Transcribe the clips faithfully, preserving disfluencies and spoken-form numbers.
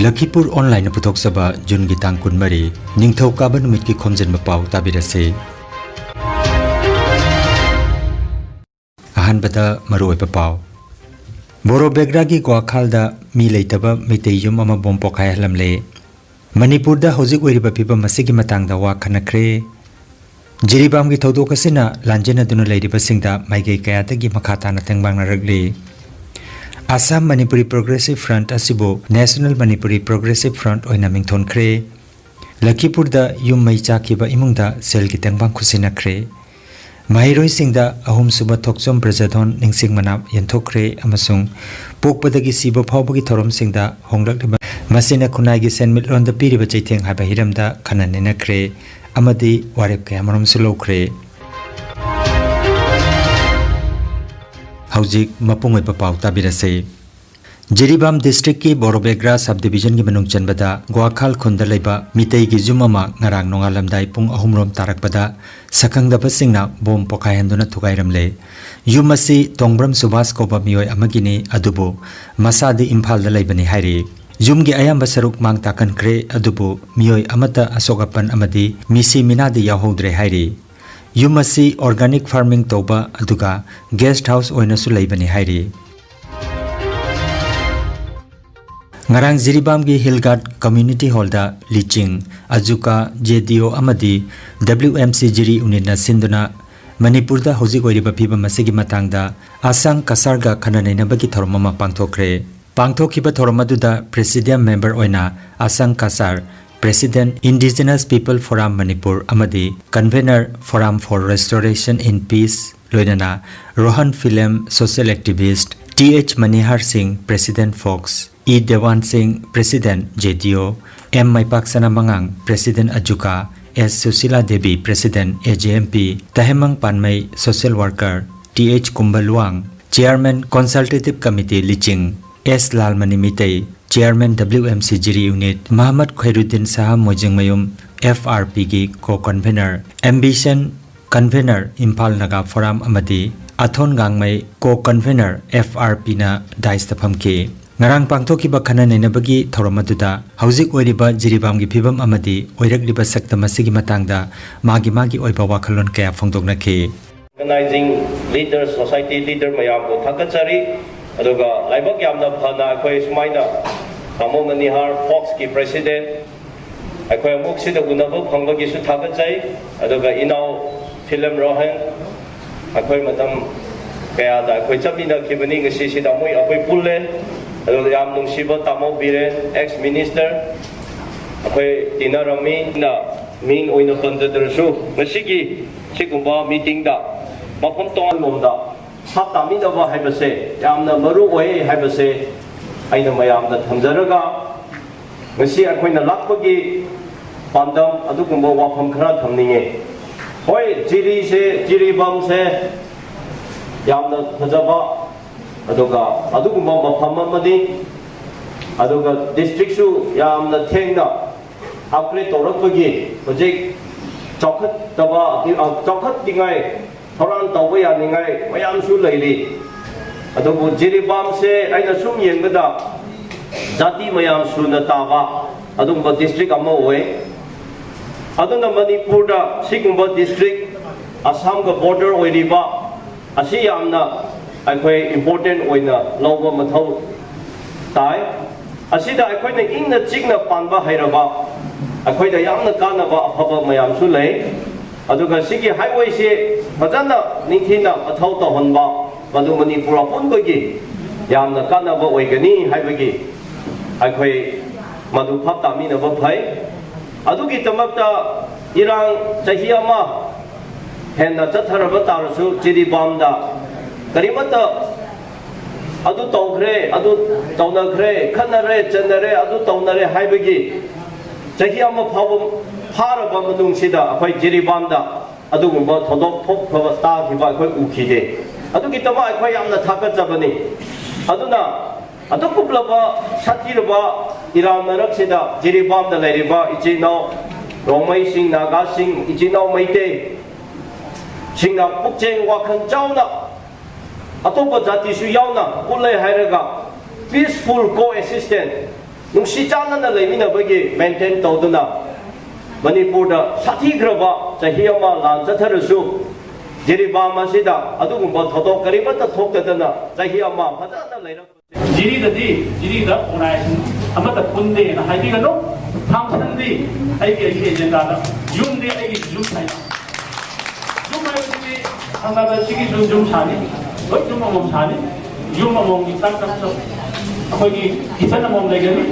ꯂꯈꯤꯄꯨꯔ ꯑꯣꯟꯂꯥꯏꯟꯅ ꯄꯨꯊꯣꯛꯆꯕ ꯖꯨꯟꯒꯤ ꯇꯥꯡ ꯀꯨꯟꯃꯔꯤ, ꯅꯤꯡꯊꯧꯀꯥꯕ ꯅꯨꯃꯤꯠꯀꯤ ꯈꯣꯝꯖꯤꯟꯕ ꯄꯥꯎ ꯇꯥꯕꯤꯔꯁꯤ꯫ ꯑꯍꯥꯟꯕꯗ ꯃꯔꯨꯑꯣꯏꯕ ꯄꯥꯎ꯫ ꯕꯣꯔꯣ ꯕꯦꯒ꯭ꯔꯥꯒꯤ ꯒ꯭ꯋꯥꯈꯥꯜꯗ ꯃꯤ ꯂꯩꯇꯕ ꯃꯩꯇꯩ ꯌꯨꯝ ꯑꯃ ꯕꯣꯝ ꯄꯣꯈꯥꯏꯍꯜꯂꯝꯂꯦ꯫ ꯃꯅꯤꯄꯨꯔꯗ ꯍꯧꯖꯤꯛ ꯑꯣꯏꯔꯤꯕ ꯐꯤꯕꯝ ꯑꯁꯤꯒꯤ ꯃꯇꯥꯡꯗ ꯋꯥ ꯈꯟꯅꯈ꯭ꯔꯦ꯫ ꯖꯤꯔꯤꯕꯥꯝꯒꯤ ꯊꯧꯗꯣꯛ ꯑꯁꯤꯅ ꯂꯥꯟꯖꯦꯟꯅꯗꯨꯅ ꯂꯩꯔꯤꯕꯁꯤꯡꯗ ꯃꯥꯏꯀꯩ ꯀꯌꯥꯗꯒꯤ ꯃꯈꯥ ꯇꯥꯅ ꯇꯦꯡꯕꯥꯡꯅꯔꯛꯂꯤ꯫ ꯑꯁꯥꯝ ꯃꯅꯤꯄꯨꯔꯤ ꯄ꯭ꯔꯣꯒ꯭ꯔꯦꯁꯤꯚ ꯐ꯭ꯔꯟꯠ ꯑꯁꯤꯕꯨ ꯅꯦꯁꯅꯦꯜ ꯃꯅꯤꯄꯨꯔꯤ ꯄ꯭ꯔꯣꯒ꯭ꯔꯦꯁꯤꯚ ꯐ꯭ꯔꯟꯠ ꯑꯣꯏꯅ ꯃꯤꯡꯊꯣꯟꯈ꯭ꯔꯦ꯫ ꯂꯈꯤꯄꯨꯔꯗ ꯌꯨꯝ ꯃꯩ ꯆꯥꯛꯈꯤꯕ ꯏꯃꯨꯡꯗ ꯁꯦꯜꯒꯤ ꯇꯦꯡꯕꯥꯡ ꯈꯨꯠꯁꯤꯟꯅꯈ꯭ꯔꯦ꯫ ꯃꯍꯩꯔꯣꯏꯁꯤꯡꯗ ꯑꯍꯨꯝꯁꯨꯕ ꯊꯣꯛꯆꯣꯝ ꯕ꯭ꯔꯖꯙꯣꯟ ꯅꯤꯡꯁꯤꯡ ꯃꯅꯥ ꯌꯦꯟꯊꯣꯛꯈ꯭ꯔꯦ ꯑꯃꯁꯨꯡ ꯄꯣꯛꯄꯗꯒꯤ ꯁꯤꯕ ꯐꯥꯎꯕꯒꯤ ꯊꯧꯔꯝꯁꯤꯡꯗ ꯍꯣꯡꯂꯛꯂꯤꯕ, ꯃꯁꯤꯅ ꯈꯨꯟꯅꯥꯏꯒꯤ ꯁꯦꯟꯃꯤꯠꯂꯣꯟꯗ ꯄꯤꯔꯤꯕ ꯆꯩꯊꯦꯡ ꯍꯥꯏꯕ ꯍꯤꯔꯝꯗ ꯈꯟꯅ ꯅꯩꯅꯈ꯭ꯔꯦ ꯑꯃꯗꯤ ꯋꯥꯔꯦꯞ ꯀꯌꯥꯃꯔꯨꯝꯁꯨ ꯂꯧꯈ꯭ꯔꯦ꯫ ꯍꯧꯖꯤꯛ ꯃꯄꯨꯡ ꯑꯣꯏꯕ ꯄꯥꯎ ꯇꯥꯕꯤꯔꯁꯤ꯫ ꯖꯤꯔꯤꯕꯥꯝ ꯗꯤꯁꯇ꯭ꯔꯤꯛꯀꯤ ꯕꯣꯔꯣꯕꯦꯒ꯭ꯔꯥ ꯁꯕ ꯗꯤꯕꯤꯖꯟꯒꯤ ꯃꯅꯨꯡ ꯆꯟꯕꯗ ꯒ꯭ꯋꯥꯈꯥꯜ ꯈꯨꯟꯗ ꯂꯩꯕ ꯃꯤꯇꯩꯒꯤ ꯌꯨꯝ ꯑꯃ ꯉꯔꯥꯡ ꯅꯣꯡꯉꯥꯜꯂꯝꯗꯥꯏ ꯄꯨꯡ ꯑꯍꯨꯝ ꯔꯣꯝ ꯇꯥꯔꯛꯄꯗ ꯁꯛꯈꯪꯗꯕꯁꯤꯡꯅ ꯕꯣꯝ ꯄꯣꯈꯥꯏꯍꯟꯗꯨꯅ ꯊꯨꯒꯥꯏꯔꯝꯂꯦ꯫ ꯌꯨꯝ ꯑꯁꯤ ꯇꯣꯡꯕ꯭ꯔꯝ ꯁꯨꯕꯥꯁ ꯀꯧꯕ ꯃꯤꯑꯣꯏ ꯑꯃꯒꯤꯅꯤ, ꯑꯗꯨꯕꯨ ꯃꯁꯥꯗꯤ ꯏꯝꯐꯥꯜꯗ ꯂꯩꯕꯅꯤ ꯍꯥꯏꯔꯤ꯫ ꯌꯨꯝꯒꯤ ꯑꯌꯥꯝꯕ ꯁꯔꯨꯛ ꯃꯥꯡ ꯇꯥꯛꯍꯟꯈ꯭ꯔꯦ, ꯑꯗꯨꯕꯨ ꯃꯤꯑꯣꯏ ꯑꯃꯠꯇ ꯑꯁꯣꯛ ꯑꯄꯟ ꯑꯃꯗꯤ ꯃꯤꯁꯤ ꯃꯤꯅꯥꯗꯤ ꯌꯥꯎꯍꯧꯗ꯭ꯔꯦ ꯍꯥꯏꯔꯤ꯫ ꯌꯨꯝ ꯑꯁꯤ organic farming ꯇꯧꯕ ꯑꯗꯨꯒ guest house ꯑꯣꯏꯅꯁꯨ ꯂꯩꯕꯅꯤ ꯍꯥꯏꯔꯤ꯫ ꯉꯔꯥꯡ ꯖꯤꯔꯤꯕꯥꯝꯒꯤ ꯍꯤꯜ ꯒꯥꯔꯗ ꯀꯝꯃ꯭ꯌꯨꯅꯤꯇꯤ ꯍꯣꯜꯗ ꯂꯤꯆꯤꯡ, ꯑꯖꯨꯀꯥ, ꯖꯦ ꯗꯤ ꯑꯣ ꯑꯃꯗꯤ ꯗꯕ꯭ꯂꯤꯎ ꯑꯦꯝ ꯁꯤ ꯖꯤꯔꯤ ꯌꯨꯅꯤꯠꯅ ꯁꯤꯟꯗꯨꯅ ꯃꯅꯤꯄꯨꯔꯗ ꯍꯧꯖꯤꯛ ꯑꯣꯏꯔꯤꯕ ꯐꯤꯕꯝ ꯑꯁꯤꯒꯤ ꯃꯇꯥꯡꯗ ꯑꯁꯥꯡ ꯀꯁꯥꯔꯒ ꯈꯟꯅ ꯅꯩꯅꯕꯒꯤ ꯊꯧꯔꯝ ꯑꯃ ꯄꯥꯡꯊꯣꯛꯈ꯭ꯔꯦ꯫ ꯄꯥꯡꯊꯣꯛꯈꯤꯕ ꯊꯧꯔꯝ ꯑꯗꯨꯗ ꯄ꯭ꯔꯦꯁꯤꯗꯤꯌꯝ ꯃꯦꯝꯕꯔ ꯑꯣꯏꯅ Asang Kasar, president, indigenous people forum Manipur ꯑꯃꯗꯤ convener Forum for Restoration in Peace, ꯂꯣꯏꯅꯅ Rohan Philem, social activist T H Manihar Singh, president fox, E ꯗꯦꯋꯥꯟ ꯁꯤꯡ, president J D O, M Maipaksana ꯃꯉꯥꯡ, ꯄ꯭ꯔꯦꯁꯤꯗꯦꯟꯠ ꯑꯖꯨꯀꯥ, S Sushila Devi, president A J M P, Tahemang Panmei, social worker, T H Kumba Luwang, chairman consultative committee ꯂꯤꯆꯤꯡ, S Lalmani Meitei, chairman W M C Jiri unit, Mohammad Khairuddin Shah ꯃꯣꯏꯖꯤꯡꯃꯌꯨꯝ, F R ꯄꯤꯒꯤ co convener, ambition convener Imphal Naga forum ꯑꯃꯗꯤ ꯑꯊꯣꯟ ꯒꯥꯡꯃꯩ ꯀꯣ convener F R ꯄꯤꯅ ꯗꯥꯏꯁꯇ ꯐꯝꯈꯤ꯫ ꯉꯔꯥꯡ ꯄꯥꯡꯊꯣꯛꯈꯤꯕ ꯈꯟꯅ ꯅꯩꯅꯕꯒꯤ ꯊꯧꯔꯝ ꯑꯗꯨꯗ ꯍꯧꯖꯤꯛ ꯑꯣꯏꯔꯤꯕ ꯖꯤꯔꯤꯕꯥꯝꯒꯤ ꯐꯤꯕꯝ ꯑꯃꯗꯤ ꯑꯣꯏꯔꯛꯂꯤꯕ ꯁꯛꯇꯝ ꯑꯁꯤꯒꯤ ꯃꯇꯥꯡꯗ ꯃꯥꯒꯤ ꯃꯥꯒꯤ ꯑꯣꯏꯕ ꯋꯥꯈꯜꯂꯣꯟ ꯀꯌꯥ ꯐꯣꯡꯗꯣꯛꯅꯈꯤ꯫ Organizing leader, society leader ꯃꯌꯥꯝꯕꯨ ꯊꯥꯒꯠꯆꯔꯤ꯫ ꯑꯗꯨꯒ ꯂꯥꯏꯕꯛ ꯌꯥꯝꯅ ꯐꯅ ꯑꯩꯈꯣꯏ ꯁꯨꯃꯥꯏꯅ ꯇꯥꯃꯣ ꯃꯅꯤꯍꯥꯔ ꯐꯣꯛꯁꯀꯤ president, ꯑꯩꯈꯣꯏ ꯑꯃꯨꯛ ꯁꯤꯗ ꯎꯅꯕ ꯐꯪꯕꯒꯤꯁꯨ ꯊꯥꯒꯠꯆꯩ꯫ ꯑꯗꯨꯒ ꯏꯅꯥꯎ ꯐꯤꯂꯝ ꯔꯣꯍꯟ, ꯑꯩꯈꯣꯏ ꯃꯇꯝ ꯀꯌꯥꯗ ꯑꯩꯈꯣꯏ ꯆꯠꯃꯤꯟꯅꯈꯤꯕꯅꯤ, ꯉꯁꯤꯁꯤꯗ ꯑꯃꯨꯛ ꯑꯩꯈꯣꯏ ꯄꯨꯜꯂꯦ꯫ ꯑꯗꯨꯒ ꯌꯥꯝ ꯅꯨꯡꯁꯤꯕ ꯇꯥꯃꯣ ꯕꯤꯔꯦꯟ, ex minister, ꯑꯩꯈꯣꯏ ꯇꯤꯟꯅꯔꯝꯃꯤ꯫ ꯑꯩꯅ ꯃꯤꯡ ꯑꯣꯏꯅ ꯄꯟꯖꯗ꯭ꯔꯁꯨ, ꯉꯁꯤꯒꯤ ꯁꯤꯒꯨꯝꯕ meetingꯗ ꯃꯐꯝ ꯇꯣꯉꯥꯟꯂꯣꯝꯗ ꯁꯛ ꯇꯥꯃꯤꯟꯅꯕ ꯍꯥꯏꯕꯁꯦ ꯌꯥꯝꯅ ꯃꯔꯨ ꯑꯣꯏ ꯍꯥꯏꯕꯁꯦ ꯑꯩꯅ ꯃꯌꯥꯝꯗ ꯊꯝꯖꯔꯒ, ꯉꯁꯤ ꯑꯩꯈꯣꯏꯅ ꯂꯥꯛꯄꯒꯤ ꯄꯥꯟꯗꯝ ꯑꯗꯨꯒꯨꯝꯕ ꯋꯥꯐꯝ ꯈꯔ ꯊꯝꯅꯤꯡꯉꯦ꯫ ꯍꯣꯏ, ꯖꯤꯔꯤꯁꯦ, ꯖꯤꯔꯤꯕꯥꯝꯁꯦ ꯌꯥꯝꯅ ꯐꯖꯕ, ꯑꯗꯨꯒ ꯑꯗꯨꯒꯨꯝꯕ ꯃꯐꯝ ꯑꯃꯅꯤ꯫ ꯑꯗꯨꯒ districtꯁꯨ ꯌꯥꯝꯅ ꯊꯦꯡꯅ upgrade ꯇꯧꯔꯛꯄꯒꯤ ꯍꯧꯖꯤꯛ ꯆꯥꯎꯈꯠꯇꯕ, ꯑ, ꯆꯥꯎꯈꯠꯅꯤꯡꯉꯥꯏ ꯊꯧꯔꯥꯡ ꯇꯧꯕ ꯌꯥꯅꯤꯡꯉꯥꯏ ꯃꯌꯥꯝꯁꯨ ꯂꯩꯔꯤ꯫ ꯑꯗꯨꯕꯨ ꯖꯤꯔꯤꯕꯥꯝꯁꯦ ꯑꯩꯅ ꯁꯨꯝ ꯌꯦꯡꯕꯗ ꯖꯥꯇꯤ ꯃꯌꯥꯝ ꯁꯨꯅ ꯇꯥꯕ ꯑꯗꯨꯒꯨꯝꯕ district ꯑꯃ ꯑꯣꯏ꯫ ꯑꯗꯨꯅ ꯃꯅꯤꯄꯨꯔꯗ ꯁꯤꯒꯨꯝꯕ district, ꯑꯁꯥꯝꯒ border ꯑꯣꯏꯔꯤꯕ ꯑꯁꯤ ꯌꯥꯝꯅ ꯑꯩꯈꯣꯏ important ꯑꯣꯏꯅ ꯂꯧꯕ ꯃꯊꯧ ꯇꯥꯏ꯫ ꯑꯁꯤꯗ ꯑꯩꯈꯣꯏꯅ ꯏꯪꯅ ꯆꯤꯛꯅ ꯄꯥꯟꯕ ꯍꯩꯔꯕ, ꯑꯩꯈꯣꯏꯗ ꯌꯥꯝꯅ ꯀꯥꯟꯅꯕ ꯑꯐꯕ ꯃꯌꯥꯝꯁꯨ ꯂꯩ꯫ ꯑꯗꯨꯒ ꯁꯤꯒꯤ highwayꯁꯤ ꯐꯖꯅ ꯅꯤꯡꯊꯤꯅ ꯃꯊꯧ ꯇꯧꯍꯟꯕ, ꯃꯗꯨ ꯃꯅꯤꯄꯨꯔ ꯑꯄꯨꯟꯕꯒꯤ ꯌꯥꯝꯅ ꯀꯥꯟꯅꯕ ꯑꯣꯏꯒꯅꯤ ꯍꯥꯏꯕꯒꯤ ꯑꯩꯈꯣꯏ ꯃꯗꯨ ꯚꯥꯞ ꯇꯥꯃꯤꯟꯅꯕ ꯐꯩ꯫ ꯑꯗꯨꯒꯤꯗꯃꯛꯇ ꯏꯔꯥꯡ ꯆꯍꯤ ꯑꯃ ꯍꯦꯟꯅ ꯆꯠꯊꯔꯕ ꯇꯥꯔꯁꯨ, ꯖꯤꯔꯤꯕꯥꯝꯗ ꯀꯔꯤꯃꯠꯇ ꯑꯗꯨ ꯇꯧꯈ꯭ꯔꯦ, ꯑꯗꯨ ꯇꯧꯅꯈ꯭ꯔꯦ, ꯈꯠꯅꯔꯦ, ꯆꯩꯅꯔꯦ, ꯑꯗꯨ ꯇꯧꯅꯔꯦ ꯍꯥꯏꯕꯒꯤ ꯆꯍꯤ ꯑꯃ ꯐꯥꯎꯕ ꯐꯥꯔꯕ ꯃꯇꯨꯡꯁꯤꯗ ꯑꯩꯈꯣꯏ ꯖꯤꯔꯤꯕꯥꯝꯗ ꯑꯗꯨꯒꯨꯝꯕ ꯊꯧꯗꯣꯛ ꯊꯣꯛꯈ꯭ꯔꯕ ꯇꯥꯈꯤꯕ ꯑꯩꯈꯣꯏ ꯎꯈꯤꯗꯦ꯫ ꯑꯗꯨꯒꯤꯗꯃꯛ ꯑꯩꯈꯣꯏ ꯌꯥꯝꯅ ꯊꯥꯒꯠꯆꯕꯅꯤ꯫ ꯑꯗꯨꯅ ꯑꯗꯨꯒꯨꯝꯂꯕ ꯁꯥꯊꯤꯔꯕ ꯏꯔꯥꯡ ꯃꯔꯛꯁꯤꯗ ꯖꯤꯔꯤꯕꯥꯝꯗ ꯂꯩꯔꯤꯕ ꯏꯆꯤꯜ ꯏꯅꯥꯎ ꯔꯣꯡꯃꯩꯁꯤꯡ, ꯅꯥꯒꯥꯁꯤꯡ, ꯏꯆꯤꯜ ꯏꯅꯥꯎ ꯃꯩꯇꯩꯁꯤꯡꯅ ꯄꯨꯛꯆꯦꯜ ꯋꯥꯈꯜ ꯆꯥꯎꯅ ꯑꯇꯣꯞꯄ ꯖꯥꯇꯤꯁꯨ ꯌꯥꯎꯅ ꯄꯨꯜꯂꯦ ꯍꯥꯏꯔꯒ Peaceful coexistence, ꯅꯨꯡꯁꯤ ꯆꯥꯟꯅꯅ ꯂꯩꯃꯤꯟꯅꯕꯒꯤ ꯃꯦꯟꯇꯦꯟ ꯇꯧꯗꯨꯅ ꯃꯅꯤꯄꯨꯔꯗ ꯁꯥꯊꯤꯈ꯭ꯔꯕ ꯆꯍꯤ ꯑꯃ ꯂꯥꯟ ꯆꯠꯊꯔꯁꯨ ꯖꯤꯔꯤꯕꯥꯝ ꯑꯁꯤꯗ ꯑꯗꯨꯒꯨꯝꯕ ꯊꯧꯗꯣꯛ ꯀꯔꯤꯃꯠꯇ ꯊꯣꯛꯇꯗꯅ ꯆꯍꯤ ꯑꯃ ꯐꯖꯅ ꯂꯩꯔꯛꯄ꯫ ꯖꯤꯔꯤꯗꯗꯤ, ꯖꯤꯔꯤꯗ ꯑꯣꯔꯒꯅꯥꯏꯖꯦꯁꯟ ꯑꯃꯠꯇ ꯄꯨꯟꯗꯦꯅ ꯍꯥꯏꯕꯤꯒꯅꯨ꯫ ꯊꯥꯡꯁꯟꯗꯤ ꯑꯩꯒꯤ, ꯑꯩꯒꯤ ꯑꯦꯖꯦꯟꯗꯥꯗ, ꯌꯨꯝꯗꯤ ꯑꯩꯒꯤ ꯌꯨꯝ ꯍꯥꯏꯅ꯫ ꯌꯨꯝ ꯍꯥꯏꯕꯁꯤꯗꯤ ꯊꯪꯅꯕ ꯁꯤꯒꯤꯁꯨ ꯌꯨꯝ ꯁꯥꯅꯤ, ꯂꯣꯏ ꯌꯨꯝ ꯑꯃꯃꯝ ꯁꯥꯅꯤ꯫ ꯌꯨꯝ ꯑꯃꯃꯝꯒꯤ ꯆꯥꯛ ꯆꯥꯛꯁꯨ ꯑꯩꯈꯣꯏꯒꯤ ꯀꯤꯆꯟ ꯑꯃꯃꯝ ꯂꯩꯒꯅꯤ,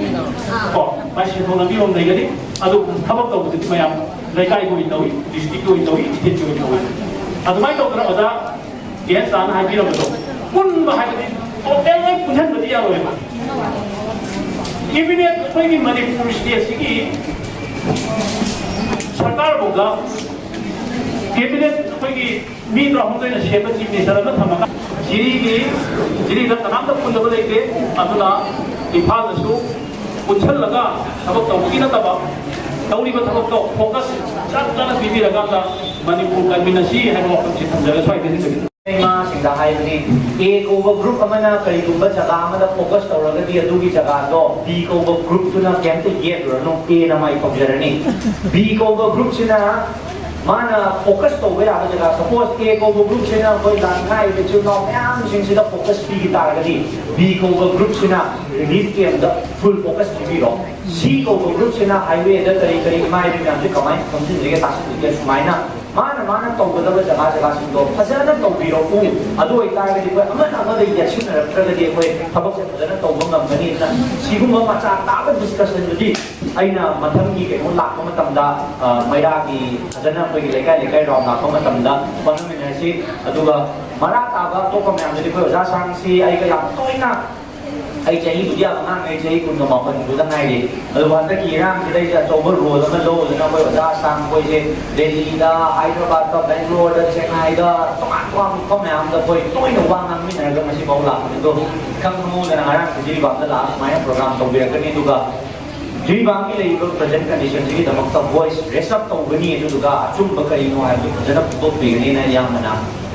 ꯀꯣ, ꯃꯥꯏ ꯁꯦꯟꯊꯣꯛ ꯂꯝꯕꯤ ꯑꯃꯃꯝ ꯂꯩꯒꯅꯤ꯫ ꯑꯗꯨ ꯊꯕꯛ ꯇꯧꯕꯗꯗꯤ ꯃꯌꯥꯝ ꯂꯩꯀꯥꯏꯒꯤ ꯑꯣꯏꯅ ꯇꯧꯏ, ꯗꯤꯁꯇ꯭ꯔꯤꯛꯀꯤ ꯑꯣꯏꯅ ꯇꯧꯏ, ꯏꯁꯇꯦꯠꯀꯤ ꯑꯣꯏꯅ ꯇꯧꯏ꯫ ꯑꯗꯨꯃꯥꯏꯅ ꯇꯧꯗꯅ ꯑꯣꯖꯥ ꯒ꯭ꯌꯥꯟ ꯇꯥꯅ ꯍꯥꯏꯕꯤꯔꯝꯕꯗꯣ, ꯄꯨꯟꯕ ꯍꯥꯏꯕꯗꯤ ꯇꯣꯇꯦꯜ ꯂꯣꯏ ꯄꯨꯟꯁꯤꯟꯕꯗꯤ ꯌꯥꯔꯣꯏꯕ꯫ ꯀꯦꯕꯤꯅꯦꯠ ꯑꯩꯈꯣꯏꯒꯤ ꯃꯅꯤꯄꯨꯔ ꯁ꯭ꯇꯦꯠꯁꯤꯒꯤ ꯁꯔꯀꯥꯔꯐꯥꯎꯗ ꯀꯦꯕꯤꯅꯦꯠ ꯑꯩꯈꯣꯏꯒꯤ ꯃꯤ ꯇꯔꯥꯍꯨꯝꯗꯣꯏꯅ ꯁꯦꯝꯕ ꯆꯤꯐ ꯃꯤꯅꯤꯁꯇꯔ ꯑꯃ ꯊꯝꯃꯒ ꯖꯤꯔꯤꯒꯤ, ꯖꯤꯔꯤꯗ ꯀꯅꯥꯝꯇ ꯄꯨꯟꯗꯕ ꯂꯩꯇꯦ꯫ ꯑꯗꯨꯅ ꯏꯝꯐꯥꯜꯗꯁꯨ ꯄꯨꯟꯁꯤꯜꯂꯒ ꯊꯕꯛ ꯇꯧꯕꯒꯤ ꯅꯠꯇꯕ, ꯇꯧꯔꯤꯕ ꯊꯕꯛꯇꯣ ꯐꯣꯀꯁ ꯆꯞ ꯆꯥꯅ ꯄꯤꯕꯤꯔꯀꯥꯟꯗ ꯃꯅꯤꯄꯨꯔ ꯀꯟꯃꯤꯟꯅꯁꯤ ꯍꯥꯏꯕ ꯋꯥꯐꯝꯁꯤ ꯊꯝꯖꯔꯒ ꯁ꯭ꯋꯥꯏꯗ ꯂꯣꯏꯁꯤꯟꯖꯒꯦ꯫ ꯏꯃꯥꯁꯤꯡꯗ ꯍꯥꯏꯕꯅꯤ, ꯑꯦ ꯀꯧꯕ ꯒ꯭ꯔꯨꯞ ꯑꯃꯅ ꯀꯔꯤꯒꯨꯝꯕ ꯖꯒꯥ ꯑꯃꯗ ꯐꯣꯀꯁ ꯇꯧꯔꯒꯗꯤ ꯑꯗꯨꯒꯤ ꯖꯒꯥꯗꯣ ꯕꯤ ꯀꯧꯕ ꯒ꯭ꯔꯨꯞꯇꯨꯅ ꯀꯩꯝꯇ ꯌꯦꯠꯂꯨꯔꯅꯨ, ꯑꯦꯅ ꯃꯥꯏ ꯇꯧꯖꯔꯅꯤ꯫ ꯕꯤ ꯀꯧꯕ ꯒ꯭ꯔꯨꯞꯁꯤꯅ ꯃꯥꯅ ꯐꯣꯀꯁ ꯇꯧꯕ ꯌꯥꯕ ꯖꯒꯥ, ꯁꯄꯣꯁ ꯑꯦ ꯀꯧꯕ ꯒ꯭ꯔꯨꯞꯁꯤꯅ ꯑꯩꯈꯣꯏ ꯂꯥꯟ ꯉꯥꯏꯔꯤꯕ ꯏꯆꯤꯜ ꯏꯅꯥꯎ ꯃꯌꯥꯝꯁꯤꯡꯁꯤꯗ ꯐꯣꯀꯁ ꯄꯤꯈꯤ ꯇꯥꯔꯒꯗꯤ, ꯕꯤ ꯀꯧꯕ ꯒ꯭ꯔꯨꯞꯁꯤꯅ ꯔꯤꯂꯤꯐ ꯀꯦꯝꯗ ꯐꯨꯜ ꯐꯣꯀꯁ ꯄꯤꯕꯤꯔꯣ꯫ ꯁꯤ ꯀꯧꯕ ꯒ꯭ꯔꯨꯞꯁꯤꯅ ꯍꯥꯏꯋꯦꯗ ꯀꯔꯤ ꯀꯔꯤ ꯏꯃꯥ ꯏꯕꯦꯟ ꯃꯌꯥꯝꯁꯦ ꯀꯃꯥꯏꯅ ꯈꯣꯝꯖꯤꯟꯁꯤꯒꯦ, ꯇꯥꯁꯤꯟꯁꯤꯒꯦ, ꯁꯨꯃꯥꯏꯅ ꯃꯥꯅ ꯃꯥꯅ ꯇꯧꯒꯗꯕ ꯖꯒꯥ ꯖꯒꯥꯁꯤꯡꯗꯣ ꯐꯖꯅ ꯇꯧꯕꯤꯔꯛꯎ꯫ ꯑꯗꯨ ꯑꯣꯏꯇꯥꯔꯒꯗꯤ ꯑꯩꯈꯣꯏ ꯑꯃꯅ ꯑꯃꯗ ꯌꯦꯠꯁꯤꯟꯅꯔꯛꯇ꯭ꯔꯒꯗꯤ ꯑꯩꯈꯣꯏ ꯊꯕꯛꯁꯦ ꯐꯖꯅ ꯇꯧꯕ ꯉꯝꯒꯅꯤꯅ, ꯁꯤꯒꯨꯝꯕ ꯃꯆꯥ ꯇꯥꯕ ꯗꯤꯁꯀꯁꯟꯗꯨꯗꯤ ꯑꯩꯅ ꯃꯊꯪꯒꯤ ꯀꯩꯅꯣ ꯂꯥꯛꯄ ꯃꯇꯝꯗ, ꯑ, ꯃꯩꯔꯥꯒꯤ ꯐꯖꯅ ꯑꯩꯈꯣꯏꯒꯤ ꯂꯩꯀꯥꯏ ꯂꯩꯀꯥꯏ ꯔꯥꯎꯟ ꯂꯥꯛꯄ ꯃꯇꯝꯗ ꯍꯣꯠꯅꯃꯤꯟꯅꯔꯁꯤ꯫ ꯑꯗꯨꯒ ꯃꯔꯥ ꯇꯥꯕ ꯑꯇꯣꯞꯄ ꯃꯌꯥꯝꯗꯗꯤ ꯑꯩꯈꯣꯏ ꯑꯣꯖꯥ ꯁꯥꯡꯁꯤ ꯑꯩꯒ ꯌꯥꯝ ꯇꯣꯏꯅ ꯑꯩ ꯆꯍꯤꯕꯨꯗꯤ ꯌꯥꯝ ꯑꯉꯥꯡꯅꯦ, ꯑꯩ ꯆꯍꯤ ꯀꯨꯟꯒ ꯃꯥꯄꯟ ꯁꯨꯗ ꯉꯥꯏꯔꯤ꯫ ꯑꯗꯨꯕꯨ ꯍꯟꯗꯛꯀꯤ ꯏꯔꯥꯡꯁꯤꯗ ꯑꯩꯁꯦ ꯑꯆꯧꯕ ꯔꯣꯜ ꯑꯃ ꯂꯧꯗꯅ ꯑꯩꯈꯣꯏ ꯑꯣꯖꯥ ꯑꯁꯥꯡ ꯑꯩꯈꯣꯏꯁꯦ ꯗꯦꯜꯂꯤꯗ, ꯍꯥꯏꯗ꯭ꯔꯕꯥꯗꯇ, ꯕꯦꯡꯒ꯭ꯂꯣꯔꯗ, ꯆꯦꯟꯅꯥꯏꯗ, ꯇꯣꯉꯥꯟ ꯇꯣꯉꯥꯟꯕ ꯃꯐꯝ ꯃꯌꯥꯝꯗ ꯑꯩꯈꯣꯏ ꯇꯣꯏꯅ ꯋꯥ ꯉꯥꯡꯃꯤꯟꯅꯔꯒ ꯉꯁꯤꯐꯥꯎ ꯂꯥꯛꯄꯅꯤ꯫ ꯑꯗꯣ ꯏꯈꯪ ꯈꯪꯍꯧꯗꯅ ꯉꯔꯥꯡꯁꯦ ꯖꯤꯔꯤꯕꯥꯝꯗ ꯂꯥꯛꯑꯒ ꯁꯨꯃꯥꯏꯅ ꯄ꯭ꯔꯣꯒ꯭ꯔꯥꯝ ꯇꯧꯕꯤꯔꯛꯀꯅꯤ꯫ ꯑꯗꯨꯒ ꯖꯤꯔꯤꯕꯥꯝꯒꯤ ꯂꯩꯔꯤꯕ ꯄ꯭ꯔꯖꯦꯟ ꯀꯟꯗꯤꯁꯟꯁꯤꯒꯤꯗꯃꯛꯇ ꯚꯣꯏꯁ ꯔꯦꯁ ꯑꯞ ꯇꯧꯒꯅꯤ, ꯑꯗꯨꯗꯨꯒ ꯑꯆꯨꯝꯕ ꯀꯔꯤꯅꯣ ꯍꯥꯏꯕꯗꯨ ꯐꯖꯅ ꯐꯣꯡꯗꯣꯛꯄꯤꯒꯅꯤꯅ ꯏꯌꯥꯝꯕꯅ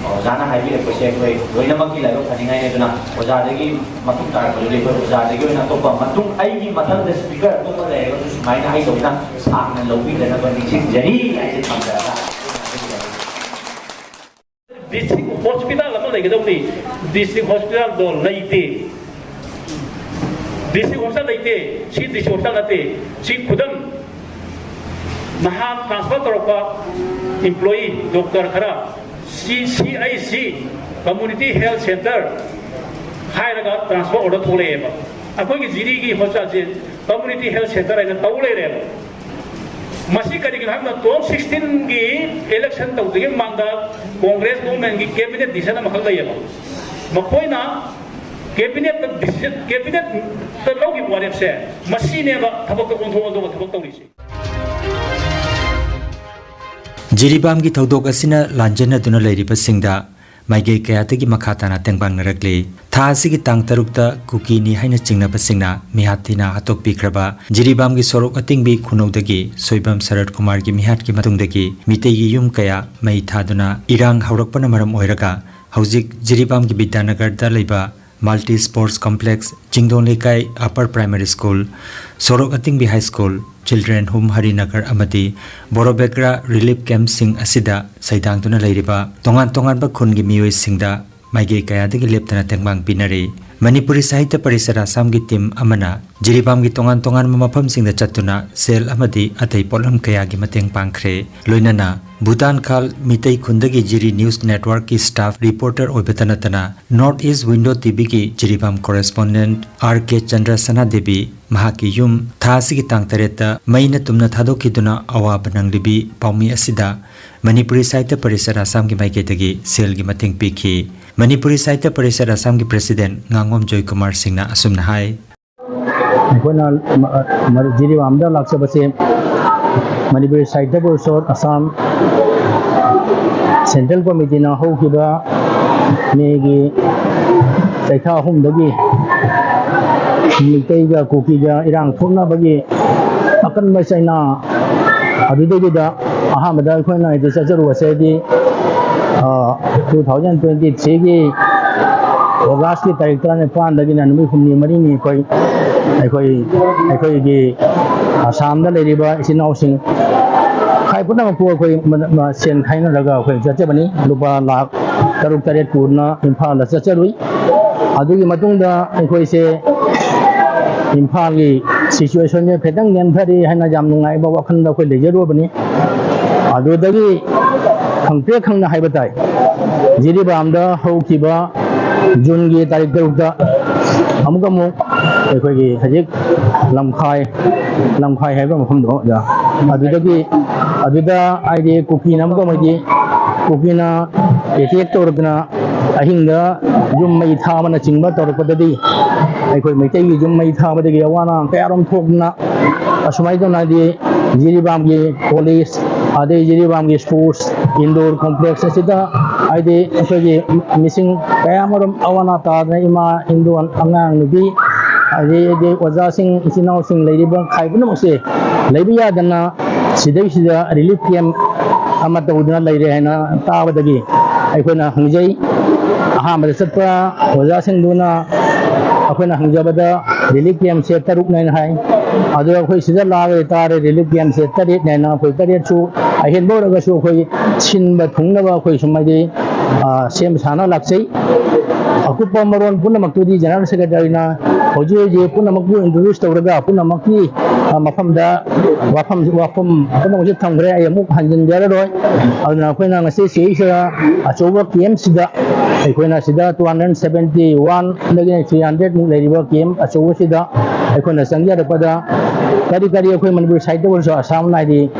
ꯑꯣꯖꯥꯅ ꯍꯥꯏꯕꯤꯔꯛꯄꯁꯦ ꯑꯩꯈꯣꯏ ꯂꯣꯏꯅꯃꯛꯀꯤ ꯂꯥꯏꯕꯛ ꯐꯅꯤꯡꯉꯥꯏꯅꯤ꯫ ꯑꯗꯨꯅ ꯑꯣꯖꯥꯗꯒꯤ ꯃꯇꯨꯡ ꯇꯥꯔꯛꯄꯗꯗꯤ ꯑꯩꯈꯣꯏ ꯑꯣꯖꯥꯗꯒꯤ ꯑꯣꯏꯅ ꯑꯇꯣꯞꯄ ꯃꯇꯨꯡ ꯑꯩꯒꯤ ꯃꯊꯪꯗ ꯁ꯭ꯄꯤꯀꯔ ꯑꯇꯣꯞꯄ ꯂꯩꯔꯒꯁꯨ ꯁꯨꯃꯥꯏꯅ ꯑꯩꯗꯧꯅ ꯁꯥꯡꯅ ꯂꯧꯕꯤꯗꯅꯕ ꯅꯤꯡꯁꯤꯡꯖꯔꯤ ꯍꯥꯏꯁꯦ ꯊꯝꯖꯔꯒ꯫ ꯗꯤꯁꯇ꯭ꯔꯤꯛ ꯍꯣꯁꯄꯤꯇꯥꯜ ꯑꯃ ꯂꯩꯒꯗꯧꯕꯅꯤ꯫ ꯗꯤꯁꯇ꯭ꯔꯤꯛ ꯍꯣꯁꯄꯤꯇꯥꯜꯗꯣ ꯂꯩꯇꯦ꯫ ꯗꯤꯁꯇ꯭ꯔꯤꯛ ꯍꯣꯁꯄꯤꯇꯥꯜ ꯂꯩꯇꯦ꯫ ꯁꯤ ꯗꯤꯁꯇ꯭ꯔꯤꯛ ꯍꯣꯁꯄꯤꯇꯥꯜ ꯅꯠꯇꯦ꯫ ꯁꯤ ꯈꯨꯗꯝ, ꯅꯍꯥꯟ ꯇ꯭ꯔꯥꯟꯁꯐꯔ ꯇꯧꯔꯛꯄ ꯏꯝꯄ꯭ꯂꯣꯌꯤ ꯗꯣꯛꯇꯔ ꯈꯔ ꯁꯤ ꯁꯤ ꯑꯩ ꯁꯤ ꯀꯝꯃꯨꯅꯤꯇꯤ ꯍꯦꯜꯊ ꯁꯦꯟꯇꯔ ꯍꯥꯏꯔꯒ ꯇ꯭ꯔꯥꯟꯁꯐꯔ ꯑꯣꯔꯗꯔ ꯊꯣꯛꯂꯛꯑꯦꯕ꯫ ꯑꯩꯈꯣꯏꯒꯤ ꯖꯤꯔꯤꯒꯤ ꯍꯣꯁꯄꯤꯇꯥꯜꯁꯦ ꯀꯝꯃꯨꯅꯤꯇꯤ ꯍꯦꯜꯊ ꯁꯦꯟꯇꯔ ꯍꯥꯏꯅ ꯇꯧ ꯂꯩꯔꯦꯕ꯫ ꯃꯁꯤ ꯀꯔꯤꯒꯤꯅꯣ ꯍꯥꯏꯕ ꯃꯇꯝꯗ ꯇꯨ ꯊꯥꯎꯖꯟ ꯁꯤꯛꯁꯇꯤꯟꯒꯤ ꯏꯂꯦꯛꯁꯟ ꯇꯧꯗ꯭ꯔꯤꯉꯩ ꯃꯃꯥꯡꯗ ꯀꯣꯡꯒ꯭ꯔꯦꯁ ꯒꯣꯚꯔꯟꯃꯦꯟꯒꯤ ꯀꯦꯕꯤꯅꯦꯠ ꯗꯤꯁꯤꯖꯟ ꯑꯃꯈꯛ ꯂꯩꯌꯦꯕ꯫ ꯃꯈꯣꯏꯅ ꯀꯦꯕꯤꯅꯦꯠꯇ ꯗꯤꯁꯤꯖꯟ, ꯀꯦꯕꯤꯅꯦꯠꯇ ꯂꯧꯈꯤꯕ ꯋꯥꯔꯦꯞꯁꯦ ꯃꯁꯤꯅꯦꯕ ꯊꯕꯛꯇ ꯑꯣꯟꯊꯣꯛ ꯑꯣꯟꯊꯣꯛꯑ ꯊꯕꯛ ꯇꯧꯔꯤꯁꯦ꯫ ꯖꯤꯔꯤꯕꯥꯝꯒꯤ ꯊꯧꯗꯣꯛ ꯑꯁꯤꯅ ꯂꯥꯟꯖꯦꯟꯅꯗꯨꯅ ꯂꯩꯔꯤꯕꯁꯤꯡꯗ ꯃꯥꯏꯀꯩ ꯀꯌꯥꯗꯒꯤ ꯃꯈꯥ ꯇꯥꯅ ꯇꯦꯡꯕꯥꯡꯅꯔꯛꯂꯤ꯫ ꯊꯥ ꯑꯁꯤꯒꯤ ꯇꯥꯡ ꯇꯔꯨꯛꯇ ꯀꯨꯀꯤꯅꯤ ꯍꯥꯏꯅ ꯆꯤꯡꯅꯕꯁꯤꯡꯅ ꯃꯤꯍꯥꯠ ꯊꯤꯅ ꯍꯥꯠꯇꯣꯛꯄꯤꯈ꯭ꯔꯕ ꯖꯤꯔꯤꯕꯥꯝꯒꯤ ꯁꯣꯔꯣꯛ ꯑꯇꯤꯡꯕꯤ ꯈꯨꯅꯧꯗꯒꯤ ꯁꯣꯏꯕꯝ ꯁꯔꯠ ꯀꯨꯃꯥꯔꯒꯤ ꯃꯤꯍꯥꯠꯀꯤ ꯃꯇꯨꯡꯗꯒꯤ ꯃꯤꯇꯩꯒꯤ ꯌꯨꯝ ꯀꯌꯥ ꯃꯩ ꯊꯥꯗꯨꯅ ꯏꯔꯥꯡ ꯍꯧꯔꯛꯄꯅ ꯃꯔꯝ ꯑꯣꯏꯔꯒ ꯍꯧꯖꯤꯛ ꯖꯤꯔꯤꯕꯥꯝꯒꯤ ꯕꯤꯗ꯭ꯌꯥꯅꯒꯔꯗ ꯂꯩꯕ ꯃꯜꯇꯤ ꯁ꯭ꯄꯣꯔꯠꯁ ꯀꯣꯝꯄ꯭ꯂꯦꯛꯁ, ꯆꯤꯡꯗꯣꯡ ꯂꯩꯀꯥꯏ ꯑꯄꯔ ꯄ꯭ꯔꯥꯏꯃꯥꯔꯤ ꯁ꯭ꯀꯨꯜ, ꯁꯣꯔꯣꯛ ꯑꯇꯤꯡꯕꯤ high school, children home Harinagar ꯑꯃꯗꯤ ꯕꯣꯔꯣꯕꯦꯒ꯭ꯔꯥ ꯔꯤꯂꯤꯐ ꯀꯦꯝꯞꯁꯤꯡ ꯑꯁꯤꯗ ꯁꯩꯗꯥꯡꯗꯨꯅ ꯂꯩꯔꯤꯕ ꯇꯣꯉꯥꯟ ꯇꯣꯉꯥꯟꯕ ꯈꯨꯟꯒꯤ ꯃꯤꯑꯣꯏꯁꯤꯡꯗ ꯃꯥꯏꯀꯩ ꯀꯌꯥꯗꯒꯤ ꯂꯦꯞꯇꯅ ꯇꯦꯡꯕꯥꯡ ꯄꯤꯅꯔꯤ꯫ ꯃꯅꯤꯄꯨꯔꯤ ꯁꯥꯍꯤꯇ꯭ꯌ ꯄꯔꯤꯁꯠ ꯑꯁꯥꯝꯒꯤ ꯇꯤꯝ ꯑꯃꯅ ꯖꯤꯔꯤꯕꯥꯝꯒꯤ ꯇꯣꯉꯥꯟ ꯇꯣꯉꯥꯟꯕ ꯃꯐꯝꯁꯤꯡꯗ ꯆꯠꯇꯨꯅ ꯁꯦꯜ ꯑꯃꯗꯤ ꯑꯇꯩ ꯄꯣꯠꯂꯝ ꯀꯌꯥꯒꯤ ꯃꯇꯦꯡ ꯄꯥꯡꯈ꯭ꯔꯦ꯫ ꯂꯣꯏꯅꯅ ꯚꯨꯇꯥꯟ ꯈꯥꯜ ꯃꯤꯇꯩ ꯈꯨꯟꯗꯒꯤ ꯖꯤꯔꯤ ꯅ꯭ꯌꯨꯁ ꯅꯦꯠꯋꯥꯔꯛꯀꯤ ꯁ꯭ꯇꯥꯐ ꯔꯤꯄꯣꯔꯇꯔ ꯑꯣꯏꯕꯇ ꯅꯠꯇꯅ ꯅꯣꯔꯠ ꯏꯁ ꯋꯤꯟꯗꯣ ꯇꯤꯚꯤꯒꯤ ꯖꯤꯔꯤꯕꯥꯝ ꯀꯣꯔꯦꯁꯄꯣꯟꯗꯦꯟꯠ ꯑꯥꯔ ꯀꯦ ꯆꯟꯗ꯭ꯔ ꯁꯅꯥꯗꯦꯕꯤ ꯃꯍꯥꯛꯀꯤ ꯌꯨꯝ ꯊꯥ ꯑꯁꯤꯒꯤ ꯇꯥꯡ ꯇꯔꯦꯠꯇ ꯃꯩꯅ ꯇꯨꯝꯅ ꯊꯥꯗꯣꯛꯈꯤꯗꯨꯅ ꯑꯋꯥꯕ ꯅꯪꯂꯤꯕꯤ ꯄꯥꯎꯃꯤ ꯑꯁꯤꯗ ꯃꯅꯤꯄꯨꯔꯤ ꯁꯥꯍꯤꯇ꯭ꯌ ꯄꯔꯤꯁꯠ ꯑꯁꯥꯝꯒꯤ ꯃꯥꯏꯀꯩꯗꯒꯤ ꯁꯦꯜꯒꯤ ꯃꯇꯦꯡ ꯄꯤꯈꯤ꯫ ꯃꯅꯤꯄꯨꯔꯤ ꯁꯥꯍꯤꯇ꯭ꯌ ꯄꯔꯤꯁꯠ ꯑꯁꯥꯝꯒꯤ ꯄ꯭ꯔꯦꯁꯤꯗꯦꯟꯠ ꯉꯥꯉꯣꯝ ꯖꯣꯏꯀꯨꯃꯥꯔ ꯁꯤꯡꯅ ꯑꯁꯨꯝꯅ ꯍꯥꯏ꯫ ꯑꯩꯈꯣꯏꯅ ꯖꯤꯔꯤꯕꯥꯝꯗ ꯂꯥꯛꯆꯕꯁꯦ ꯃꯅꯤꯄꯨꯔꯤ ꯁꯥꯍꯤꯇ꯭ꯌ ꯄꯔꯤꯁꯠ ꯑꯁꯥꯝ ꯁꯦꯟꯇ꯭ꯔꯦꯜ ꯀꯣꯃꯤꯇꯤꯅ ꯍꯧꯈꯤꯕ ꯃꯦꯒꯤ ꯆꯩꯊꯥ ꯑꯍꯨꯝꯗꯒꯤ ꯃꯤꯇꯩꯒ ꯀꯨꯀꯤꯒ ꯏꯔꯥꯡ ꯊꯣꯛꯅꯕꯒꯤ ꯑꯀꯟꯕ ꯆꯩꯅꯥ ꯑꯗꯨꯗꯩꯗꯨꯗ ꯑꯍꯥꯟꯕꯗ ꯑꯩꯈꯣꯏꯅ ꯍꯧꯖꯤꯛ ꯆꯠꯆꯔꯨꯕꯁꯦ ꯍꯥꯏꯗꯤ ꯇꯨ ꯊꯥꯎꯖꯟ ꯇ꯭ꯋꯦꯟꯇꯤ ꯊ꯭ꯔꯤꯒꯤ ꯑꯣꯒꯁꯀꯤ ꯇꯥꯔꯤꯛ ꯇꯔꯥꯅꯤꯄꯥꯟꯗꯒꯤꯅ ꯅꯨꯃꯤꯠ ꯍꯨꯝꯅꯤ ꯃꯔꯤꯅꯤ ꯑꯩꯈꯣꯏ ꯑꯩꯈꯣꯏ ꯑꯩꯈꯣꯏꯒꯤ ꯑꯁꯥꯝꯗ ꯂꯩꯔꯤꯕ ꯏꯆꯤꯟ ꯏꯅꯥꯎꯁꯤꯡ ꯈꯥꯏ ꯄꯨꯝꯅꯃꯛꯄꯨ ꯑꯩꯈꯣꯏ ꯃ- ꯃ- ꯁꯦꯟ ꯈꯥꯏꯅꯔꯒ ꯑꯩꯈꯣꯏ ꯆꯠꯆꯕꯅꯤ꯫ ꯂꯨꯄꯥ ꯂꯥꯈ ꯇꯔꯨꯛ ꯇꯔꯦꯠ ꯄꯨꯗꯨꯅ ꯏꯝꯐꯥꯜꯗ ꯆꯠꯆꯔꯨꯏ꯫ ꯑꯗꯨꯒꯤ ꯃꯇꯨꯡꯗ ꯑꯩꯈꯣꯏꯁꯦ ꯏꯝꯐꯥꯜꯒꯤ ꯁꯤꯆꯨꯋꯦꯁꯟꯁꯦ ꯈꯤꯇꯪ ꯅꯦꯝꯊꯔꯦ ꯍꯥꯏꯅ ꯌꯥꯝ ꯅꯨꯡꯉꯥꯏꯕ ꯋꯥꯈꯜꯗ ꯑꯩꯈꯣꯏ ꯂꯩꯖꯔꯨꯕꯅꯤ꯫ ꯑꯗꯨꯗꯒꯤ ꯈꯪꯄ꯭ꯔꯦꯛ ꯈꯪꯅ ꯍꯥꯏꯕ ꯇꯥꯏ, ꯖꯤꯔꯤꯕꯥꯝꯗ ꯍꯧꯈꯤꯕ ꯖꯨꯟꯒꯤ ꯇꯥꯔꯤꯛ ꯇꯔꯨꯛꯇ ꯑꯃꯨꯛ ꯑꯃꯨꯛ ꯑꯩꯈꯣꯏꯒꯤ ꯍꯧꯖꯤꯛ ꯂꯝꯈꯥꯏ, ꯂꯝꯈꯥꯏ ꯍꯥꯏꯕ ꯃꯐꯝꯗꯣ, ꯑꯗꯨꯗꯒꯤ, ꯑꯗꯨꯗ ꯍꯥꯏꯗꯤ ꯀꯨꯀꯤꯅ ꯑꯃꯨꯛ ꯑꯃꯒꯤ, ꯀꯨꯀꯤꯅ ꯑꯦꯇꯦꯛ ꯇꯧꯔꯛꯇꯅ ꯑꯍꯤꯡꯗ ꯌꯨꯝ ꯃꯩ ꯊꯥꯕꯅꯆꯤꯡꯕ ꯇꯧꯔꯛꯄꯗꯗꯤ, ꯑꯩꯈꯣꯏ ꯃꯩꯇꯩꯒꯤ ꯌꯨꯝ ꯃꯩ ꯊꯥꯕꯗꯒꯤ ꯑꯋꯥ ꯑꯅꯥ ꯀꯌꯥꯔꯣꯝ ꯊꯣꯛꯇꯅ, ꯑꯁꯨꯃꯥꯏꯅ ꯇꯧꯅ ꯍꯥꯏꯗꯤ ꯖꯤꯔꯤꯕꯥꯝꯒꯤ ꯀꯣꯂꯦꯖ, ꯑꯗꯩ ꯖꯤꯔꯤꯕꯥꯝꯒꯤ ꯁ꯭ꯄꯣꯔꯠꯁ ꯏꯟꯗꯣꯔ ꯀꯣꯝꯄ꯭ꯂꯦꯛꯁ ꯑꯁꯤꯗ ꯍꯥꯏꯗꯤ ꯑꯩꯈꯣꯏꯒꯤ ꯃꯤꯁꯤꯡ ꯀꯌꯥ ꯑꯃꯔꯣꯝ ꯑꯋꯥ ꯑꯅꯥ ꯇꯥꯗꯅ, ꯏꯃꯥ, ꯏꯟꯗꯣꯟ, ꯑꯉꯥꯡ ꯅꯨꯄꯤ, ꯑꯗꯩ ꯑꯩꯗꯤ ꯑꯣꯖꯥꯁꯤꯡ, ꯏꯆꯤꯟ ꯏꯅꯥꯎꯁꯤꯡ ꯂꯩꯔꯤꯕ ꯈꯥꯏ ꯄꯨꯝꯅꯃꯛꯁꯦ ꯂꯩꯕ ꯌꯥꯗꯅ ꯁꯤꯗꯩꯁꯤꯗ ꯔꯤꯂꯤꯐ ꯀꯦꯝ ꯑꯃ ꯇꯧꯗꯨꯅ ꯂꯩꯔꯦ ꯍꯥꯏꯅ ꯇꯥꯕꯗꯒꯤ ꯑꯩꯈꯣꯏꯅ ꯍꯪꯖꯩ꯫ ꯑꯍꯥꯟꯕꯗ ꯆꯠꯄ ꯑꯣꯖꯥꯁꯤꯡꯗꯨꯅ ꯑꯩꯈꯣꯏꯅ ꯍꯪꯖꯕꯗ ꯔꯤꯂꯤꯐ ꯀꯦꯝꯁꯦ ꯇꯔꯨꯛꯅꯦꯅ ꯍꯥꯏ꯫ ꯑꯗꯣ ꯑꯩꯈꯣꯏ ꯁꯤꯗ ꯂꯥꯛꯑꯒ ꯇꯥꯔꯦ, ꯔꯤꯂꯤꯐ ꯀꯦꯝꯁꯦ ꯇꯔꯦꯠꯅꯦꯅ꯫ ꯑꯩꯈꯣꯏ ꯇꯔꯦꯠꯁꯨ ꯑꯍꯦꯟꯕ ꯑꯣꯏꯔꯒꯁꯨ ꯑꯩꯈꯣꯏ ꯁꯤꯟꯕ ꯊꯨꯡꯅꯕ ꯑꯩꯈꯣꯏ ꯁꯨꯝ ꯍꯥꯏꯗꯤ, ꯑ, ꯁꯦꯝ ꯁꯥꯅ ꯂꯥꯛꯆꯩ꯫ ꯑꯀꯨꯞꯄ ꯃꯔꯣꯜ ꯄꯨꯝꯅꯃꯛꯇꯨꯗꯤ ꯖꯦꯅꯔꯦꯜ ꯁꯦꯀ꯭ꯔꯦꯇꯔꯤꯅ ꯍꯧꯖꯤꯛ ꯍꯧꯖꯤꯛ ꯄꯨꯝꯅꯃꯛꯄꯨ ꯏꯟꯇ꯭ꯔꯣꯗ꯭ꯌꯨꯁ ꯇꯧꯔꯒ ꯄꯨꯝꯅꯃꯛꯀꯤ, ꯑ, ꯃꯐꯝꯗ ꯋꯥꯐꯝ, ꯋꯥꯐꯝ ꯄꯨꯝꯅꯃꯛꯁꯨ ꯊꯝꯈ꯭ꯔꯦ꯫ ꯑꯩ ꯑꯃꯨꯛ ꯍꯟꯖꯤꯟꯖꯔꯔꯣꯏ꯫ ꯑꯗꯨꯅ ꯑꯩꯈꯣꯏꯅ ꯉꯁꯤ ꯁꯤꯁꯤꯗ ꯑꯆꯧꯕ ꯀꯦꯝꯁꯤꯗ ꯑꯩꯈꯣꯏꯅ ꯁꯤꯗ two hundred seventy one ꯗꯒꯤꯅ three hundred ꯃꯨꯛ ꯂꯩꯔꯤꯕ ꯀꯦꯝ ꯑꯆꯧꯕꯁꯤꯗ ꯑꯩꯈꯣꯏꯅ ꯆꯪꯖꯔꯛꯄꯗ ꯀꯔꯤ ꯀꯔꯤ ꯑꯩꯈꯣꯏ ꯃꯅꯤꯄꯨꯔ ꯁꯥꯏꯠꯇ ꯑꯣꯏꯔꯁꯨ ꯑꯁꯥꯝ ꯍꯥꯏꯗꯤ,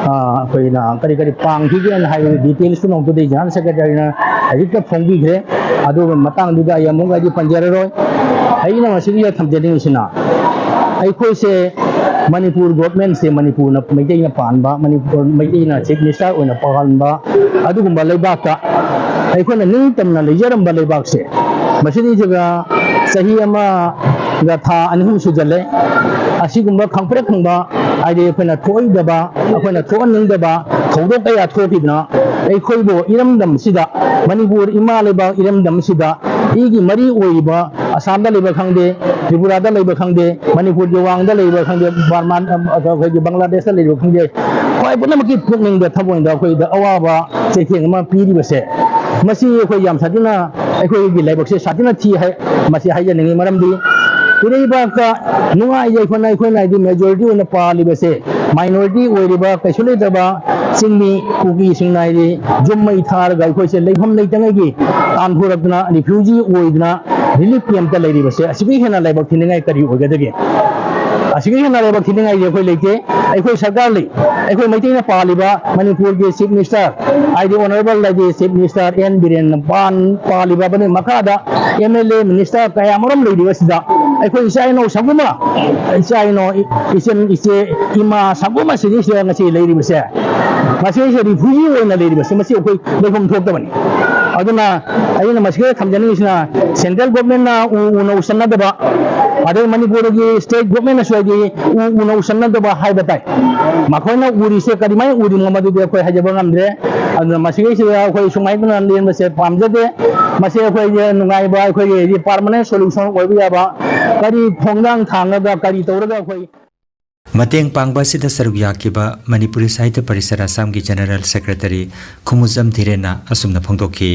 ꯑ, ꯑꯩꯈꯣꯏꯅ ꯀꯔꯤ ꯀꯔꯤ ꯄꯥꯡꯈꯤꯒꯦꯅ ꯍꯥꯏꯕꯒꯤ ꯗꯤꯇꯦꯜꯁ ꯄꯨꯝꯅꯃꯛꯇꯨꯗꯤ ꯖꯦꯅꯔꯦꯜ ꯁꯦꯀ꯭ꯔꯦꯇꯔꯤꯅ ꯍꯧꯖꯤꯛꯇ ꯐꯣꯡꯕꯤꯈ꯭ꯔꯦ꯫ ꯑꯗꯨꯒꯤ ꯃꯇꯥꯡꯗꯨꯗ ꯑꯩ ꯑꯃꯨꯛ ꯍꯥꯏꯗꯤ ꯄꯟꯖꯔꯔꯣꯏ꯫ ꯑꯩꯅ ꯃꯁꯤꯗ ꯊꯝꯖꯅꯤꯡꯉꯤꯁꯤꯅ ꯑꯩꯈꯣꯏꯁꯦ ꯃꯅꯤꯄꯨꯔ ꯒꯣꯚꯔꯟꯃꯦꯟꯁꯦ, ꯃꯅꯤꯄꯨꯔꯅ, ꯃꯩꯇꯩꯅ ꯄꯥꯟꯕ, ꯃꯅꯤꯄꯨꯔ ꯃꯩꯇꯩꯅ ꯆꯤꯐ ꯃꯤꯅꯤꯁꯇꯔ ꯑꯣꯏꯅ ꯄꯥꯟꯕ ꯑꯗꯨꯒꯨꯝꯕ ꯂꯩꯕꯥꯛꯇ ꯑꯩꯈꯣꯏꯅ ꯅꯤꯡꯇꯝꯅ ꯂꯩꯖꯔꯝꯕ ꯂꯩꯕꯥꯛꯁꯦ, ꯃꯁꯤꯗꯩꯁꯤꯗ ꯆꯍꯤ ꯑꯃꯒ ꯊꯥ ꯑꯅꯤ ꯑꯍꯨꯝ ꯁꯨꯖꯜꯂꯦ꯫ ꯑꯁꯤꯒꯨꯝꯕ ꯈꯪꯄ꯭ꯔꯦꯛ ꯈꯪꯕ, ꯍꯥꯏꯗꯤ ꯑꯩꯈꯣꯏꯅ ꯊꯣꯛꯍꯩꯗꯕ, ꯑꯩꯈꯣꯏꯅ ꯊꯣꯛꯍꯟꯅꯤꯡꯗꯕ, ꯊꯧꯗꯣꯛ ꯀꯌꯥ ꯊꯣꯛꯈꯤꯗꯅ ꯑꯩꯈꯣꯏꯕꯨ ꯏꯔꯝꯗꯝꯁꯤꯗ, ꯃꯅꯤꯄꯨꯔ ꯏꯃꯥ ꯂꯩꯕꯥꯛ ꯏꯔꯝꯗꯝꯁꯤꯗ ꯏꯒꯤ ꯃꯔꯤ ꯑꯣꯏꯔꯤꯕ ꯑꯁꯥꯝꯗ ꯂꯩꯕ ꯈꯪꯗꯦ, ꯇ꯭ꯔꯤꯄꯨꯔꯥꯗ ꯂꯩꯕ ꯈꯪꯗꯦ, ꯃꯅꯤꯄꯨꯔꯒꯤ ꯋꯥꯡꯗ ꯂꯩꯕ ꯈꯪꯗꯦ, ꯕꯔꯃꯥꯟ, ꯑꯩꯈꯣꯏꯒꯤ ꯕꯪꯒ꯭ꯂꯥꯗꯦꯁꯇ ꯂꯩꯕ ꯈꯪꯗꯦ, ꯈ꯭ꯋꯥꯏ ꯄꯨꯝꯅꯃꯛꯀꯤ ꯄꯨꯛꯅꯤꯡꯗ, ꯊꯃꯣꯏꯗ ꯑꯩꯈꯣꯏꯗ ꯑꯋꯥꯕ ꯆꯩꯊꯦꯡ ꯑꯃ ꯄꯤꯔꯤꯕꯁꯦ, ꯃꯁꯤ ꯑꯩꯈꯣꯏ ꯌꯥꯝ ꯁꯥꯊꯤꯅ ꯑꯩꯈꯣꯏꯒꯤ ꯂꯥꯏꯕꯛꯁꯦ ꯁꯥꯊꯤꯅ ꯊꯤ ꯍꯥꯏ, ꯃꯁꯤ ꯍꯥꯏꯖꯅꯤꯡꯉꯤ꯫ ꯃꯔꯝꯗꯤ ꯏꯔꯩꯕꯥꯛꯇ ꯅꯨꯡꯉꯥꯏ ꯌꯥꯏꯐꯅ ꯑꯩꯈꯣꯏꯅ ꯍꯥꯏꯗꯤ ꯃꯦꯖꯣꯔꯤꯇꯤ ꯑꯣꯏꯅ ꯄꯥꯜꯂꯤꯕꯁꯦ, ꯃꯥꯏꯅꯣꯔꯤꯇꯤ ꯑꯣꯏꯔꯤꯕ ꯀꯩꯁꯨ ꯂꯩꯇꯕ ꯆꯤꯡꯃꯤ ꯀꯨꯀꯤꯁꯤꯡꯅ ꯍꯥꯏꯗꯤ ꯌꯨꯝ ꯃꯩ ꯊꯥꯔꯒ ꯑꯩꯈꯣꯏꯁꯦ ꯂꯩꯐꯝ ꯂꯩꯇꯉꯩꯒꯤ ꯇꯥꯟꯊꯣꯔꯛꯇꯅ ꯔꯤꯐ꯭ꯌꯨꯖꯤ ꯑꯣꯏꯗꯅ ꯔꯤꯂꯤꯐ ꯀꯦꯝꯞꯇ ꯂꯩꯔꯤꯕꯁꯦ, ꯑꯁꯤꯒꯤ ꯍꯦꯟꯅ ꯂꯥꯏꯕꯛ ꯊꯤꯅꯤꯡꯉꯥꯏ ꯀꯔꯤ ꯑꯣꯏꯒꯗꯒꯦ? ꯑꯁꯤꯒꯤ ꯍꯦꯟꯅ ꯂꯥꯏꯕꯛ ꯊꯤꯅꯤꯡꯉꯥꯏꯗꯤ ꯑꯩꯈꯣꯏ ꯂꯩꯇꯦ꯫ ꯑꯩꯈꯣꯏ ꯁꯔꯀꯥꯔ ꯂꯩ, ꯑꯩꯈꯣꯏ ꯃꯩꯇꯩꯅ ꯄꯥꯜꯂꯤꯕ ꯃꯅꯤꯄꯨꯔꯒꯤ ꯆꯤꯐ ꯃꯤꯅꯤꯁꯇꯔ ꯍꯥꯏꯗꯤ ꯑꯣꯅꯔꯦꯕꯜ ꯍꯥꯏꯗꯤ ꯆꯤꯐ ꯃꯤꯅꯤꯁꯇꯔ ꯑꯦꯟ ꯕꯤꯔꯦꯟꯅ ꯄꯥꯟ-, ꯄꯥꯜꯂꯤꯕ ꯑꯃꯅꯤ꯫ ꯃꯈꯥꯗ ꯑꯦꯝ ꯑꯦꯜ ꯑꯦ, ꯃꯤꯅꯤꯁꯇꯔ ꯀꯌꯥ ꯑꯃꯔꯣꯝ ꯂꯩꯔꯤꯕꯁꯤꯗ ꯑꯩꯈꯣꯏ ꯏꯆꯥ ꯏꯅꯥꯎ ꯁꯒꯨꯝꯕ, ꯏꯆꯥ ꯏꯅꯥꯎ, ꯏꯆꯟ ꯏꯆꯦ, ꯏꯃꯥ ꯁꯒꯨꯝꯕ ꯁꯤꯗꯩꯁꯤꯗ ꯉꯁꯤ ꯂꯩꯔꯤꯕꯁꯦ, ꯃꯁꯤꯁꯦ ꯔꯤꯐ꯭ꯌꯨꯖꯤ ꯑꯣꯏꯅ ꯂꯩꯔꯤꯕꯁꯦ, ꯃꯁꯤ ꯑꯩꯈꯣꯏ ꯂꯩꯐꯝ ꯊꯣꯛꯇꯕꯅꯤ꯫ ꯑꯗꯨꯅ ꯑꯩꯅ ꯃꯁꯤꯗ ꯊꯝꯖꯅꯤꯡꯉꯤꯁꯤꯅ, ꯁꯦꯟꯇ꯭ꯔꯦꯜ ꯒꯣꯔꯃꯦꯟꯅ ꯎ ꯎꯅ ꯎꯁꯟꯅꯗꯕ, ꯑꯗꯩ ꯃꯅꯤꯄꯨꯔꯒꯤ ꯁ꯭ꯇꯦꯠ ꯒꯣꯔꯃꯦꯟꯅꯁꯨ ꯍꯥꯏꯗꯤ ꯎ ꯎꯅ ꯎꯁꯟꯅꯗꯕ ꯍꯥꯏꯕ ꯇꯥꯏ꯫ ꯃꯈꯣꯏꯅ ꯎꯔꯤꯁꯦ ꯀꯔꯤꯃꯥꯏꯅ ꯎꯔꯤꯅꯣ ꯃꯗꯨꯗꯤ ꯑꯩꯈꯣꯏ ꯍꯥꯏꯖꯕ ꯉꯝꯗ꯭ꯔꯦ꯫ ꯑꯗꯨꯅ ꯃꯁꯤꯒꯤꯁꯤꯗ ꯑꯩꯈꯣꯏ ꯁꯨꯃꯥꯏꯅ ꯂꯦꯟꯕꯁꯦ ꯄꯥꯝꯖꯗꯦ꯫ ꯃꯁꯤ ꯑꯩꯈꯣꯏꯒꯤ ꯅꯨꯡꯉꯥꯏꯕ, ꯑꯩꯈꯣꯏꯒꯤ ꯍꯥꯏꯗꯤ ꯄꯥꯔꯃꯅꯦꯟ ꯁꯣꯂꯨꯁꯟ ꯑꯣꯏꯕ ꯌꯥꯕ ꯀꯔꯤ ꯈꯣꯡꯊꯥꯡ ꯊꯥꯡꯉꯒ, ꯀꯔꯤ ꯇꯧꯔꯒ ꯑꯩꯈꯣꯏ ꯃꯇꯦꯡ ꯄꯥꯡꯕ ꯑꯁꯤꯗ ꯁꯔꯨꯛ ꯌꯥꯈꯤꯕ ꯃꯅꯤꯄꯨꯔꯤ ꯁꯥꯍꯤꯇ꯭ꯌ ꯄꯔꯤꯁꯠ ꯑꯁꯥꯝꯒꯤ ꯖꯦꯅꯔꯦꯜ ꯁꯦꯀ꯭ꯔꯦꯇꯔꯤ ꯈꯨꯃꯨꯖꯝ ꯙꯤꯔꯦꯟꯅ ꯑꯁꯨꯝꯅ ꯐꯣꯡꯗꯣꯛꯈꯤ꯫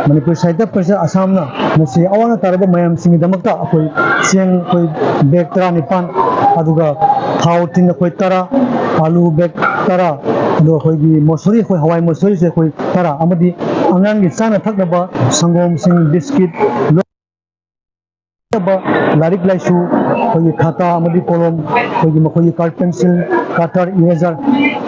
ꯃꯅꯤꯄꯨꯔꯤ ꯁꯥꯍꯤꯇ꯭ꯌ ꯄꯔꯤꯁꯠ ꯑꯁꯥꯝꯅ ꯉꯁꯤ ꯑꯋꯥ ꯑꯅꯥ ꯇꯥꯔꯕ ꯃꯌꯥꯝꯁꯤꯡꯒꯤꯗꯃꯛꯇ ꯑꯩꯈꯣꯏ ꯆꯦꯡ, ꯑꯩꯈꯣꯏ ꯕꯦꯒ ꯇꯔꯥꯅꯤꯄꯥꯟ, ꯑꯗꯨꯒ ꯊꯥꯎ ꯇꯤꯟ ꯑꯩꯈꯣꯏ ꯇꯔꯥ, ꯑꯥꯂꯨ ꯕꯦꯒ ꯇꯔꯥ, ꯑꯗꯨꯒ ꯑꯩꯈꯣꯏꯒꯤ ꯃꯁꯨꯔꯤ, ꯑꯩꯈꯣꯏ ꯍꯋꯥꯏ ꯃꯁꯨꯔꯤꯁꯦ ꯑꯩꯈꯣꯏ ꯇꯔꯥ, ꯑꯃꯗꯤ ꯑꯉꯥꯡꯒꯤ ꯆꯥꯅ ꯊꯛꯅꯕ ꯁꯪꯒꯣꯝꯁꯤꯡ, ꯕꯤꯁꯀꯤꯠ, ꯂꯥꯏꯔꯤꯛ ꯂꯥꯏꯁꯨ, ꯑꯩꯈꯣꯏꯒꯤ ꯈꯥꯇꯥ ꯑꯃꯗꯤ ꯀꯣꯂꯣꯝ, ꯑꯩꯈꯣꯏꯒꯤ ꯃꯈꯣꯏꯒꯤ ꯀꯂꯔ ꯄꯦꯟꯁꯤꯜ, ꯀꯇꯔ, ꯏꯔꯦꯖꯔ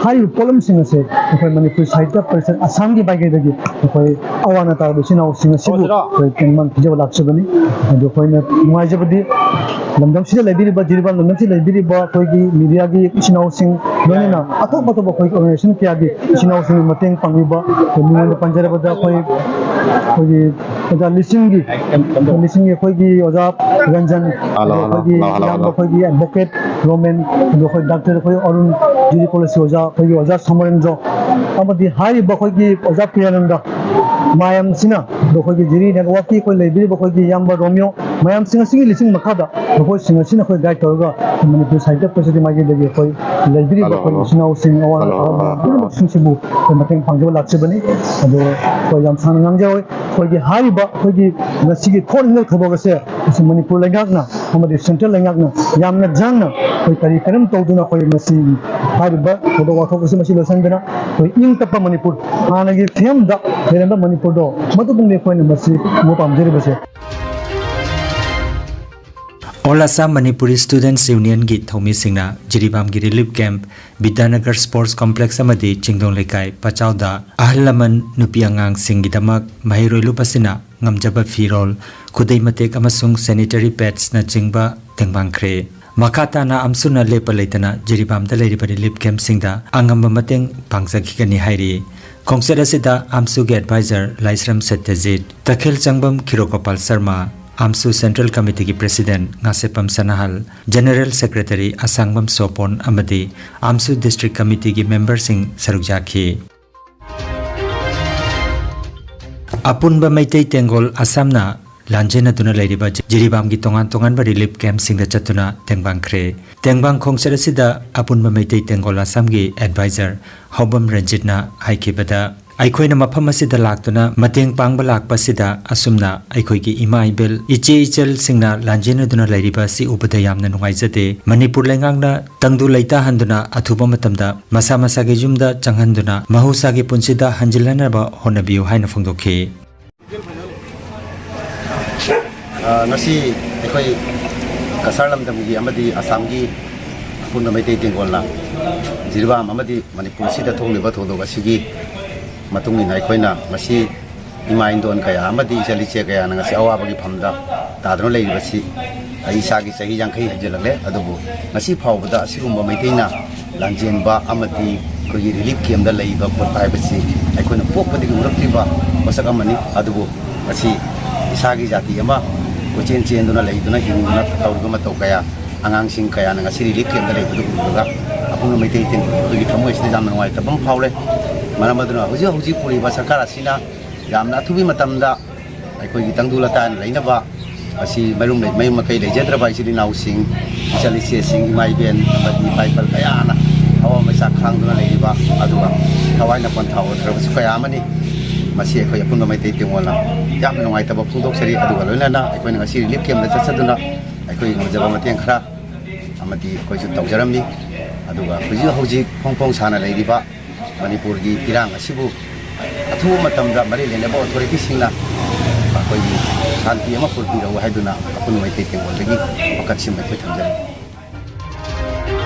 ꯍꯥꯏꯔꯤꯕ ꯄꯣꯠꯂꯝꯁꯤꯡ ꯑꯁꯦ ꯑꯩꯈꯣꯏ ꯃꯅꯤꯄꯨꯔ ꯁꯥꯍꯤꯇ꯭ꯌ ꯄꯔꯤꯁꯠ ꯑꯁꯥꯝꯒꯤ ꯃꯥꯏꯀꯩꯗꯒꯤ ꯑꯩꯈꯣꯏ ꯑꯋꯥ ꯑꯅꯥ ꯇꯥꯔꯕ ꯏꯆꯤꯟ ꯏꯅꯥꯎꯁꯤꯡ ꯑꯁꯤꯕꯨ ꯑꯩꯈꯣꯏ ꯇꯦꯡꯕꯥꯡ ꯄꯤꯖꯕ ꯂꯥꯛꯆꯕꯅꯤ꯫ ꯑꯗꯨ ꯑꯩꯈꯣꯏꯅ ꯅꯨꯡꯉꯥꯏꯖꯕꯗꯤ ꯂꯝꯗꯝꯁꯤꯗ ꯂꯩꯕꯤꯔꯤꯕ, ꯖꯤꯔꯤꯕꯥꯝ ꯂꯝꯗꯝꯁꯤꯗ ꯂꯩꯕꯤꯔꯤꯕ ꯑꯩꯈꯣꯏꯒꯤ ꯃꯤꯗꯤꯌꯥꯒꯤ ꯏꯆꯤꯟ ꯏꯅꯥꯎꯁꯤꯡ, ꯂꯣꯏꯅꯅ ꯑꯇꯣꯞ ꯑꯇꯣꯞꯄ ꯑꯩꯈꯣꯏ ꯑꯣꯔꯒꯅꯥꯏꯖꯦꯁꯟ ꯀꯌꯥꯒꯤ ꯏꯆꯤꯟ ꯏꯅꯥꯎꯁꯤꯡꯅ ꯃꯇꯦꯡ ꯄꯥꯡꯕꯤꯕ, ꯑꯩꯈꯣꯏ ꯃꯤꯉꯣꯟꯗ ꯄꯟꯖꯔꯕꯗ ꯑꯩꯈꯣꯏ, ꯑꯩꯈꯣꯏꯒꯤ ꯑꯣꯖꯥ ꯂꯤꯁꯤꯡꯒꯤ, ꯂꯤꯁꯤꯡꯒꯤ ꯑꯩꯈꯣꯏꯒꯤ ꯑꯣꯖꯥ ꯔꯟꯖꯟ, ꯍꯜꯂꯣ, ꯍꯜꯂꯣ, ꯑꯩꯈꯣꯏꯒꯤ ꯍꯜꯂꯣ, ꯍꯜꯂꯣ, ꯏꯌꯥꯝꯕ ꯍꯜꯂꯣ꯫ ꯑꯩꯈꯣꯏꯒꯤ ꯑꯦꯗꯚꯣꯀꯦꯠ ꯔꯣꯃꯦꯟ, ꯑꯗꯣ ꯑꯩꯈꯣꯏ ꯗꯥꯛꯇꯔ, ꯑꯩꯈꯣꯏ ꯑꯔꯨꯟ, ꯖꯤꯔꯤ ꯀꯣꯂꯦꯖꯀꯤ ꯑꯣꯖꯥ, ꯑꯩꯈꯣꯏꯒꯤ ꯑꯣꯖꯥ ꯁꯃꯔꯦꯟꯗ꯭ꯔꯣ, ꯑꯃꯗꯤ ꯍꯥꯏꯔꯤꯕ ꯑꯩꯈꯣꯏꯒꯤ ꯑꯣꯖꯥ ꯄ꯭ꯔꯤꯌꯥꯅꯟꯗ, ꯃꯌꯥꯝꯁꯤꯅ, ꯑꯗꯣ ꯑꯩꯈꯣꯏꯒꯤ ꯖꯤꯔꯤ ꯅꯦꯠꯋꯥꯔꯛꯀꯤ ꯑꯩꯈꯣꯏ ꯂꯩꯕꯤꯔꯤꯕ ꯑꯩꯈꯣꯏꯒꯤ ꯏꯌꯥꯝꯕ ꯔꯣꯃꯤꯌꯣ, ꯃꯌꯥꯝꯁꯤꯡ ꯑꯁꯤꯒꯤ ꯂꯤꯁꯤꯡ ꯃꯈꯥꯗ ꯃꯈꯣꯏꯁꯤꯡ ꯑꯁꯤꯅ ꯑꯩꯈꯣꯏ ꯒꯥꯏꯗ ꯇꯧꯔꯒ ꯃꯅꯤꯄꯨꯔ ꯁꯥꯍꯤꯇ꯭ꯌ ꯄꯔꯤꯁꯠꯀꯤ ꯃꯥꯏꯀꯩꯗꯒꯤ ꯑꯩꯈꯣꯏ ꯂꯩꯕꯤꯔꯤꯕ ꯑꯩꯈꯣꯏ ꯏꯆꯤꯟ ꯏꯅꯥꯎꯁꯤꯡ, ꯑꯋꯥ ꯑꯅꯥ ꯇꯥꯔꯕ ꯄꯨꯝꯅꯃꯛꯁꯤꯡꯁꯤꯕꯨ ꯑꯩꯈꯣꯏ ꯃꯇꯦꯡ ꯄꯥꯡꯖꯕ ꯂꯥꯛꯆꯕꯅꯤ꯫ ꯑꯗꯣ ꯑꯩꯈꯣꯏ ꯌꯥꯝ ꯁꯥꯡꯅ ꯉꯥꯡꯖꯔꯣꯏ꯫ ꯑꯩꯈꯣꯏꯒꯤ ꯍꯥꯏꯔꯤꯕ ꯑꯩꯈꯣꯏꯒꯤ ꯉꯁꯤꯒꯤ ꯊꯣꯛꯂꯤꯕ ꯊꯧꯗꯣꯛ ꯑꯁꯦ ꯑꯁꯤ ꯃꯅꯤꯄꯨꯔ ꯂꯩꯉꯥꯛꯅ ꯑꯃꯗꯤ ꯁꯦꯟꯇ꯭ꯔꯦꯜ ꯂꯩꯉꯥꯛꯅ ꯌꯥꯝꯅ ꯌꯥꯡꯅ ꯑꯩꯈꯣꯏ ꯀꯔꯤ ꯀꯔꯝ ꯇꯧꯗꯨꯅ ꯑꯩꯈꯣꯏ ꯃꯁꯤ ꯍꯥꯏꯔꯤꯕ ꯊꯧꯗꯣꯛ ꯋꯥꯊꯣꯛ ꯑꯁꯤ ꯃꯁꯤ ꯂꯣꯏꯁꯤꯟꯗꯅ ꯑꯩꯈꯣꯏ ꯏꯪ ꯇꯞꯄ ꯃꯅꯤꯄꯨꯔ, ꯍꯥꯟꯅꯒꯤ ꯐꯤꯕꯝꯗ ꯂꯩꯔꯝꯕ ꯃꯅꯤꯄꯨꯔꯗꯣ, ꯃꯗꯨꯗꯨꯅꯤ ꯑꯩꯈꯣꯏꯅ ꯃꯁꯤ ꯎꯕ ꯄꯥꯝꯖꯔꯤꯕꯁꯦ꯫ All Assam Manipuri Students Unionꯒꯤ ꯊꯧꯃꯤꯁꯤꯡꯅ ꯖꯤꯔꯤꯕꯥꯝꯒꯤ relief camp, Bidyanagar sports complex ꯑꯃꯗꯤ ꯆꯤꯡꯗꯣꯡ ꯂꯩꯀꯥꯏ ꯄꯆꯥꯎꯗ ꯑꯍꯜ ꯂꯃꯟ, ꯅꯨꯄꯤ ꯑꯉꯥꯡꯁꯤꯡꯒꯤꯗꯃꯛ ꯃꯍꯩꯔꯣꯏ ꯂꯨꯞ ꯑꯁꯤꯅ ꯉꯝꯖꯕ ꯐꯤꯔꯣꯜ, ꯈꯨꯗꯩ ꯃꯇꯦꯛ ꯑꯃꯁꯨꯡ sanitary padsꯅꯆꯤꯡꯕ ꯇꯦꯡꯕꯥꯡꯈ꯭ꯔꯦ꯫ ꯃꯈꯥ ꯇꯥꯅ ꯑꯝꯁꯨꯅ ꯂꯦꯞꯄ ꯂꯩꯇꯅ ꯖꯤꯔꯤꯕꯥꯝꯗ ꯂꯩꯔꯤꯕ ꯔꯤꯂꯤꯐ ꯀꯦꯝꯞꯁꯤꯡꯗ ꯑꯉꯝꯕ ꯃꯇꯦꯡ ꯄꯥꯡꯖꯈꯤꯒꯅꯤ ꯍꯥꯏꯔꯤ꯫ ꯈꯣꯡꯆꯠ ꯑꯁꯤꯗ ꯑꯝꯁꯨꯒꯤ ꯑꯦꯗꯚꯥꯏꯖꯔ ꯂꯥꯏꯁ꯭ꯔꯝ ꯁꯠꯇ꯭ꯌꯖꯤꯠ, ꯇꯈꯦꯜ ꯆꯪꯕꯝ ꯈꯤꯔꯣꯒꯣꯄꯥꯜ ꯁꯔꯃ, ꯑꯝꯁꯨ central ꯀꯃꯤꯇꯤꯒꯤ president Ngasheppam ꯁꯅꯥꯍꯜ, general secretary ꯑꯁꯥꯡꯕꯝ ꯁꯣꯄꯣꯟ ꯑꯃꯗꯤ ꯑꯝꯁꯨ ꯗꯤꯁꯇ꯭ꯔꯤꯛ ꯀꯃꯤꯇꯤꯒꯤ ꯃꯦꯝꯕꯔꯁꯤꯡ ꯁꯔꯨꯛ ꯌꯥꯈꯤ꯫ ꯑꯄꯨꯟꯕ ꯃꯩꯇꯩ ꯇꯦꯡꯒꯣꯜ ꯑꯁꯥꯝꯅ ꯂꯥꯟꯖꯦꯟꯅꯗꯨꯅ ꯂꯩꯔꯤꯕ ꯖꯤꯔꯤꯕꯥꯝꯒꯤ ꯇꯣꯉꯥꯟ ꯇꯣꯉꯥꯟꯕ ꯔꯤꯂꯤꯐ ꯀꯦꯝꯞꯁꯤꯡꯗ ꯆꯠꯇꯨꯅ ꯇꯦꯡꯕꯥꯡꯈ꯭ꯔꯦ꯫ ꯇꯦꯡꯕꯥꯡ ꯈꯣꯡꯆꯠ ꯑꯁꯤꯗ ꯑꯄꯨꯟꯕ ꯃꯩꯇꯩ ꯇꯦꯡꯒꯣꯜ ꯑꯁꯥꯝꯒꯤ ꯑꯦꯗꯚꯥꯏꯖꯔ ꯍꯥꯎꯕꯝ ꯔꯟꯖꯤꯠꯅ ꯍꯥꯏꯈꯤꯕꯗ, ꯑꯩꯈꯣꯏꯅ ꯃꯐꯝ ꯑꯁꯤꯗ ꯂꯥꯛꯇꯨꯅ ꯃꯇꯦꯡ ꯄꯥꯡꯕ ꯂꯥꯛꯄ ꯑꯁꯤꯗ ꯑꯁꯨꯝꯅ ꯑꯩꯈꯣꯏꯒꯤ ꯏꯃꯥ ꯏꯕꯦꯜ, ꯏꯆꯦ ꯏꯆꯜꯁꯤꯡꯅ ꯂꯥꯟꯖꯦꯟꯅꯗꯨꯅ ꯂꯩꯔꯤꯕ ꯑꯁꯤ ꯎꯕꯗ ꯌꯥꯝꯅ ꯅꯨꯡꯉꯥꯏꯖꯗꯦ꯫ ꯃꯅꯤꯄꯨꯔ ꯂꯩꯉꯥꯛꯅ ꯇꯪꯗꯨ ꯂꯩꯇꯥꯍꯟꯗꯨꯅ ꯑꯊꯨꯕ ꯃꯇꯝꯗ ꯃꯁꯥ ꯃꯁꯥꯒꯤ ꯌꯨꯝꯗ ꯆꯪꯍꯟꯗꯨꯅ ꯃꯍꯧꯁꯥꯒꯤ ꯄꯨꯟꯁꯤꯗ ꯍꯟꯖꯤꯜꯍꯟꯅꯕ ꯍꯣꯠꯅꯕꯤꯌꯨ ꯍꯥꯏꯅ ꯐꯣꯡꯗꯣꯛꯈꯤ꯫ ꯑ, ꯉꯁꯤ ꯑꯩꯈꯣꯏ ꯀꯁꯥꯔ ꯂꯝꯗꯝꯒꯤ ꯑꯃꯗꯤ ꯑꯁꯥꯝꯒꯤ ꯑꯄꯨꯟꯕ ꯃꯩꯇꯩ ꯇꯦꯡꯒꯣꯜꯅ ꯖꯤꯔꯤꯕꯥꯝ ꯑꯃꯗꯤ ꯃꯅꯤꯄꯨꯔꯁꯤꯗ ꯊꯣꯛꯂꯤꯕ ꯊꯧꯗꯣꯛ ꯑꯁꯤꯒꯤ ꯃꯇꯨꯡ ꯏꯟꯅ ꯑꯩꯈꯣꯏꯅ ꯉꯁꯤ ꯏꯃꯥ ꯏꯟꯗꯣꯟ ꯀꯌꯥ ꯑꯃꯗꯤ ꯏꯆꯜ ꯏꯆꯦ ꯀꯌꯥꯅ ꯉꯁꯤ ꯑꯋꯥꯕꯒꯤ ꯐꯝꯗ ꯇꯥꯗꯨꯅ ꯂꯩꯔꯤꯕꯁꯤ ꯑꯩ ꯏꯁꯥꯒꯤ ꯆꯍꯤ ꯌꯥꯡꯈꯩ ꯍꯦꯟꯖꯜꯂꯛꯂꯦ꯫ ꯑꯗꯨꯕꯨ ꯉꯁꯤ ꯐꯥꯎꯕꯗ ꯑꯁꯤꯒꯨꯝꯕ ꯃꯩꯇꯩꯅ ꯂꯥꯟꯖꯦꯟꯕ ꯑꯃꯗꯤ ꯑꯩꯈꯣꯏꯒꯤ ꯔꯤꯂꯤꯐ ꯀꯦꯝꯞꯇ ꯂꯩꯕ ꯈꯣꯠꯄ ꯍꯥꯏꯕꯁꯤ ꯑꯩꯈꯣꯏꯅ ꯄꯣꯛꯄꯗꯒꯤ ꯎꯔꯛꯇ꯭ꯔꯤꯕ ꯄꯣꯠꯁꯛ ꯑꯃꯅꯤ꯫ ꯑꯗꯨꯕꯨ ꯉꯁꯤ ꯏꯁꯥꯒꯤ ꯖꯥꯇꯤ ꯑꯃ ꯀꯣꯏꯆꯦꯟ ꯆꯦꯟꯗꯨꯅ ꯂꯩꯗꯨꯅ ꯍꯤꯡꯗꯨꯅ ꯇꯧꯔꯤꯕ ꯃꯇꯧ ꯀꯌꯥ ꯑꯉꯥꯡꯁꯤꯡ ꯀꯌꯥꯅ ꯉꯁꯤ ꯔꯤꯂꯤꯐ ꯀꯦꯝꯗ ꯂꯩꯕꯗꯨ ꯎꯕꯗ ꯑꯄꯨꯟꯕ ꯃꯩꯇꯩ ꯇꯦꯡꯒꯣꯠ ꯑꯩꯈꯣꯏꯒꯤ ꯊꯃꯣꯏꯁꯤꯗ ꯌꯥꯝꯅ ꯅꯨꯡꯉꯥꯏꯇꯕ ꯑꯃ ꯐꯥꯎꯔꯦ꯫ ꯃꯔꯝ ꯑꯗꯨꯅ ꯍꯧꯖꯤꯛ ꯍꯧꯖꯤꯛ ꯄꯨꯔꯤꯕ ꯁꯔꯀꯥꯔ ꯑꯁꯤꯅ ꯌꯥꯝꯅ ꯑꯊꯨꯕ ꯃꯇꯝꯗ ꯑꯩꯈꯣꯏꯒꯤ ꯇꯪꯗꯨ ꯂꯇꯥꯅ ꯂꯩꯅꯕ, ꯑꯁꯤ ꯃꯔꯨꯝ ꯂꯩ-, ꯃꯌꯨꯝ ꯃꯀꯩ ꯂꯩꯖꯗ꯭ꯔꯕ ꯏꯆꯤꯜ ꯏꯅꯥꯎꯁꯤꯡ, ꯏꯆꯜ ꯏꯆꯦꯁꯤꯡ, ꯏꯃꯥ ꯏꯕꯦꯟ ꯑꯃꯗꯤ ꯏꯄꯥ ꯏꯄꯜ ꯀꯌꯥꯅ ꯑꯋꯥꯕ ꯃꯩꯁꯥꯛ ꯈꯥꯡꯗꯨꯅ ꯂꯩꯔꯤꯕ, ꯑꯗꯨꯒ ꯊꯋꯥꯏꯅ ꯄꯣꯟꯊꯥ ꯑꯣꯏꯈ꯭ꯔꯕꯁꯨ ꯀꯌꯥ ꯑꯃꯅꯤ꯫ ꯃꯁꯤ ꯑꯩꯈꯣꯏ ꯑꯄꯨꯟꯕ ꯃꯩꯇꯩ ꯇꯦꯡꯒꯣꯜꯅ ꯌꯥꯝꯅ ꯅꯨꯡꯉꯥꯏꯇꯕ ꯐꯣꯡꯗꯣꯛꯆꯔꯤ꯫ ꯑꯗꯨꯒ ꯂꯣꯏꯅꯅ ꯑꯩꯈꯣꯏꯅ ꯉꯁꯤ ꯔꯤꯂꯤꯐ ꯀꯦꯝꯗ ꯆꯠꯆꯗꯨꯅ ꯑꯩꯈꯣꯏꯒꯤ ꯉꯝꯖꯕ ꯃꯇꯦꯡ ꯈꯔ ꯑꯃꯗꯤ ꯑꯩꯈꯣꯏꯁꯨ ꯇꯧꯖꯔꯝꯃꯤ꯫ ꯑꯗꯨꯒ ꯍꯧꯖꯤꯛ ꯍꯧꯖꯤꯛ ꯐꯣꯡ ꯐꯣꯡ ꯁꯥꯅ ꯂꯩꯔꯤꯕ ꯃꯅꯤꯄꯨꯔꯒꯤ ꯏꯔꯥꯡ ꯑꯁꯤꯕꯨ ꯑꯊꯨꯕ ꯃꯇꯝꯗ ꯃꯔꯤ ꯂꯩꯅꯕ ꯑꯣꯊꯣꯔꯤꯇꯤꯁꯤꯡꯅ ꯑꯩꯈꯣꯏꯒꯤ ꯁꯥꯟꯇꯤ ꯑꯃ ꯄꯨꯔꯛꯄꯤꯔꯛꯎ ꯍꯥꯏꯗꯨꯅ ꯑꯄꯨꯟꯕ ꯃꯩꯇꯩ ꯇꯦꯡꯒꯣꯜꯗꯒꯤ ꯋꯥꯀꯠꯁꯤꯡ ꯑꯩꯈꯣꯏ ꯊꯝꯖꯔꯤ꯫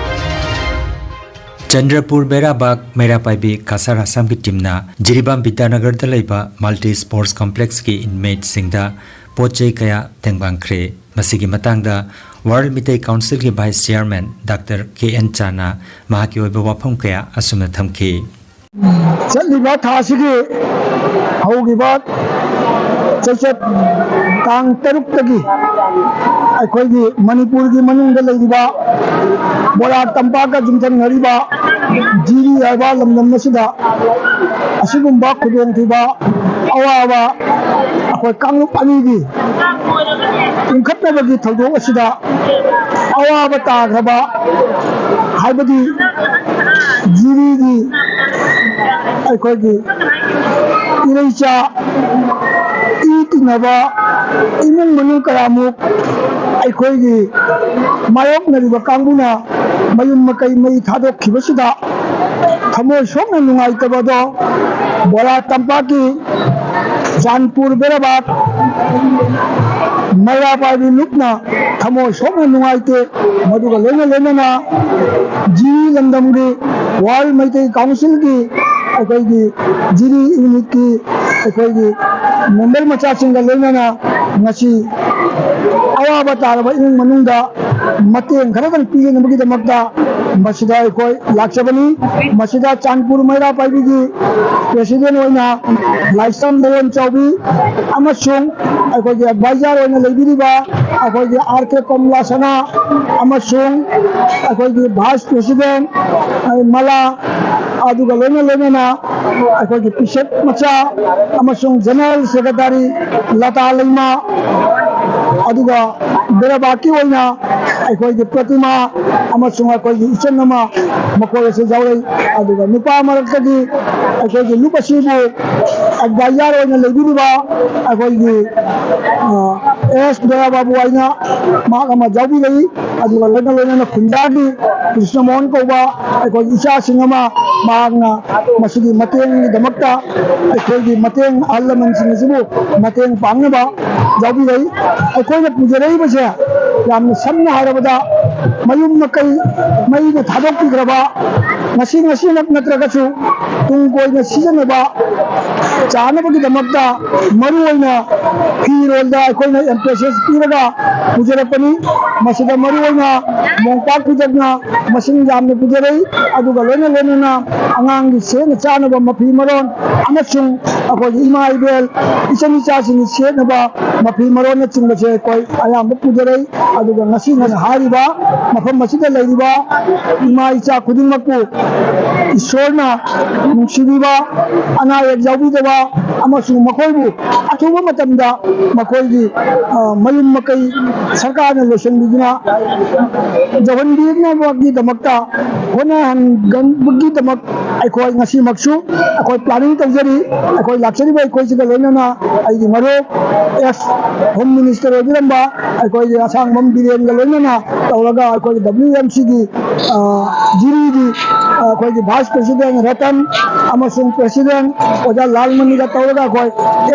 ꯆꯟꯗ꯭ꯔꯄꯨꯔ ꯕꯦꯔꯥꯕꯥꯒ ꯃꯩꯔꯥ ꯄꯥꯏꯕꯤ ꯀꯁꯥꯔ ꯑꯁꯥꯝꯒꯤ ꯇꯤꯝꯅ ꯖꯤꯔꯤꯕꯥꯝ ꯕꯤꯗ꯭ꯌꯥꯅꯒꯔꯗ ꯂꯩꯕ ꯃꯜꯇꯤ ꯁ꯭ꯄꯣꯔꯠꯁ ꯀꯝꯄ꯭ꯂꯦꯛꯁꯀꯤ ꯏꯟꯃꯦꯠꯁꯤꯡꯗ ꯄꯣꯠ ꯆꯩ ꯀꯌꯥ ꯇꯦꯡꯕꯥꯡꯈ꯭ꯔꯦ꯫ ꯃꯁꯤꯒꯤ ꯃꯇꯥꯡꯗ ꯋꯥꯔꯜ ꯃꯤꯇꯩ ꯀꯥꯎꯟꯁꯤꯜꯒꯤ vice chairman doctor K N ꯆꯥꯅ ꯃꯍꯥꯛꯀꯤ ꯑꯣꯏꯕ ꯋꯥꯐꯝ ꯀꯌꯥ ꯑꯁꯨꯝꯅ ꯊꯝꯈꯤ꯫ ꯆꯠꯂꯤꯕ ꯊꯥ ꯑꯁꯤꯒꯤ ꯍꯧꯈꯤꯕ ꯆꯩꯆꯠ ꯇꯥꯡ ꯇꯔꯨꯛꯇꯒꯤ ꯑꯩꯈꯣꯏꯒꯤ ꯃꯅꯤꯄꯨꯔꯒꯤ ꯃꯅꯨꯡꯗ ꯂꯩꯔꯤꯕ ꯕꯣꯔꯥ ꯇꯝꯄꯥꯛꯀ ꯌꯨꯝꯊꯪꯅꯔꯤꯕ ꯖꯤꯔꯤ ꯍꯥꯏꯕ ꯂꯝꯗꯝ ꯑꯁꯤꯗ ꯑꯁꯤꯒꯨꯝꯕ ꯈꯨꯗꯣꯡꯊꯤꯕ ꯑꯋꯥꯕ ꯑꯩꯈꯣꯏ ꯀꯥꯡꯂꯨꯞ ꯑꯅꯤꯒꯤ ꯄꯨꯟꯈꯠꯅꯕꯒꯤ ꯊꯧꯗꯣꯛ ꯑꯁꯤꯗ ꯑꯋꯥꯕ ꯇꯥꯈ꯭ꯔꯕ ꯍꯥꯏꯕꯗꯤ ꯖꯤꯔꯤꯒꯤ ꯑꯩꯈꯣꯏꯒꯤ ꯏꯔꯩꯆꯥ ꯏ ꯇꯤꯟꯅꯕ ꯏꯃꯨꯡ ꯃꯅꯨꯡ ꯀꯌꯥꯃꯨꯛ ꯑꯩꯈꯣꯏꯒꯤ ꯃꯥꯌꯣꯛꯅꯔꯤꯕ ꯀꯥꯡꯕꯨꯅ ꯃꯌꯨꯝ ꯃꯀꯩ ꯃꯩ ꯊꯥꯗꯣꯛꯈꯤꯕꯁꯤꯗ ꯊꯃꯣꯏ ꯁꯣꯛꯅ ꯅꯨꯡꯉꯥꯏꯇꯕꯗꯣ ꯕꯣꯔꯥ ꯇꯝꯄꯥꯛꯀꯤ ꯆꯥꯟꯄꯨꯔ ꯕꯦꯔꯥꯕꯥꯠ ꯃꯩꯔꯥ ꯄꯥꯏꯕꯤ ꯂꯨꯞꯅ ꯊꯃꯣꯏ ꯁꯣꯛꯅ ꯅꯨꯡꯉꯥꯏꯇꯦ꯫ ꯃꯗꯨꯒ ꯂꯣꯏꯅ ꯂꯣꯏꯅꯅ ꯖꯤꯔꯤ ꯂꯝꯗꯝꯒꯤ ꯋꯥꯔꯜ ꯃꯩꯇꯩ ꯀꯥꯎꯟꯁꯤꯜꯒꯤ ꯑꯩꯈꯣꯏꯒꯤ ꯖꯤꯔꯤ ꯌꯨꯅꯤꯠꯀꯤ ꯑꯩꯈꯣꯏꯒꯤ ꯃꯦꯝꯕꯔ ꯃꯆꯥꯁꯤꯡꯒ ꯂꯣꯏꯅꯅ ꯉꯁꯤ ꯑꯋꯥꯕ ꯇꯥꯔꯕ ꯏꯃꯨꯡ ꯃꯅꯨꯡꯗ ꯃꯇꯦꯡ ꯈꯔꯗꯪ ꯄꯤꯅꯕꯒꯤꯗꯃꯛꯇ ꯃꯁꯤꯗ ꯑꯩꯈꯣꯏ ꯂꯥꯛꯆꯕꯅꯤ꯫ ꯃꯁꯤꯗ ꯆꯥꯟꯄꯨꯔ ꯃꯩꯔꯥ ꯄꯥꯏꯕꯤꯒꯤ president ꯑꯣꯏꯅ ꯂꯥꯏꯁ꯭ꯔꯝ ꯂꯣꯏꯌꯣꯟ ꯆꯥꯎꯕꯤ ꯑꯃꯁꯨꯡ ꯑꯩꯈꯣꯏꯒꯤ advisor ꯑꯣꯏꯅ ꯂꯩꯕꯤꯔꯤꯕ ꯑꯩꯈꯣꯏꯒꯤ R K ꯀꯣꯝꯂꯥ ꯁꯅꯥ ꯑꯃꯁꯨꯡ ꯑꯩꯈꯣꯏꯒꯤ vice president ꯃꯂꯥ, ꯑꯗꯨꯒ ꯂꯣꯏꯅ ꯂꯣꯏꯅꯅ ꯑꯩꯈꯣꯏꯒꯤ ꯄꯤꯁꯛ ꯃꯆꯥ ꯑꯃꯁꯨꯡ general secretary ꯂꯇꯥ ꯂꯩꯃ, ꯑꯗꯨꯒ ꯕꯦꯔꯕꯥꯛꯀꯤ ꯑꯣꯏꯅ ꯑꯩꯈꯣꯏꯒꯤ ꯄ꯭ꯔꯇꯤꯃꯥ ꯑꯃꯁꯨꯡ ꯑꯩꯈꯣꯏꯒꯤ ꯏꯆꯟ ꯑꯃ, ꯃꯈꯣꯏ ꯑꯁꯤ ꯌꯥꯎꯔꯛꯏ꯫ ꯑꯗꯨꯒ ꯅꯨꯄꯥ ꯃꯔꯛꯇꯒꯤ ꯑꯩꯈꯣꯏꯒꯤ ꯂꯨꯞ ꯑꯁꯤꯕꯨ advisor ꯑꯣꯏꯅ ꯂꯩꯕꯤꯔꯤꯕ ꯑꯩꯈꯣꯏꯒꯤ, ꯑ, S ꯗꯌꯥꯕꯥꯕꯨ ꯍꯥꯏꯅ ꯃꯍꯥꯛ ꯑꯃ ꯌꯥꯎꯕꯤꯔꯛꯏ꯫ ꯑꯗꯨꯒ ꯂꯣꯏꯅ ꯂꯣꯏꯅꯅ ꯈꯨꯟꯖꯥꯒꯤ ꯀ꯭ꯔꯤꯁꯅꯃꯣꯍꯟ ꯀꯧꯕ ꯑꯩꯈꯣꯏꯒꯤ ꯏꯆꯥꯁꯤꯡ ꯑꯃ ꯃꯍꯥꯛꯅ ꯃꯁꯤꯒꯤ ꯃꯇꯦꯡꯒꯤꯗꯃꯛꯇ ꯑꯩꯈꯣꯏꯒꯤ ꯃꯇꯦꯡ, ꯑꯍꯜ ꯂꯃꯟꯁꯤꯡ ꯑꯁꯤꯕꯨ ꯃꯇꯦꯡ ꯄꯥꯡꯅꯕ ꯌꯥꯎꯕꯤꯔꯛꯏ꯫ ꯑꯩꯈꯣꯏꯅ ꯄꯨꯖꯔꯛꯏꯕꯁꯦ ꯌꯥꯝꯅ ꯁꯝꯅ ꯍꯥꯏꯔꯕꯗ ꯃꯌꯨꯝ ꯃꯀꯩ ꯃꯩꯅ ꯊꯥꯗꯣꯛꯄꯤꯈ꯭ꯔꯕ, ꯉꯁꯤ ꯉꯁꯤꯃꯛ ꯅꯠꯇ꯭ꯔꯒꯁꯨ ꯇꯨꯡ ꯀꯣꯏꯅ ꯁꯤꯖꯤꯟꯅꯕ ꯆꯥꯅꯕꯒꯤꯗꯃꯛꯇ ꯃꯔꯨꯑꯣꯏꯅ ꯐꯤꯔꯣꯜꯗ ꯑꯩꯈꯣꯏꯅ emphasis ꯄꯤꯔꯒ ꯄꯨꯖꯔꯛꯄꯅꯤ꯫ ꯃꯁꯤꯗ ꯃꯔꯨꯑꯣꯏꯅ ꯃꯣꯝꯄꯥꯛ ꯐꯤꯗꯛꯅ ꯃꯁꯤꯡ ꯌꯥꯝꯅ ꯄꯨꯖꯔꯛꯏ꯫ ꯑꯗꯨꯒ ꯂꯣꯏꯅ ꯂꯣꯏꯅꯅ ꯑꯉꯥꯡꯒꯤ ꯁꯦꯠꯅ ꯆꯥꯅꯕ ꯃꯐꯤ ꯃꯔꯣꯟ ꯑꯃꯁꯨꯡ ꯑꯩꯈꯣꯏꯒꯤ ꯏꯃꯥ ꯏꯕꯦꯜ, ꯏꯆꯟ ꯏꯆꯥꯁꯤꯡꯒꯤ ꯁꯦꯠꯅꯕ ꯃꯐꯤ ꯃꯔꯣꯟꯅꯆꯤꯡꯕꯁꯦ ꯑꯩꯈꯣꯏ ꯑꯌꯥꯝꯕ ꯄꯨꯖꯔꯛꯏ꯫ ꯑꯗꯨꯒ ꯉꯁꯤ ꯉꯁꯤ ꯍꯥꯏꯔꯤꯕ ꯃꯐꯝ ꯑꯁꯤꯗ ꯂꯩꯔꯤꯕ ꯏꯃꯥ ꯏꯆꯥ ꯈꯨꯗꯤꯡꯃꯛꯄꯨ ꯏꯁꯣꯔꯅ ꯅꯨꯡꯁꯤꯕꯤꯕ, ꯑꯅꯥ ꯑꯌꯦꯛ ꯌꯥꯎꯕꯤꯗꯕ ꯑꯃꯁꯨꯡ ꯃꯈꯣꯏꯕꯨ ꯑꯊꯨꯕ ꯃꯇꯝꯗ ꯃꯈꯣꯏꯒꯤ, ꯑ, ꯃꯌꯨꯝ ꯃꯀꯩ ꯁꯔꯀꯥꯔꯅ ꯂꯣꯏꯁꯤꯟꯕꯤꯗꯨꯅ ꯌꯧꯍꯟꯕꯤꯅꯕꯒꯤꯗꯃꯛꯇ ꯑꯩꯈꯣꯏ ꯉꯁꯤꯃꯛꯁꯨ ꯑꯩꯈꯣꯏ planning ꯇꯧꯖꯔꯤ꯫ ꯑꯩꯈꯣꯏ ꯂꯥꯛꯆꯔꯤꯕ ꯑꯩꯈꯣꯏꯁꯤꯒ ꯂꯣꯏꯅꯅ ꯑꯩꯒꯤ ꯃꯔꯨꯞ S Home Minister ꯑꯣꯏꯕꯤꯔꯝꯕ ꯑꯩꯈꯣꯏꯒꯤ ꯑꯁꯥꯡꯕꯝ ꯕꯤꯔꯦꯟꯒ ꯂꯣꯏꯅꯅ ꯇꯧꯔꯒ ꯑꯩꯈꯣꯏꯒꯤ W M C ꯒꯤ, ꯑ, ꯖꯤꯔꯤꯒꯤ, ꯑ, ꯑꯩꯈꯣꯏꯒꯤ vice president ꯔꯇꯟ ꯑꯃꯁꯨꯡ president ꯑꯣꯖꯥ ꯂꯥꯜꯃꯅꯤꯒ ꯇꯧꯔꯒ ꯑꯩꯈꯣꯏ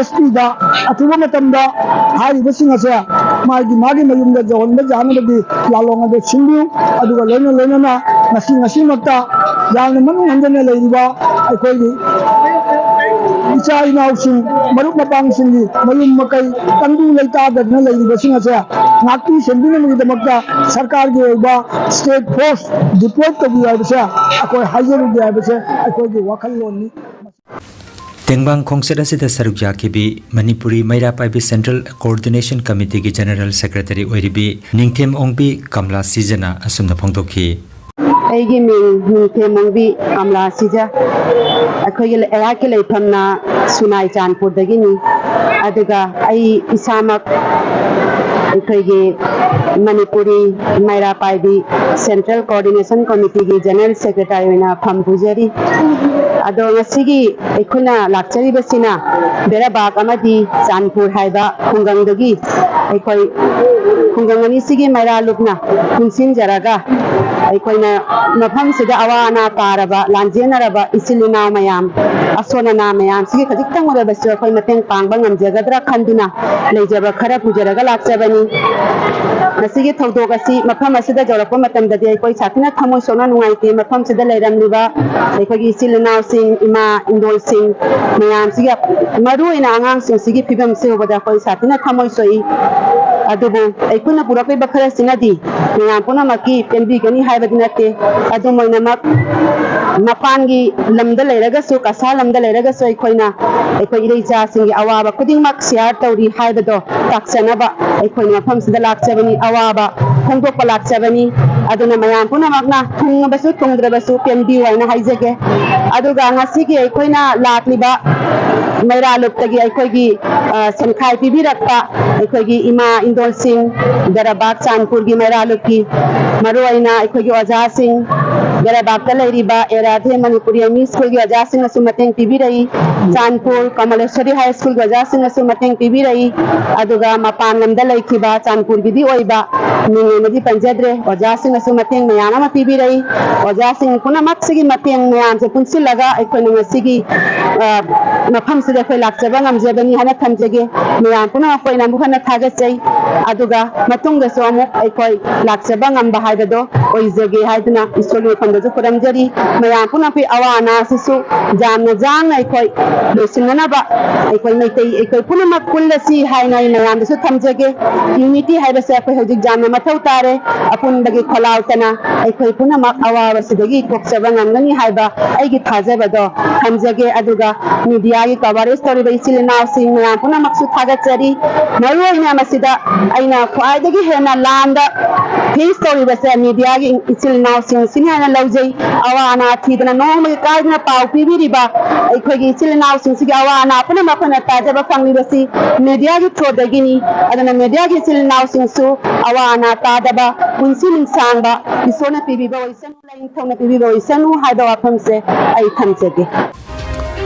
S P ꯗ ꯑꯊꯨꯕ ꯃꯇꯝꯗ ꯍꯥꯏꯔꯤꯕꯁꯤꯡ ꯑꯁꯦ ꯃꯥꯒꯤ, ꯃꯥꯒꯤ ꯃꯌꯨꯝꯗ ꯌꯧꯍꯟꯕ ꯌꯥꯅꯕꯒꯤ ꯂꯥꯂꯣꯡ ꯑꯗꯨ ꯁꯤꯟꯕꯤꯌꯨ꯫ ꯑꯗꯨꯒ ꯂꯣꯏꯅ ꯂꯣꯏꯅꯅ ꯉꯁꯤ, ꯉꯁꯤꯃꯛꯇ ꯌꯥꯝꯅ ꯃꯅꯨꯡ ꯍꯟꯖꯟꯅ ꯂꯩꯔꯤꯕ ꯑꯩꯈꯣꯏꯒꯤ ꯏꯆꯥ ꯏꯅꯥꯎꯁꯤꯡ, ꯃꯔꯨꯞ ꯃꯄꯥꯡꯁꯤꯡꯒꯤ ꯃꯌꯨꯝ ꯃꯀꯩ ꯇꯪꯗꯨ ꯂꯩꯇꯥꯗꯗꯅ ꯂꯩꯔꯤꯕꯁꯤꯡ ꯑꯁꯦ ꯉꯥꯛꯄꯤ ꯁꯦꯟꯕꯤꯅꯕꯒꯤꯗꯃꯛꯇ ꯁꯔꯀꯥꯔꯒꯤ ꯑꯣꯏꯕ state force deploy ꯇꯧꯕꯤꯌꯨ ꯍꯥꯏꯕꯁꯦ ꯑꯩꯈꯣꯏ ꯍꯥꯏꯖꯔꯨꯒꯦ ꯍꯥꯏꯕꯁꯦ ꯑꯩꯈꯣꯏꯒꯤ ꯋꯥꯈꯜꯂꯣꯟꯅꯤ꯫ ꯇꯦꯡꯕꯥꯡ ꯈꯣꯡꯆꯠ ꯑꯁꯤꯗ ꯁꯔꯨꯛ ꯌꯥꯈꯤꯕꯤ ꯃꯅꯤꯄꯨꯔꯤ ꯃꯩꯔꯥ ꯄꯥꯏꯕꯤ Central Coordination Committee ꯒꯤ General Secretary ꯑꯣꯏꯔꯤꯕꯤ ꯅꯤꯡꯊꯦꯝ ꯑꯣꯡꯕꯤ ꯀꯝꯂꯥ ꯁꯤꯖꯅ ꯑꯁꯨꯝꯅ ꯐꯣꯡꯗꯣꯛꯈꯤ꯫ ꯑꯩꯒꯤ ꯃꯤꯡ ꯅꯤꯡꯊꯦꯝ ꯑꯣꯡꯕꯤ ꯀꯝꯂꯥ ꯁꯤꯖ꯫ ꯑꯩꯈꯣꯏꯒꯤ ꯑꯩꯍꯥꯛꯀꯤ ꯂꯩꯐꯝꯅ ꯁꯨꯅꯥꯏ ꯆꯥꯟꯄꯨꯔꯗꯒꯤꯅꯤ꯫ ꯑꯗꯨꯒ ꯑꯩ ꯏꯁꯥꯃꯛ ꯑꯩꯈꯣꯏꯒꯤ ꯃꯅꯤꯄꯨꯔꯤ ꯃꯩꯔꯥ ꯄꯥꯏꯕꯤ Central Coordination Committee ꯒꯤ General Secretary ꯑꯣꯏꯅ ꯐꯝ ꯄꯨꯖꯔꯤ꯫ ꯑꯗꯣ ꯉꯁꯤꯒꯤ ꯑꯩꯈꯣꯏꯅ ꯂꯥꯛꯆꯔꯤꯕꯁꯤꯅ ꯕꯦꯔꯥꯕꯥꯛ ꯑꯃꯗꯤ ꯆꯥꯟꯄꯨꯔ ꯍꯥꯏꯕ ꯈꯨꯡꯒꯪꯗꯒꯤ ꯑꯩꯈꯣꯏ ꯈꯨꯡꯒꯪ ꯑꯅꯤꯁꯤꯒꯤ ꯃꯩꯔꯥ ꯂꯨꯞꯅ ꯄꯨꯟꯁꯤꯟꯖꯔꯒ ꯑꯩꯈꯣꯏꯅ ꯃꯐꯝꯁꯤꯗ ꯑꯋꯥ ꯑꯅꯥ ꯇꯥꯔꯕ, ꯂꯥꯟꯖꯦꯟꯅꯔꯕ ꯏꯆꯤꯜ ꯏꯅꯥꯎ ꯃꯌꯥꯝ, ꯑꯁꯣꯟ ꯑꯅꯥ ꯃꯌꯥꯝꯁꯤꯒꯤ ꯈꯖꯤꯛꯇꯪ ꯑꯣꯏꯔꯕꯁꯨ ꯑꯩꯈꯣꯏ ꯃꯇꯦꯡ ꯄꯥꯡꯕ ꯉꯝꯖꯒꯗ꯭ꯔꯥ ꯈꯟꯗꯨꯅ ꯂꯩꯖꯕ ꯈꯔ ꯄꯨꯖꯔꯒ ꯂꯥꯛꯆꯕꯅꯤ꯫ ꯉꯁꯤꯒꯤ ꯊꯧꯗꯣꯛ ꯑꯁꯤ ꯃꯐꯝ ꯑꯁꯤꯗ ꯌꯧꯔꯛꯄ ꯃꯇꯝꯗꯗꯤ ꯑꯩꯈꯣꯏ ꯁꯥꯊꯤꯅ ꯊꯃꯣꯏ ꯁꯣꯛꯅ ꯅꯨꯡꯉꯥꯏꯇꯦ꯫ ꯃꯐꯝꯁꯤꯗ ꯂꯩꯔꯝꯂꯤꯕ ꯑꯩꯈꯣꯏꯒꯤ ꯏꯆꯤꯜ ꯏꯅꯥꯎꯁꯤꯡ, ꯏꯃꯥ ꯏꯟꯗꯣꯜꯁꯤꯡ ꯃꯌꯥꯝꯁꯤꯒ, ꯃꯔꯨꯑꯣꯏꯅ ꯑꯉꯥꯡꯁꯤꯡꯁꯤꯒꯤ ꯐꯤꯕꯝꯁꯤ ꯎꯕꯗ ꯑꯩꯈꯣꯏ ꯁꯥꯊꯤꯅ ꯊꯃꯣꯏ ꯁꯣꯛꯏ꯫ ꯑꯗꯨꯕꯨ ꯑꯩꯈꯣꯏꯅ ꯄꯨꯔꯛꯂꯤꯕ ꯈꯔꯁꯤꯅꯗꯤ ꯃꯌꯥꯝ ꯄꯨꯝꯅꯃꯛꯀꯤ ꯄꯦꯟꯕꯤꯒꯅꯤ ꯍꯥꯏꯕꯗꯤ ꯅꯠꯇꯦ꯫ ꯑꯗꯨꯝ ꯑꯣꯏꯅꯃꯛ, ꯃꯄꯥꯟꯒꯤ ꯂꯝꯗ ꯂꯩꯔꯒꯁꯨ, ꯀꯁꯥ ꯂꯝꯗ ꯂꯩꯔꯒꯁꯨ ꯑꯩꯈꯣꯏꯅ ꯑꯩꯈꯣꯏ ꯏꯔꯩꯆꯥꯁꯤꯡꯒꯤ ꯑꯋꯥꯕ ꯈꯨꯗꯤꯡꯃꯛ share ꯇꯧꯔꯤ ꯍꯥꯏꯕꯗꯣ ꯇꯥꯛꯆꯅꯕ ꯑꯩꯈꯣꯏꯅ ꯃꯐꯝꯁꯤꯗ ꯂꯥꯛꯆꯕꯅꯤ, ꯑꯋꯥꯕ ꯐꯣꯡꯗꯣꯛꯄ ꯂꯥꯛꯆꯕꯅꯤ꯫ ꯑꯗꯨꯅ ꯃꯌꯥꯝ ꯄꯨꯝꯅꯃꯛꯅ ꯊꯨꯡꯉꯕꯁꯨ ꯊꯨꯡꯗ꯭ꯔꯕꯁꯨ ꯄꯦꯟꯕꯤꯌꯨ ꯍꯥꯏꯅ ꯍꯥꯏꯖꯒꯦ꯫ ꯑꯗꯨꯒ ꯉꯁꯤꯒꯤ ꯑꯩꯈꯣꯏꯅ ꯂꯥꯛꯂꯤꯕ ꯃꯩꯔꯥ ꯂꯨꯞꯇꯒꯤ ꯑꯩꯈꯣꯏꯒꯤ, ꯑ, ꯁꯦꯟꯈꯥꯏ ꯄꯤꯕꯤꯔꯛꯄ ꯑꯩꯈꯣꯏꯒꯤ ꯏꯃꯥ ꯏꯟꯗꯣꯜꯁꯤꯡ, ꯕꯦꯔꯥꯕꯥꯛ ꯆꯥꯟꯄꯨꯔꯒꯤ ꯃꯩꯔꯥ ꯂꯨꯞꯀꯤ ꯃꯔꯨꯑꯣꯏꯅ ꯑꯩꯈꯣꯏꯒꯤ ꯑꯣꯖꯥꯁꯤꯡ, ꯕꯦꯔꯥꯕꯥꯛꯇ ꯂꯩꯔꯤꯕ ꯑꯦ ꯔꯥꯙꯦ ꯃꯅꯤꯄꯨꯔꯤ ꯑꯦꯝ ꯏ ꯁ꯭ꯀꯨꯜꯒꯤ ꯑꯣꯖꯥꯁꯤꯡꯅꯁꯨ ꯃꯇꯦꯡ ꯄꯤꯕꯤꯔꯛꯏ꯫ ꯆꯥꯟꯄꯨꯔ ꯀꯃꯂꯦꯁ꯭ꯋꯔꯤ ꯍꯥꯏ ꯁ꯭ꯀꯨꯜꯒꯤ ꯑꯣꯖꯥꯁꯤꯡꯅꯁꯨ ꯃꯇꯦꯡ ꯄꯤꯕꯤꯔꯛꯏ꯫ ꯑꯗꯨꯒ ꯃꯄꯥꯟ ꯂꯝꯗ ꯂꯩꯈꯤꯕ ꯆꯥꯟꯄꯨꯔꯒꯤꯗꯤ ꯑꯣꯏꯕ ꯃꯤꯡ ꯑꯣꯏꯅꯗꯤ ꯄꯟꯖꯗ꯭ꯔꯦ, ꯑꯣꯖꯥꯁꯤꯡꯅꯁꯨ ꯃꯇꯦꯡ ꯃꯌꯥꯝ ꯑꯃ ꯄꯤꯕꯤꯔꯛꯏ꯫ ꯑꯣꯖꯥꯁꯤꯡ ꯄꯨꯝꯅꯃꯛꯁꯤꯒꯤ ꯃꯇꯦꯡ ꯃꯌꯥꯝꯁꯦ ꯄꯨꯟꯁꯤꯜꯂꯒ ꯑꯩꯈꯣꯏꯅ ꯉꯁꯤꯒꯤ, ꯑ, ꯃꯐꯝꯁꯤꯗ ꯑꯩꯈꯣꯏ ꯂꯥꯛꯆꯕ ꯉꯝꯖꯕꯅꯤ ꯍꯥꯏꯅ ꯊꯝꯖꯒꯦ꯫ ꯃꯌꯥꯝ ꯄꯨꯝꯅꯃꯛꯄꯨ ꯑꯩꯅ ꯑꯃꯨꯛ ꯍꯟꯅ ꯊꯥꯒꯠꯆꯩ꯫ ꯑꯗꯨꯒ ꯃꯇꯨꯡꯗꯁꯨ ꯑꯃꯨꯛ ꯑꯩꯈꯣꯏ ꯂꯥꯛꯆꯕ ꯉꯝꯕ ꯍꯥꯏꯕꯗꯣ ꯑꯣꯏꯖꯒꯦ ꯍꯥꯏꯗꯨꯅ ꯏꯁꯣꯔꯒꯤ ꯗꯁꯨ ꯈꯨꯔꯨꯝꯖꯔꯤ꯫ ꯃꯌꯥꯝ ꯄꯨꯝꯅꯃꯛꯀꯤ ꯑꯋꯥ ꯑꯅꯥꯁꯤꯁꯨ ꯌꯥꯝꯅ ꯌꯥꯡꯅ ꯑꯩꯈꯣꯏ ꯂꯣꯏꯁꯤꯟꯅꯅꯕ ꯑꯩꯈꯣꯏ ꯃꯩꯇꯩ ꯑꯩꯈꯣꯏ ꯄꯨꯝꯅꯃꯛ ꯄꯨꯜꯂꯁꯤ ꯍꯥꯏꯅ ꯑꯩ ꯃꯌꯥꯝꯗꯁꯨ ꯊꯝꯖꯒꯦ꯫ Unity ꯍꯥꯏꯕꯁꯦ ꯑꯩꯈꯣꯏ ꯍꯧꯖꯤꯛ ꯌꯥꯝꯅ ꯃꯊꯧ ꯇꯥꯔꯦ꯫ ꯑꯄꯨꯟꯕꯒꯤ ꯈꯣꯜꯂꯥꯎꯇꯅ ꯑꯩꯈꯣꯏ ꯄꯨꯝꯅꯃꯛ ꯑꯋꯥꯕꯁꯤꯗꯒꯤ ꯀꯣꯛꯆꯕ ꯉꯝꯒꯅꯤ ꯍꯥꯏꯕ ꯑꯩꯒꯤ ꯊꯥꯖꯕꯗꯣ ꯊꯝꯖꯒꯦ꯫ ꯑꯗꯨꯒ mediaꯒꯤ coverage ꯇꯧꯔꯤꯕ ꯏꯆꯤꯜ ꯏꯅꯥꯎꯁꯤꯡ ꯃꯌꯥꯝ ꯄꯨꯝꯅꯃꯛꯁꯨ ꯊꯥꯒꯠꯆꯔꯤ꯫ ꯃꯔꯨꯑꯣꯏꯅ ꯃꯁꯤꯗ ꯑꯩꯅ ꯈ꯭ꯋꯥꯏꯗꯒꯤ ꯍꯦꯟꯅ ꯂꯥꯟꯗ face ꯇꯧꯔꯤꯕꯁꯦ mediaꯒꯤ ꯏꯆꯤꯜ ꯏꯅꯥꯎꯁꯤꯡꯁꯤꯅꯤ ꯍꯥꯏꯅ ꯂꯧꯖꯩ꯫ ꯑꯋꯥ ꯑꯅꯥ ꯊꯤꯗꯅ ꯅꯣꯡꯃꯒꯤ ꯀꯥꯏꯗꯅ ꯄꯥꯎ ꯄꯤꯕꯤꯔꯤꯕ ꯑꯩꯈꯣꯏꯒꯤ ꯏꯆꯤꯜ ꯏꯅꯥꯎꯁꯤꯡꯁꯤꯒꯤ ꯑꯋꯥ ꯑꯅꯥ ꯄꯨꯝꯅꯃꯛ ꯑꯩꯈꯣꯏꯅ ꯇꯥꯖꯕ ꯐꯪꯂꯤꯕꯁꯤ mediaꯒꯤ throughꯗꯒꯤꯅꯤ꯫ ꯑꯗꯨꯅ mediaꯒꯤ ꯏꯆꯤꯜ ꯏꯅꯥꯎꯁꯤꯡꯁꯨ ꯑꯋꯥ ꯑꯅꯥ ꯇꯥꯗꯕ, ꯄꯨꯟꯁꯤ ꯅꯨꯡꯁꯥꯡꯕ, ꯏꯁꯣꯔꯅ ꯄꯤꯕꯤꯕ ꯑꯣꯏꯁꯅꯨ, ꯂꯥꯏꯅꯤꯡꯊꯧꯅ ꯄꯤꯕꯤꯕ ꯑꯣꯏꯁꯅꯨ ꯍꯥꯏꯕ ꯋꯥꯐꯝꯁꯦ ꯑꯩ ꯊꯝꯖꯒꯦ꯫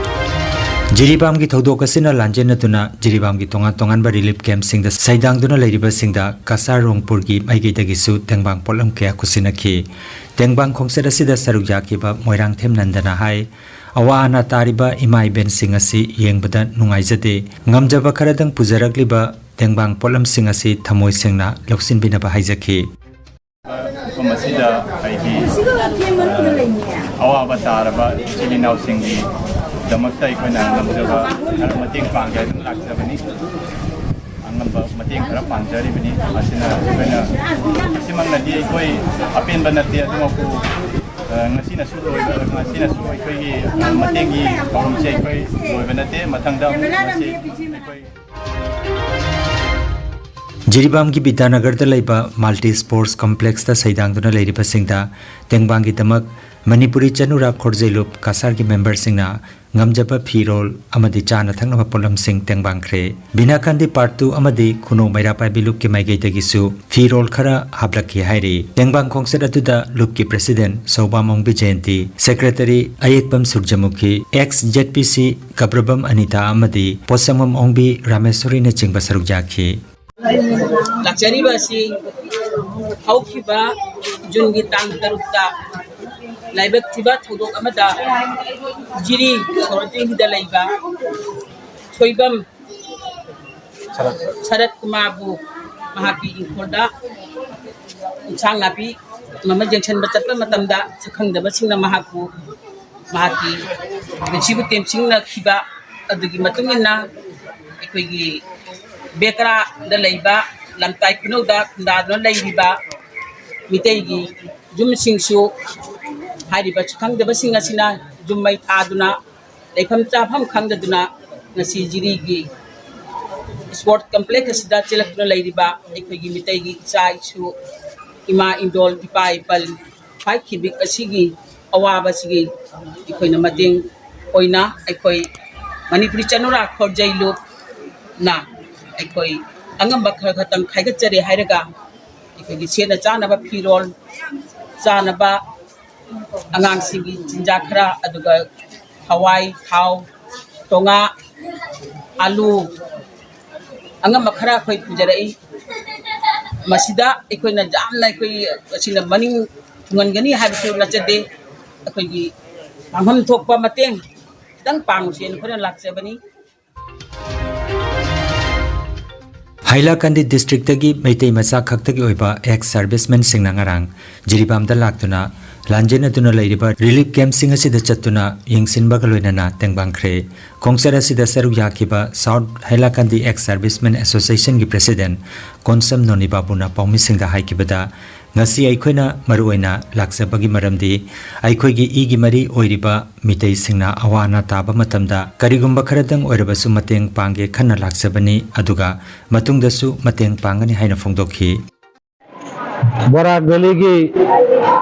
ꯖꯤꯔꯤꯕꯥꯝꯒꯤ ꯊꯧꯗꯣꯛ ꯑꯁꯤꯅ ꯂꯥꯟꯖꯦꯟꯅꯗꯨꯅ ꯖꯤꯔꯤꯕꯥꯝꯒꯤ ꯇꯣꯉꯥꯟ ꯇꯣꯉꯥꯟꯕ relief campꯁꯤꯡꯗ ꯁꯩꯗꯥꯡꯗꯨꯅ ꯂꯩꯔꯤꯕꯁꯤꯡꯗ ꯀꯁꯥꯔ ꯔꯣꯡꯄꯨꯔꯒꯤ ꯃꯥꯏꯀꯩꯗꯒꯤꯁꯨ ꯇꯦꯡꯕꯥꯡ ꯄꯣꯠꯂꯝ ꯀꯌꯥ ꯈꯨꯠꯁꯤꯟꯅꯈꯤ꯫ ꯇꯦꯡꯕꯥꯡ ꯈꯣꯡꯆꯠ ꯑꯁꯤꯗ ꯁꯔꯨꯛ ꯌꯥꯈꯤꯕ ꯃꯣꯏꯔꯥꯡꯊꯦꯝ ꯅꯟꯗꯅ ꯍꯥꯏ, ꯑꯋꯥ ꯑꯅꯥ ꯇꯥꯔꯤꯕ ꯏꯃꯥ ꯏꯕꯦꯟꯁꯤꯡ ꯑꯁꯤ ꯌꯦꯡꯕꯗ ꯅꯨꯡꯉꯥꯏꯖꯗꯦ꯫ ꯉꯝꯖꯕ ꯈꯔꯗꯪ ꯄꯨꯖꯔꯛꯂꯤꯕ ꯇꯦꯡꯕꯥꯡ ꯄꯣꯠꯂꯝꯁꯤꯡ ꯑꯁꯤ ꯊꯃꯣꯏ ꯁꯦꯡꯅ ꯂꯧꯁꯤꯟꯕꯤꯅꯕ ꯍꯥꯏꯖꯈꯤ꯫ ꯃꯐꯝ ꯑꯁꯤꯗ ꯑꯩꯒꯤ, ꯑ, ꯑꯋꯥꯕ ꯇꯥꯔꯕ ꯏꯆꯤꯜ ꯏꯅꯥꯎꯁꯤꯡꯒꯤꯗꯃꯛꯇ ꯑꯩꯈꯣꯏꯅ ꯉꯝꯖꯕ ꯈꯔ ꯃꯇꯦꯡ ꯄꯥꯡꯒꯦ ꯍꯥꯏꯗꯨꯅ ꯂꯥꯛꯆꯕꯅꯤ꯫ ꯑꯉꯝꯕ ꯃꯇꯦꯡ ꯈꯔ ꯄꯥꯡꯖꯔꯤꯕꯅꯤ꯫ ꯃꯁꯤꯅ ꯑꯩꯈꯣꯏꯅ, ꯃꯁꯤꯃꯛꯅꯗꯤ ꯑꯩꯈꯣꯏ ꯑꯄꯦꯟꯕ ꯅꯠꯇꯦ, ꯑꯗꯨꯃꯛꯄꯨ, ꯑ, ꯉꯁꯤꯅꯁꯨ ꯂꯣꯏꯕ, ꯉꯁꯤꯅꯁꯨ ꯑꯩꯈꯣꯏꯒꯤ, ꯑ, ꯃꯇꯦꯡꯒꯤ ꯊꯧꯔꯝꯁꯦ ꯑꯩꯈꯣꯏ ꯂꯣꯏꯕ ꯅꯠꯇꯦ꯫ ꯃꯊꯪꯗ ꯑꯃꯨꯛ ꯃꯁꯤ ꯑꯩꯈꯣꯏ ꯖꯤꯔꯤꯕꯥꯝꯒꯤ ꯕꯤꯗ꯭ꯌꯥꯅꯒꯔꯗ ꯂꯩꯕ Multi Sports Complexꯇ ꯁꯩꯗꯥꯡꯗꯨꯅ ꯂꯩꯔꯤꯕꯁꯤꯡꯗ ꯇꯦꯡꯕꯥꯡꯒꯤꯗꯃꯛ ꯃꯅꯤꯄꯨꯔꯤ ꯆꯅꯨꯔꯥ ꯈꯣꯔꯖꯩꯂꯨꯞ ꯀꯁꯥꯔꯒꯤ memberꯁꯤꯡꯅ ꯉꯝꯖꯕ ꯐꯤꯔꯣꯜ ꯑꯃꯗꯤ ꯆꯥꯅ ꯊꯛꯅꯕ ꯄꯣꯠꯂꯝꯁꯤꯡ ꯇꯦꯡꯕꯥꯡꯈ꯭ꯔꯦ꯫ ꯕꯤꯅꯥꯀꯥꯟꯗꯤ Part Two ꯑꯃꯗꯤ ꯈꯨꯅꯧ ꯃꯩꯔꯥ ꯄꯥꯏꯕꯤ ꯂꯨꯞꯀꯤ ꯃꯥꯏꯀꯩꯗꯒꯤꯁꯨ ꯐꯤꯔꯣꯜ ꯈꯔ ꯍꯥꯞꯂꯛꯈꯤ ꯍꯥꯏꯔꯤ꯫ ꯇꯦꯡꯕꯥꯡ ꯈꯣꯡꯆꯠ ꯑꯗꯨꯗ ꯂꯨꯞꯀꯤ president ꯁꯧꯕꯥꯝ ꯑꯣꯡꯕꯤ Jayanti, secretary ꯑꯌꯦꯛꯄꯝ ꯁꯨꯔꯖꯃꯨꯈꯤ, ex ZPC ꯀꯕ꯭ꯔꯕꯝ Anita ꯑꯃꯗꯤ ꯄꯣꯠꯁꯪꯕꯝ ꯑꯣꯡꯕꯤ ꯔꯥꯃꯦꯁꯣꯔꯤꯅꯆꯤꯡꯕ ꯁꯔꯨꯛ ꯌꯥꯈꯤ꯫ ꯂꯥꯛꯆꯔꯤꯕ ꯑꯁꯤ ꯍꯧꯈꯤꯕ ꯖꯨꯟꯒꯤ ꯇꯥꯡ ꯇꯔꯨꯛꯇ ꯂꯥꯏꯕꯛ ꯊꯤꯕ ꯊꯧꯗꯣꯛ ꯑꯃꯗ ꯖꯤꯔꯤ ꯁꯣꯔꯣꯇꯤꯡꯗ ꯂꯩꯕ ꯁꯣꯏꯕꯝ ꯁꯔꯠ ꯀꯨꯃꯥꯔꯕꯨ ꯃꯍꯥꯛꯀꯤ ꯏꯪꯈꯣꯜꯗ ꯏꯟꯁꯥꯡ ꯅꯥꯄꯤ ꯑꯃ ꯌꯦꯡꯁꯤꯟꯕ ꯆꯠꯄ ꯃꯇꯝꯗ ꯁꯛꯈꯪꯗꯕꯁꯤꯡꯅ ꯃꯍꯥꯛꯄꯨ, ꯃꯍꯥꯛꯀꯤ ꯄꯨꯟꯁꯤꯕꯨ ꯇꯦꯝꯁꯤꯡꯅꯈꯤꯕ ꯑꯗꯨꯒꯤ ꯃꯇꯨꯡ ꯏꯟꯅ ꯑꯩꯈꯣꯏꯒꯤ ꯕꯦꯀ꯭ꯔꯥꯗ ꯂꯩꯕ ꯂꯝꯇꯥꯏ ꯈꯨꯅꯧꯗ ꯈꯨꯟꯗꯥꯗꯨꯅ ꯂꯩꯔꯤꯕ ꯃꯤꯇꯩꯒꯤ ꯌꯨꯝꯁꯤꯡꯁꯨ ꯍꯥꯏꯔꯤꯕ ꯁꯛꯈꯪꯗꯕꯁꯤꯡ ꯑꯁꯤꯅ ꯌꯨꯝ ꯃꯩ ꯊꯥꯗꯨꯅ ꯂꯩꯐꯝ ꯆꯥꯐꯝ ꯈꯪꯗꯗꯨꯅ ꯉꯁꯤ ꯖꯤꯔꯤꯒꯤ ꯁ꯭ꯄꯣꯔꯠ ꯀꯝꯄ꯭ꯂꯦꯛꯁ ꯑꯁꯤꯗ ꯆꯦꯜꯂꯛꯇꯨꯅ ꯂꯩꯔꯤꯕ ꯑꯩꯈꯣꯏꯒꯤ ꯃꯤꯇꯩꯒꯤ ꯏꯆꯥ ꯏꯁꯨ, ꯏꯃꯥ ꯏꯟꯗꯣꯜ, ꯏꯄꯥ ꯏꯄꯜ ꯍꯥꯏꯈꯤꯕ ꯑꯁꯤꯒꯤ ꯑꯋꯥꯕꯁꯤꯒꯤ ꯑꯩꯈꯣꯏꯅ ꯃꯇꯦꯡ ꯑꯣꯏꯅ ꯑꯩꯈꯣꯏ ꯃꯅꯤꯄꯨꯔꯤ ꯆꯅꯨꯔꯥ ꯈꯣꯔꯖꯩ ꯂꯨꯞꯅ ꯑꯩꯈꯣꯏ ꯑꯉꯝꯕ ꯈꯔ ꯈꯛꯇꯪ ꯈꯥꯏꯒꯠꯆꯔꯦ ꯍꯥꯏꯔꯒ ꯑꯩꯈꯣꯏꯒꯤ ꯁꯦꯠꯅ ꯆꯥꯅꯕ ꯐꯤꯔꯣꯜ, ꯆꯥꯅꯕ ꯑꯉꯥꯡꯁꯤꯡꯒꯤ ꯆꯤꯟꯖꯥꯛ ꯈꯔ, ꯑꯗꯨꯒ ꯍꯋꯥꯏ, ꯊꯥꯎ, ꯇꯣꯉꯥ, ꯑꯂꯨ, ꯑꯉꯝꯕ ꯈꯔ ꯑꯩꯈꯣꯏ ꯄꯨꯖꯔꯛꯏ꯫ ꯃꯁꯤꯗ ꯑꯩꯈꯣꯏꯅ ꯌꯥꯝꯅ ꯑꯩꯈꯣꯏ ꯑꯁꯤꯅ ꯃꯅꯤꯡ ꯊꯨꯡꯍꯟꯒꯅꯤ ꯍꯥꯏꯕꯁꯨ ꯅꯠꯆꯗꯦ꯫ ꯑꯩꯈꯣꯏꯒꯤ ꯄꯥꯡꯐꯝ ꯊꯣꯛꯄ ꯃꯇꯦꯡ ꯈꯤꯇꯪ ꯄꯥꯡꯉꯨꯁꯦꯅ ꯑꯩꯈꯣꯏꯅ ꯂꯥꯛꯆꯕꯅꯤ꯫ ꯍꯥꯏꯂꯥꯀꯟꯗꯤ ꯗꯤꯁꯇ꯭ꯔꯤꯛꯇꯒꯤ ꯃꯩꯇꯩ ꯃꯆꯥ ꯈꯛꯇꯒꯤ ꯑꯣꯏꯕ ꯑꯦꯛꯁ ꯁꯔꯚꯤꯁꯃꯦꯟꯁꯤꯡꯅ ꯉꯔꯥꯡ ꯖꯤꯔꯤꯕꯥꯝꯗ ꯂꯥꯛꯇꯨꯅ ꯂꯥꯟꯖꯦꯟꯅꯗꯨꯅ ꯂꯩꯔꯤꯕ ꯔꯤꯂꯤꯐ ꯀꯦꯝꯞꯁꯤꯡ ꯑꯁꯤꯗ ꯆꯠꯇꯨꯅ ꯌꯦꯡꯁꯤꯟꯕꯒ ꯂꯣꯏꯅꯅ ꯇꯦꯡꯕꯥꯡꯈ꯭ꯔꯦ꯫ ꯈꯣꯡꯆꯠ ꯑꯁꯤꯗ ꯁꯔꯨꯛ ꯌꯥꯈꯤꯕ ꯁꯥꯎꯠ ꯍꯥꯏꯂꯥꯀꯟꯗꯤ ꯑꯦꯛꯁ ꯁꯔꯚꯤꯁꯃꯦꯟ ꯑꯦꯁꯣꯁꯤꯌꯦꯁꯟꯒꯤ ꯄ꯭ꯔꯦꯁꯤꯗꯦꯟꯠ ꯀꯣꯟꯁꯝ ꯅꯣꯅꯤ ꯕꯥꯕꯨꯅ ꯄꯥꯎꯃꯤꯁꯤꯡꯗ ꯍꯥꯏꯈꯤꯕꯗ, ꯉꯁꯤ ꯑꯩꯈꯣꯏꯅ ꯃꯔꯨꯑꯣꯏꯅ ꯂꯥꯛꯆꯕꯒꯤ ꯃꯔꯝꯗꯤ ꯑꯩꯈꯣꯏꯒꯤ ꯏꯒꯤ ꯃꯔꯤ ꯑꯣꯏꯔꯤꯕ ꯃꯤꯇꯩꯁꯤꯡꯅ ꯑꯋꯥ ꯑꯅꯥ ꯇꯥꯕ ꯃꯇꯝꯗ ꯀꯔꯤꯒꯨꯝꯕ ꯈꯔꯗꯪ ꯑꯣꯏꯔꯕꯁꯨ ꯃꯇꯦꯡ ꯄꯥꯡꯒꯦ ꯈꯟꯅ ꯂꯥꯛꯆꯕꯅꯤ꯫ ꯑꯗꯨꯒ ꯃꯇꯨꯡꯗꯁꯨ ꯃꯇꯦꯡ ꯄꯥꯡꯒꯅꯤ ꯍꯥꯏꯅ ꯐꯣꯡꯗꯣꯛꯈꯤ꯫ ꯕꯔꯥꯛ ꯚꯦꯂꯤꯒꯤ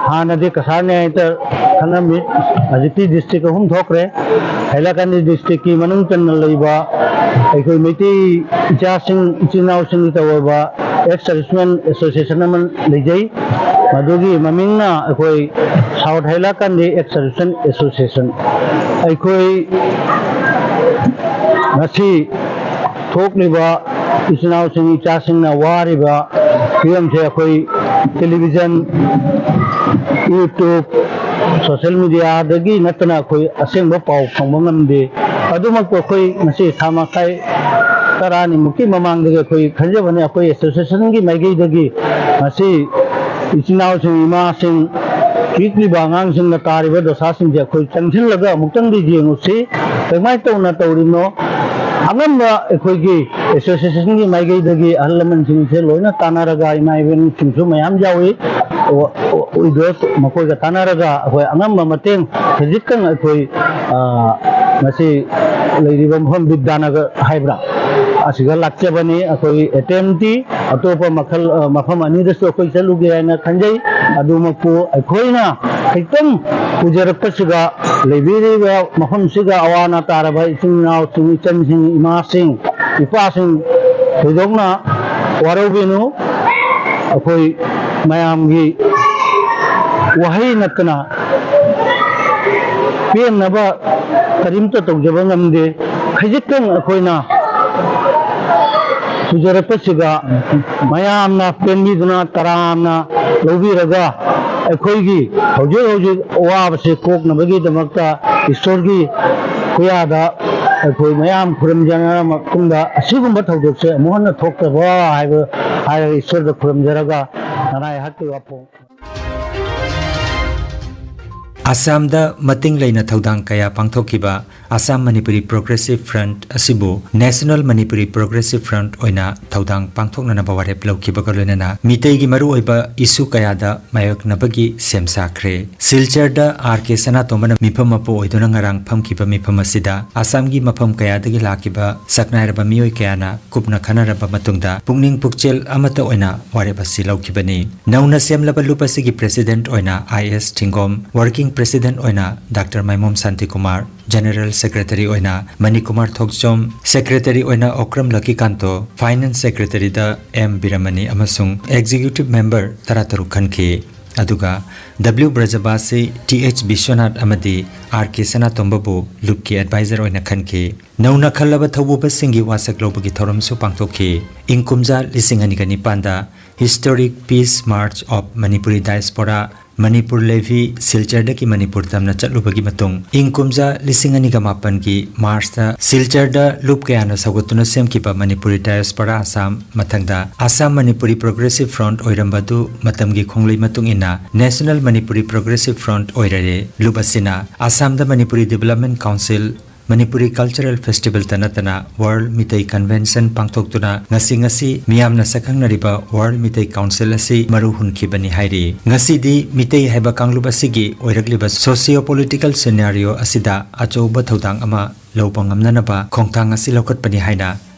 ꯍꯥꯟꯅꯗꯤ ꯀꯁꯥꯔꯅꯦ ꯍꯦꯛꯇ ꯈꯪꯉꯝꯃꯤ꯫ ꯍꯧꯖꯤꯛꯇꯤ ꯗꯤꯁꯇ꯭ꯔꯤꯛ ꯑꯍꯨꯝ ꯊꯣꯛꯈ꯭ꯔꯦ꯫ ꯍꯥꯏꯂꯥꯀꯟꯗꯤ ꯗꯤꯁꯇ꯭ꯔꯤꯛꯀꯤ ꯃꯅꯨꯡ ꯆꯟꯅ ꯂꯩꯕ ꯑꯩꯈꯣꯏ ꯃꯩꯇꯩ ꯏꯆꯥꯁꯤꯡ, ꯏꯆꯤꯜ ꯏꯅꯥꯎꯁꯤꯡꯒꯤ ꯇꯧꯔꯕ ꯑꯦꯛꯁ ꯁꯔꯚꯤꯁꯃꯦꯟ ꯑꯦꯁꯣꯁꯤꯌꯦꯁꯟ ꯑꯃ ꯂꯩꯖꯩ꯫ ꯃꯗꯨꯒꯤ ꯃꯃꯤꯡꯅ ꯑꯩꯈꯣꯏ ꯁꯥꯎꯠ ꯍꯥꯏꯂꯥꯀꯟꯗꯤ ꯑꯦꯛꯁ ꯁꯔꯚꯤꯁꯃꯦꯟ ꯑꯦꯁꯣꯁꯤꯌꯦꯁꯟ꯫ ꯑꯩꯈꯣꯏ ꯉꯁꯤ ꯊꯣꯛꯂꯤꯕ ꯏꯆꯤꯜ ꯏꯅꯥꯎꯁꯤꯡ, ꯏꯆꯥꯁꯤꯡꯅ ꯋꯥꯔꯤꯕ ꯐꯤꯕꯝꯁꯦ ꯑꯩꯈꯣꯏ ꯇꯦꯂꯤꯚꯤꯖꯟ, ꯌꯨꯇ꯭ꯌꯨꯕ, ꯁꯣꯁꯦꯜ ꯃꯦꯗꯤꯌꯥꯗꯒꯤ ꯅꯠꯇꯅ ꯑꯩꯈꯣꯏ ꯑꯁꯦꯡꯕ ꯄꯥꯎ ꯐꯪꯕ ꯉꯝꯗꯦ꯫ ꯑꯗꯨꯃꯛꯄꯨ ꯑꯩꯈꯣꯏ ꯉꯁꯤ ꯊꯥ ꯃꯈꯥꯏ ꯇꯔꯥꯅꯤꯃꯨꯛꯀꯤ ꯃꯃꯥꯡꯗꯒꯤ ꯑꯩꯈꯣꯏ ꯈꯟꯖꯕꯅꯤ, ꯑꯩꯈꯣꯏ ꯑꯦꯁꯣꯁꯤꯌꯦꯁꯟꯒꯤ ꯃꯥꯏꯀꯩꯗꯒꯤ ꯉꯁꯤ ꯏꯆꯤꯟ ꯏꯅꯥꯎꯁꯤꯡ, ꯏꯃꯥꯁꯤꯡ, ꯄꯤꯛꯂꯤꯕ ꯑꯉꯥꯡꯁꯤꯡꯅ ꯇꯥꯔꯤꯕ ꯗꯁꯥꯁꯤꯡꯁꯦ ꯑꯩꯈꯣꯏ ꯆꯪꯁꯤꯜꯂꯒ ꯑꯃꯨꯛꯇꯪꯗꯤ ꯌꯦꯡꯉꯨꯁꯤ꯫ ꯀꯃꯥꯏꯅ ꯇꯧꯅ ꯇꯧꯔꯤꯅꯣ? ꯑꯉꯝꯕ ꯑꯩꯈꯣꯏꯒꯤ ꯑꯦꯁꯣꯁꯤꯌꯦꯁꯟꯒꯤ ꯃꯥꯏꯀꯩꯗꯒꯤ ꯑꯍꯜ ꯂꯃꯟꯁꯤꯡꯁꯦ ꯂꯣꯏꯅ ꯇꯥꯟꯅꯔꯒ, ꯏꯃꯥ ꯏꯕꯦꯟꯁꯤꯡꯁꯨ ꯃꯌꯥꯝ ꯌꯥꯎꯏ, ꯋꯤꯗꯣꯁ, ꯃꯈꯣꯏꯒ ꯇꯥꯟꯅꯔꯒ ꯑꯩꯈꯣꯏ ꯑꯉꯝꯕ ꯃꯇꯦꯡ ꯈꯖꯤꯛꯇꯪ ꯑꯩꯈꯣꯏ, ꯑ, ꯉꯁꯤ ꯂꯩꯔꯤꯕ ꯃꯐꯝ ꯕꯤꯗ꯭ꯌꯥꯅꯒꯔ ꯍꯥꯏꯕ꯭ꯔꯥ, ꯑꯁꯤꯒ ꯂꯥꯛꯆꯕꯅꯤ꯫ ꯑꯩꯈꯣꯏꯒꯤ ꯑꯦꯇꯦꯝꯇꯤ ꯑꯇꯣꯞꯄ ꯃꯈꯜ, ꯑ, ꯃꯐꯝ ꯑꯅꯤꯗꯁꯨ ꯑꯩꯈꯣꯏ ꯆꯠꯂꯨꯒꯦ ꯍꯥꯏꯅ ꯈꯟꯖꯩ꯫ ꯑꯗꯨꯃꯛꯄꯨ ꯑꯩꯈꯣꯏꯅ ꯈꯤꯇꯪ ꯄꯨꯖꯔꯛꯄꯁꯤꯒ, ꯂꯩꯕꯤꯔꯤꯕ ꯃꯐꯝꯁꯤꯒ ꯑꯋꯥ ꯑꯅꯥ ꯇꯥꯔꯕ ꯏꯆꯤꯟ ꯏꯅꯥꯎꯁꯤꯡ, ꯏꯆꯟꯁꯤꯡ, ꯏꯃꯥꯁꯤꯡ, ꯏꯄꯥꯁꯤꯡ ꯊꯣꯏꯗꯣꯛꯅ ꯋꯥꯔꯧꯕꯤꯅꯨ꯫ ꯑꯩꯈꯣꯏ ꯃꯌꯥꯝꯒꯤ ꯋꯥꯍꯩ ꯅꯠꯇꯅ ꯄꯦꯟꯅꯕ ꯀꯔꯤꯝꯇ ꯇꯧꯖꯕ ꯉꯝꯗꯦ꯫ ꯈꯖꯤꯛꯇꯪ ꯑꯩꯈꯣꯏꯅ ꯄꯨꯖꯔꯛꯄꯁꯤꯒ ꯃꯌꯥꯝꯅ ꯄꯦꯟꯕꯤꯗꯨꯅ ꯇꯔꯥꯝꯅ ꯂꯧꯕꯤꯔꯒ, ꯑꯩꯈꯣꯏꯒꯤ ꯍꯧꯖꯤꯛ ꯍꯧꯖꯤꯛ ꯑꯋꯥꯕꯁꯦ ꯀꯣꯛꯅꯕꯒꯤꯗꯃꯛꯇ ꯏꯁꯣꯔꯒꯤ ꯈꯨꯌꯥꯗ ꯑꯩꯈꯣꯏ ꯃꯌꯥꯝ ꯈꯨꯔꯨꯝꯖꯅꯔ ꯃꯇꯨꯡꯗ, ꯑꯁꯤꯒꯨꯝꯕ ꯊꯧꯗꯣꯛꯁꯦ ꯑꯃꯨꯛ ꯍꯟꯅ ꯊꯣꯛꯇꯕ ꯍꯥꯏꯕ ꯍꯥꯏꯔꯒ ꯏꯁꯣꯔꯗ ꯈꯨꯔꯨꯝꯖꯔꯒ ꯉꯔꯥꯡ ꯑꯩꯍꯥꯛꯀꯤ ꯋꯥꯐꯝ꯫ ꯑꯁꯥꯝꯗ ꯃꯇꯤꯡ ꯂꯩꯅ ꯊꯧꯗꯥꯡ ꯀꯌꯥ ꯄꯥꯡꯊꯣꯛꯈꯤꯕ ꯑꯁꯥꯝ ꯃꯅꯤꯄꯨꯔꯤ ꯄ꯭ꯔꯣꯒ꯭ꯔꯦꯁꯤꯚ ꯐ꯭ꯔꯟꯠ ꯑꯁꯤꯕꯨ ꯅꯦꯁꯅꯦꯜ ꯃꯅꯤꯄꯨꯔꯤ ꯄ꯭ꯔꯣꯒ꯭ꯔꯦꯁꯤꯚ ꯐ꯭ꯔꯟꯠ ꯑꯣꯏꯅ ꯊꯧꯗꯥꯡ ꯄꯥꯡꯊꯣꯛꯅꯅꯕ ꯋꯥꯔꯦꯞ ꯂꯧꯈꯤꯕꯒ ꯂꯣꯏꯅꯅ ꯃꯤꯇꯩꯒꯤ ꯃꯔꯨꯑꯣꯏꯕ ꯏꯁꯨ ꯀꯌꯥꯗ ꯃꯥꯌꯣꯛꯅꯕꯒꯤ ꯁꯦꯝ ꯁꯥꯈ꯭ꯔꯦ꯫ ꯁꯤꯜꯆꯔꯗ ꯑꯥꯔ ꯀꯦ ꯁꯅꯥꯇꯣꯝꯕꯅ ꯃꯤꯐꯝ ꯃꯄꯨ ꯑꯣꯏꯗꯨꯅ ꯉꯔꯥꯡ ꯐꯝꯈꯤꯕ ꯃꯤꯐꯝ ꯑꯁꯤꯗ ꯑꯁꯥꯝꯒꯤ ꯃꯐꯝ ꯀꯌꯥꯗꯒꯤ ꯂꯥꯛꯈꯤꯕ ꯁꯛꯅꯥꯏꯔꯕ ꯃꯤꯑꯣꯏ ꯀꯌꯥꯅ ꯀꯨꯞꯅ ꯈꯟꯅꯔꯕ ꯃꯇꯨꯡꯗ ꯄꯨꯛꯅꯤꯡ ꯄꯨꯛꯆꯦꯜ ꯑꯃꯠꯇ ꯑꯣꯏꯅ ꯋꯥꯔꯦꯞ ꯑꯁꯤ ꯂꯧꯈꯤꯕꯅꯤ꯫ ꯅꯧꯅ ꯁꯦꯝꯂꯕ ꯂꯨꯞ ꯑꯁꯤꯒꯤ ꯄ꯭ꯔꯦꯁꯤꯗꯦꯟꯠ ꯑꯣꯏꯅ ꯑꯥꯏ ꯑꯦꯁ ꯊꯤꯡꯒꯣꯝ, ꯋꯥꯔꯀꯤꯡ ꯄ꯭ꯔꯦꯁꯤꯗꯦꯟꯠ ꯑꯣꯏꯅ ꯗꯥꯛꯇꯔ ꯃꯥꯏꯃꯣꯝ ꯁꯥꯟꯇꯤꯀꯨꯃꯥꯔ, ꯖꯦꯅꯔꯦꯜ ꯁꯦꯀ꯭ꯔꯦꯇꯔꯤ ꯑꯣꯏꯅ ꯃꯅꯤꯀꯨꯃꯥꯔ ꯊꯣꯛꯆꯣꯝ, ꯁꯦꯀ꯭ꯔꯦꯇꯔꯤ ꯑꯣꯏꯅ ꯑꯣꯀ꯭ꯔꯝ ꯂꯛꯀꯤꯀꯥꯟꯇꯣ, ꯐꯥꯏꯅꯥꯟꯁ ꯁꯦꯀ꯭ꯔꯦꯇꯔꯤꯗ ꯑꯦꯝ ꯕꯤꯔꯃꯅꯤ ꯑꯃꯁꯨꯡ ꯑꯦꯛꯖꯤꯀ꯭ꯌꯨꯇꯤꯚ ꯃꯦꯝꯕꯔ ꯇꯔꯥꯇꯔꯨꯛ ꯈꯟꯈꯤ꯫ ꯑꯗꯨꯒ W Brajabashi, T H Biswanath ꯑꯃꯗꯤ ꯑꯥꯔ ꯀꯦ ꯁꯅꯥꯇꯣꯝꯕꯕꯨ ꯂꯨꯞꯀꯤ ꯑꯦꯗꯚꯥꯏꯖꯔ ꯑꯣꯏꯅ ꯈꯟꯈꯤ꯫ ꯅꯧꯅ ꯈꯜꯂꯕ ꯊꯧꯕꯨꯕꯁꯤꯡꯒꯤ ꯋꯥꯁꯛ ꯂꯧꯕꯒꯤ ꯊꯧꯔꯝꯁꯨ ꯄꯥꯡꯊꯣꯛꯈꯤ꯫ ꯏꯪ ꯀꯨꯝꯖꯥ ꯂꯤꯁꯤꯡ ꯑꯅꯤꯒ ꯅꯤꯄꯥꯟꯗ Historic Peace March of Manipuri Diaspora, Manipur ꯂꯦꯚꯤ ꯁꯤꯜꯆꯔꯗꯒꯤ ꯃꯅꯤꯄꯨꯔ ꯇꯝꯅ ꯆꯠꯂꯨꯕꯒꯤ ꯃꯇꯨꯡ, ꯏꯪ ꯀꯨꯝꯖꯥ ꯂꯤꯁꯤꯡ ꯑꯅꯤꯒ ꯃꯥꯄꯟꯒꯤ ꯃꯥꯔꯆꯇ ꯁꯤꯜꯆꯔꯗ ꯂꯨꯞ ꯀꯌꯥꯅ ꯁꯧꯒꯠꯇꯨꯅ ꯁꯦꯝꯈꯤꯕ ꯃꯅꯤꯄꯨꯔꯤ ꯗꯥꯌꯁꯄꯣꯔꯥ ꯑꯁꯥꯝ, ꯃꯊꯪꯗ ꯑꯁꯥꯝ ꯃꯅꯤꯄꯨꯔꯤ ꯄ꯭ꯔꯣꯒ꯭ꯔꯦꯁꯤꯚ ꯐ꯭ꯔꯣꯟꯠ ꯑꯣꯏꯔꯝꯕ ꯑꯗꯨ ꯃꯇꯝꯒꯤ ꯈꯣꯡꯂꯩ ꯃꯇꯨꯡ ꯏꯟꯅ ꯅꯦꯁꯅꯦꯜ ꯃꯅꯤꯄꯨꯔꯤ ꯄ꯭ꯔꯣꯒ꯭ꯔꯦꯁꯤꯚ ꯐ꯭ꯔꯣꯟꯠ ꯑꯣꯏꯔꯔꯦ꯫ ꯂꯨꯞ ꯑꯁꯤꯅ ꯑꯁꯥꯝꯗ Manipuri development council, Manipuri cultural ꯐꯦꯁꯇꯤꯚꯦꯜꯇ ꯅꯠꯇꯅ ꯋꯥꯔꯜ ꯃꯤꯇꯩ ꯀꯟꯚꯦꯟꯁꯟ ꯄꯥꯡꯊꯣꯛꯇꯨꯅ ꯉꯁꯤ, ꯉꯁꯤ ꯃꯤꯌꯥꯝꯅ ꯁꯛꯈꯪꯅꯔꯤꯕ ꯋꯥꯔꯜ ꯃꯤꯇꯩ ꯀꯥꯎꯟꯁꯤꯜ ꯑꯁꯤ ꯃꯔꯨ ꯍꯨꯟꯈꯤꯕꯅꯤ ꯍꯥꯏꯔꯤ꯫ ꯉꯁꯤꯗꯤ ꯃꯤꯇꯩ ꯍꯥꯏꯕ ꯀꯥꯡꯂꯨꯞ ꯑꯁꯤꯒꯤ ꯑꯣꯏꯔꯛꯂꯤꯕ ꯁꯣꯁꯤꯌꯣ ꯄꯣꯂꯤꯇꯤꯀꯦꯜ ꯁꯤꯅꯥꯔꯤꯑꯣ ꯑꯁꯤꯗ ꯑꯆꯧꯕ ꯊꯧꯗꯥꯡ ꯑꯃ ꯂꯧꯕ ꯉꯝꯅꯅꯕ ꯈꯣꯡꯊꯥꯡ ꯑꯁꯤ ꯂꯧꯈꯠꯄꯅꯤ ꯍꯥꯏꯅ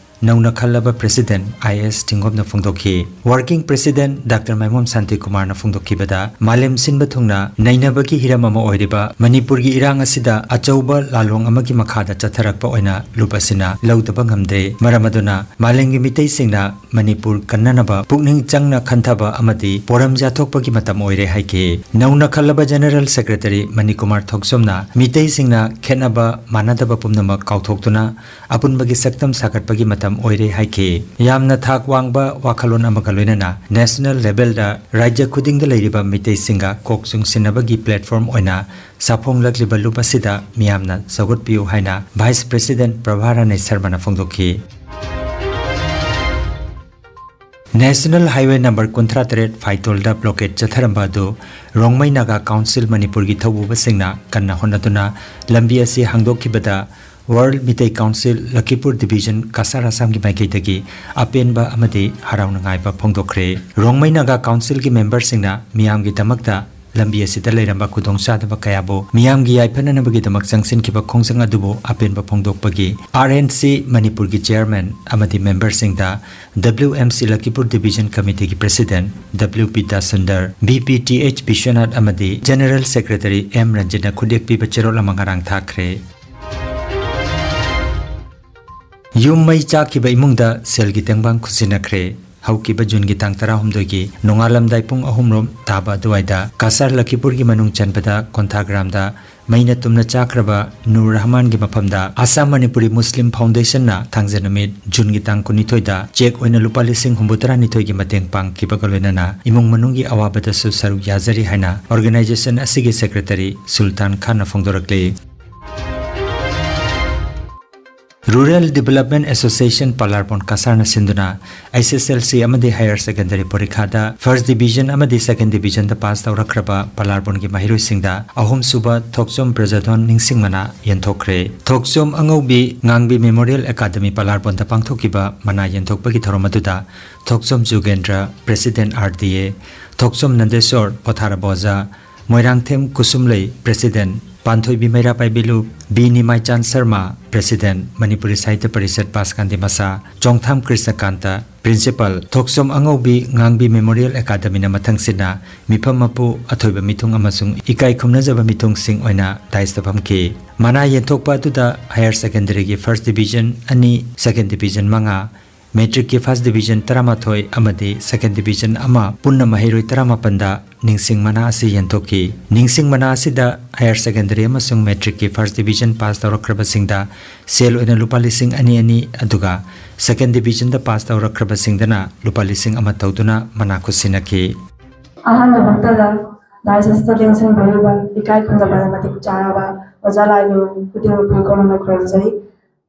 ꯅꯧꯅ ꯈꯜꯂꯕ ꯄ꯭ꯔꯦꯁꯤꯗꯦꯟꯠ ꯑꯥꯏ ꯑꯦꯁ ꯆꯤꯡꯒꯣꯝꯅ ꯐꯣꯡꯗꯣꯛꯈꯤ꯫ ꯋꯥꯔꯀꯤꯡ ꯄ꯭ꯔꯦꯁꯤꯗꯦꯟꯠ ꯗꯥꯛꯇꯔ ꯃꯥꯏꯃꯣꯝ ꯁꯥꯟꯇꯤꯀꯨꯃꯥꯔꯅ ꯐꯣꯡꯗꯣꯛꯈꯤꯕꯗ, ꯃꯥꯂꯦꯝ ꯁꯤꯟꯕ ꯊꯨꯡꯅ ꯅꯩꯅꯕꯒꯤ ꯍꯤꯔꯝ ꯑꯃ ꯑꯣꯏꯔꯤꯕ ꯃꯅꯤꯄꯨꯔꯒꯤ ꯏꯔꯥꯡ ꯑꯁꯤꯗ ꯑꯆꯧꯕ ꯂꯥꯂꯣꯡ ꯑꯃꯒꯤ ꯃꯈꯥꯗ ꯆꯠꯊꯔꯛꯄ ꯑꯣꯏꯅ ꯂꯨꯞ ꯑꯁꯤꯅ ꯂꯧꯗꯕ ꯉꯝꯗꯦ꯫ ꯃꯔꯝ ꯑꯗꯨꯅ ꯃꯥꯂꯦꯝꯒꯤ ꯃꯤꯇꯩꯁꯤꯡꯅ ꯃꯅꯤꯄꯨꯔ ꯀꯟꯅꯅꯕ ꯄꯨꯛꯅꯤꯡ ꯆꯪꯅ ꯈꯟꯊꯕ ꯑꯃꯗꯤ ꯄꯣꯔꯝ ꯌꯥꯊꯣꯛꯄꯒꯤ ꯃꯇꯝ ꯑꯣꯏꯔꯦ ꯍꯥꯏꯈꯤ꯫ ꯅꯧꯅ ꯈꯜꯂꯕ ꯖꯦꯅꯦꯔꯦꯜ ꯁꯦꯀ꯭ꯔꯦꯇꯔꯤ ꯃꯅꯤꯀꯨꯃꯥꯔ ꯊꯣꯛꯆꯣꯝꯅ ꯃꯤꯇꯩꯁꯤꯡꯅ ꯈꯦꯠꯅꯕ ꯃꯥꯟꯅꯗꯕ ꯄꯨꯝꯅꯃꯛ ꯀꯥꯎꯊꯣꯛꯇꯨꯅ ꯑꯄꯨꯟꯕꯒꯤ ꯁꯛꯇꯝ ꯁꯥꯒꯠꯄꯒꯤ ꯃꯇꯝ ꯑꯣꯏꯔꯦ ꯍꯥꯏꯈꯤ꯫ ꯌꯥꯝꯅ ꯊꯥꯛ ꯋꯥꯡꯕ ꯋꯥꯈꯜꯂꯣꯟ ꯑꯃꯒ ꯂꯣꯏꯅꯅ ꯅꯦꯁꯅꯦꯜ ꯂꯦꯚꯦꯜꯗ ꯔꯥꯖ꯭ꯌ ꯈꯨꯗꯤꯡꯗ ꯂꯩꯔꯤꯕ ꯃꯤꯇꯩꯁꯤꯡꯒ ꯀꯣꯛ ꯆꯨꯡꯁꯤꯟꯅꯕꯒꯤ ꯄ꯭ꯂꯦꯠꯐꯣꯔꯝ ꯑꯣꯏꯅ ꯁꯥꯐꯣꯡꯂꯛꯂꯤꯕ ꯂꯨꯞ ꯑꯁꯤꯗ ꯃꯤꯌꯥꯝꯅ ꯁꯧꯒꯠꯄꯤꯌꯨ ꯍꯥꯏꯅ ꯚꯥꯏꯁ ꯄ꯭ꯔꯦꯁꯤꯗꯦꯟꯠ ꯄ꯭ꯔꯚꯥꯔꯥꯅꯤ ꯁꯔꯃꯅ ꯐꯣꯡꯗꯣꯛꯈꯤ꯫ ꯅꯦꯁꯅꯦꯜ ꯍꯥꯏꯋꯦ ꯅꯝꯕꯔ ꯀꯨꯟꯊ꯭ꯔꯥ ꯇꯔꯦꯠ ꯐꯥꯏꯇꯣꯜꯗ ꯕ꯭ꯂꯣꯀꯦꯠ ꯆꯠꯊꯔꯝꯕ ꯑꯗꯨ ꯔꯣꯡꯃꯩ ꯅꯥꯒꯥ ꯀꯥꯎꯟꯁꯤꯜ ꯃꯅꯤꯄꯨꯔꯒꯤ ꯊꯧꯕꯨꯕꯁꯤꯡꯅ ꯀꯟꯅ ꯍꯣꯠꯅꯗꯨꯅ ꯂꯝꯕꯤ ꯑꯁꯤ ꯍꯥꯡꯗꯣꯛꯈꯤꯕꯗ world Meitei council Lakhipur division Cachar ꯑꯁꯥꯝꯒꯤ ꯃꯥꯏꯀꯩꯗꯒꯤ ꯑꯄꯦꯟꯕ ꯑꯃꯗꯤ ꯍꯔꯥꯎ ꯅꯨꯡꯉꯥꯏꯕ ꯐꯣꯡꯗꯣꯛꯈ꯭ꯔꯦ꯫ ꯔꯣꯡꯃꯩ ꯅꯥꯒꯥ ꯀꯥꯎꯟꯁꯤꯜꯒꯤ ꯃꯦꯝꯕꯔꯁꯤꯡꯅ ꯃꯤꯌꯥꯝꯒꯤꯗꯃꯛꯇ ꯂꯝꯕꯤ ꯑꯁꯤꯗ ꯂꯩꯔꯝꯕ ꯈꯨꯗꯣꯡꯆꯥꯗꯕ ꯀꯌꯥꯕꯨ ꯃꯤꯌꯥꯝꯒꯤ ꯌꯥꯏꯐꯅꯅꯕꯒꯤꯗꯃꯛ ꯆꯪꯁꯤꯟꯈꯤꯕ ꯈꯣꯡꯖꯪ ꯑꯗꯨꯕꯨ ꯑꯄꯦꯟꯕ ꯐꯣꯡꯗꯣꯛꯄꯒꯤ ꯑꯥꯔ ꯑꯦꯟ ꯁꯤ ꯃꯅꯤꯄꯨꯔꯒꯤ ꯆꯦꯌꯔꯃꯦꯟ ꯑꯃꯗꯤ ꯃꯦꯝꯕꯔꯁꯤꯡꯗ W M C Lakhipur division ꯀꯃꯤꯇꯤꯒꯤ president W P Dasundar, V P T H Biswanath ꯑꯃꯗꯤ ꯖꯦꯅꯦꯔꯦꯜ ꯁꯦꯀ꯭ꯔꯦꯇꯔꯤ ꯑꯦꯝ ꯔꯟꯖꯤꯠꯅ ꯈꯨꯠꯌꯦꯛ ꯄꯤꯕ ꯆꯦꯔꯣꯜ ꯑꯃ ꯉꯔꯥꯡ ꯊꯥꯈ꯭ꯔꯦ꯫ ꯌꯨꯝ ꯃꯩ ꯆꯥꯛꯈꯤꯕ ꯏꯃꯨꯡꯗ ꯁꯦꯜꯒꯤ ꯇꯦꯡꯕꯥꯡ ꯈꯨꯠꯁꯤꯟꯅꯈ꯭ꯔꯦ꯫ ꯍꯧꯈꯤꯕ ꯖꯨꯟꯒꯤ ꯇꯥꯡ ꯇꯔꯥꯍꯨꯝꯗꯣꯏꯒꯤ ꯅꯣꯡꯉꯥꯜꯂꯝꯗꯥꯏ ꯄꯨꯡ ꯑꯍꯨꯝ ꯔꯣꯝ ꯇꯥꯕ ꯑꯗꯨꯋꯥꯏꯗ ꯀꯁꯥꯔ ꯂꯈꯤꯄꯨꯔꯒꯤ ꯃꯅꯨꯡ ꯆꯟꯕꯗ ꯀꯣꯟꯊꯥꯒ꯭ꯔꯥꯝꯗ ꯃꯩꯅ ꯇꯨꯝꯅ ꯆꯥꯈ꯭ꯔꯕ ꯅꯨꯔ ꯔꯍꯃꯥꯟꯒꯤ ꯃꯐꯝꯗ ꯑꯁꯥꯝ ꯃꯅꯤꯄꯨꯔꯤ ꯃꯨꯁꯂꯤꯝ ꯐꯥꯎꯟꯗꯦꯁꯟꯅ ꯊꯥꯡꯖ ꯅꯨꯃꯤꯠ ꯖꯨꯟꯒꯤ ꯇꯥꯡ ꯀꯨꯟꯅꯤꯊꯣꯏꯗ ꯆꯦꯛ ꯑꯣꯏꯅ ꯂꯨꯄꯥ ꯂꯤꯁꯤꯡ ꯍꯨꯝꯐꯨꯇꯔꯥꯅꯤꯊꯣꯏꯒꯤ ꯃꯇꯦꯡ ꯄꯥꯡꯈꯤꯕꯒ ꯂꯣꯏꯅꯅ ꯏꯃꯨꯡ ꯃꯅꯨꯡꯒꯤ ꯑꯋꯥꯕꯗꯁꯨ ꯁꯔꯨꯛ ꯌꯥꯖꯔꯤ ꯍꯥꯏꯅ ꯑꯣꯔꯒꯅꯥꯏꯖꯦꯁꯟ ꯑꯁꯤꯒꯤ ꯁꯦꯀ꯭ꯔꯦꯇꯔꯤ ꯁꯨꯜꯇꯥꯟ ꯈꯥꯟꯅ ꯐꯣꯡꯗꯣꯔꯛꯂꯤ꯫ Rural Development Association ꯄꯂꯥꯔꯕꯣꯟ ꯀꯁꯥꯔꯅ ꯁꯤꯟꯗꯨꯅ ꯑꯦꯁ ꯑꯦꯁ ꯑꯦꯜ ꯁꯤ ꯑꯃꯗꯤ ꯍꯥꯌꯔ ꯁꯦꯀꯦꯟꯗꯔꯤ ꯄꯔꯤꯈꯥꯗ ꯐꯥꯔꯁ ꯗꯤꯕꯤꯖꯟ ꯑꯃꯗꯤ ꯁꯦꯀꯦꯟ ꯗꯤꯕꯤꯖꯟꯗ ꯄꯥꯁ ꯇꯧꯔꯛꯈ꯭ꯔꯕ ꯄꯂꯥꯔꯕꯣꯟꯒꯤ ꯃꯍꯩꯔꯣꯏꯁꯤꯡꯗ ꯑꯍꯨꯝꯁꯨꯕ ꯊꯣꯛꯆꯣꯝ ꯕ꯭ꯔꯖꯙꯣꯟ ꯅꯤꯡꯁꯤꯡ ꯃꯅꯥ ꯌꯦꯟꯊꯣꯛꯈ꯭ꯔꯦ꯫ ꯊꯣꯛꯆꯣꯝ ꯑꯉꯧꯕꯤ ꯉꯥꯡꯕꯤ ꯃꯦꯃꯣꯔꯤꯌꯦꯜ ꯑꯦꯀꯥꯗꯃꯤ ꯄꯂꯥꯔꯕꯣꯟꯗ ꯄꯥꯡꯊꯣꯛꯈꯤꯕ ꯃꯅꯥ ꯌꯦꯟꯊꯣꯛꯄꯒꯤ ꯊꯧꯔꯝ ꯑꯗꯨꯗ ꯊꯣꯛꯆꯣꯝ ꯖꯨꯒꯦꯟꯗ꯭ꯔ, ꯄ꯭ꯔꯦꯁꯤꯗꯦꯟ ꯑꯥꯔ ꯗꯤ ꯑꯦ, ꯊꯣꯛꯆꯣꯝ ꯅꯟꯗꯦꯁꯣꯔ ꯄꯣꯊꯥꯔꯕ ꯑꯣꯖꯥ, ꯃꯣꯏꯔꯥꯡꯊꯦꯝ ꯀꯨꯁꯨꯝꯂꯩ, ꯄ꯭ꯔꯦꯁꯤꯗꯦꯟ, ꯄꯥꯟꯊꯣꯏꯕꯤ ꯃꯩꯔꯥ ꯄꯥꯏꯕꯤꯂꯨ, ꯕꯤ ꯅꯤꯃꯥꯏꯆꯥꯟ ꯁꯔꯃ, ꯄ꯭ꯔꯦꯁꯤꯗꯦꯟ, ꯃꯅꯤꯄꯨꯔꯤ ꯁꯥꯍꯤꯇ꯭ꯌ ꯄꯔꯤꯁꯠ ꯄꯥꯁꯀꯥꯟꯗꯤ ꯃꯁꯥ, ꯆꯣꯡꯊꯥꯝ ꯀ꯭ꯔꯤꯁꯅꯀꯥꯟꯇ, ꯄ꯭ꯔꯤꯟꯁꯤꯄꯥꯜ, ꯊꯣꯛꯆꯣꯝ ꯑꯉꯧꯕꯤ ꯉꯥꯡꯕꯤ ꯃꯦꯃꯣꯔꯤꯌꯦꯜ ꯑꯦꯀꯥꯗꯃꯤꯅ ꯃꯊꯪꯁꯤꯠꯅ ꯃꯤꯐꯝ ꯃꯄꯨ, ꯑꯊꯣꯏꯕ ꯃꯤꯊꯨꯡ ꯑꯃꯁꯨꯡ ꯏꯀꯥꯏ ꯈꯨꯝꯅꯖꯕ ꯃꯤꯊꯨꯡꯁꯤꯡ ꯑꯣꯏꯅ ꯗꯥꯏꯁꯇ ꯐꯝꯈꯤ꯫ ꯃꯅꯥ ꯌꯦꯟꯊꯣꯛꯄ ꯑꯗꯨꯗ ꯍꯥꯌꯔ ꯁꯦꯀꯦꯟꯗꯔꯤꯒꯤ ꯐꯥꯔꯁ ꯗꯤꯕꯤꯖꯟ ꯑꯅꯤ, ꯁꯦꯀꯦꯟ ꯗꯤꯕꯤꯖꯟ ꯃꯉꯥ, ꯃꯦꯇ꯭ꯔꯤꯛꯀꯤ ꯐꯥꯔꯁ ꯗꯤꯕꯤꯖꯟ ꯇꯔꯥꯃꯥꯊꯣꯏ ꯑꯃꯗꯤ ꯁꯦꯀꯦꯟ ꯗꯤꯕꯤꯖꯟ ꯑꯃ ꯄꯨꯟꯅ ꯃꯍꯩꯔꯣꯏ ꯇꯔꯥꯃꯥꯄꯟꯗ ꯅꯤꯡꯁꯤꯡ ꯃꯅꯥ ꯑꯁꯤ ꯌꯦꯟꯊꯣꯛꯈꯤ꯫ ꯅꯤꯡꯁꯤꯡ ꯃꯅꯥ ꯑꯁꯤꯗ ꯍꯥꯌꯔ ꯁꯦꯀꯦꯟꯗꯔꯤ ꯑꯃꯁꯨꯡ ꯃꯦꯇ꯭ꯔꯤꯛꯀꯤ ꯐꯥꯔꯁ ꯗꯤꯕꯤꯖꯟ ꯄꯥꯁ ꯇꯧꯔꯛꯈ꯭ꯔꯕꯁꯤꯡꯗ ꯁꯦꯜ ꯑꯣꯏꯅ ꯂꯨꯄꯥ ꯂꯤꯁꯤꯡ ꯑꯅꯤ ꯑꯅꯤ, ꯑꯗꯨꯒ ꯁꯦꯀꯦꯟ ꯗꯤꯕꯤꯖꯟꯗ ꯄꯥꯁ ꯇꯧꯔꯛꯈ꯭ꯔꯕꯁꯤꯡꯗꯅ ꯂꯨꯄꯥ ꯂꯤꯁꯤꯡ ꯑꯃ ꯇꯧꯗꯨꯅ ꯃꯅꯥ ꯈꯨꯠꯁꯤꯟꯅꯈꯤ꯫ ꯑꯍꯥꯟꯕꯃꯛꯇꯗ ꯗꯥꯏꯁ ꯑꯁꯤꯗ ꯂꯦꯡꯁꯤꯟꯕꯤꯔꯤꯕ ꯏꯀꯥꯏ ꯈꯨꯝꯅꯕ ꯃꯇꯤꯛ ꯆꯥꯔꯕ ꯑꯣꯖꯥ ꯂꯥꯏꯅꯤꯡ ꯈꯨꯗꯤꯡꯃꯛꯄꯨ ꯏꯀꯣꯟꯅꯅ ꯈꯨꯔꯨꯝꯖꯩ꯫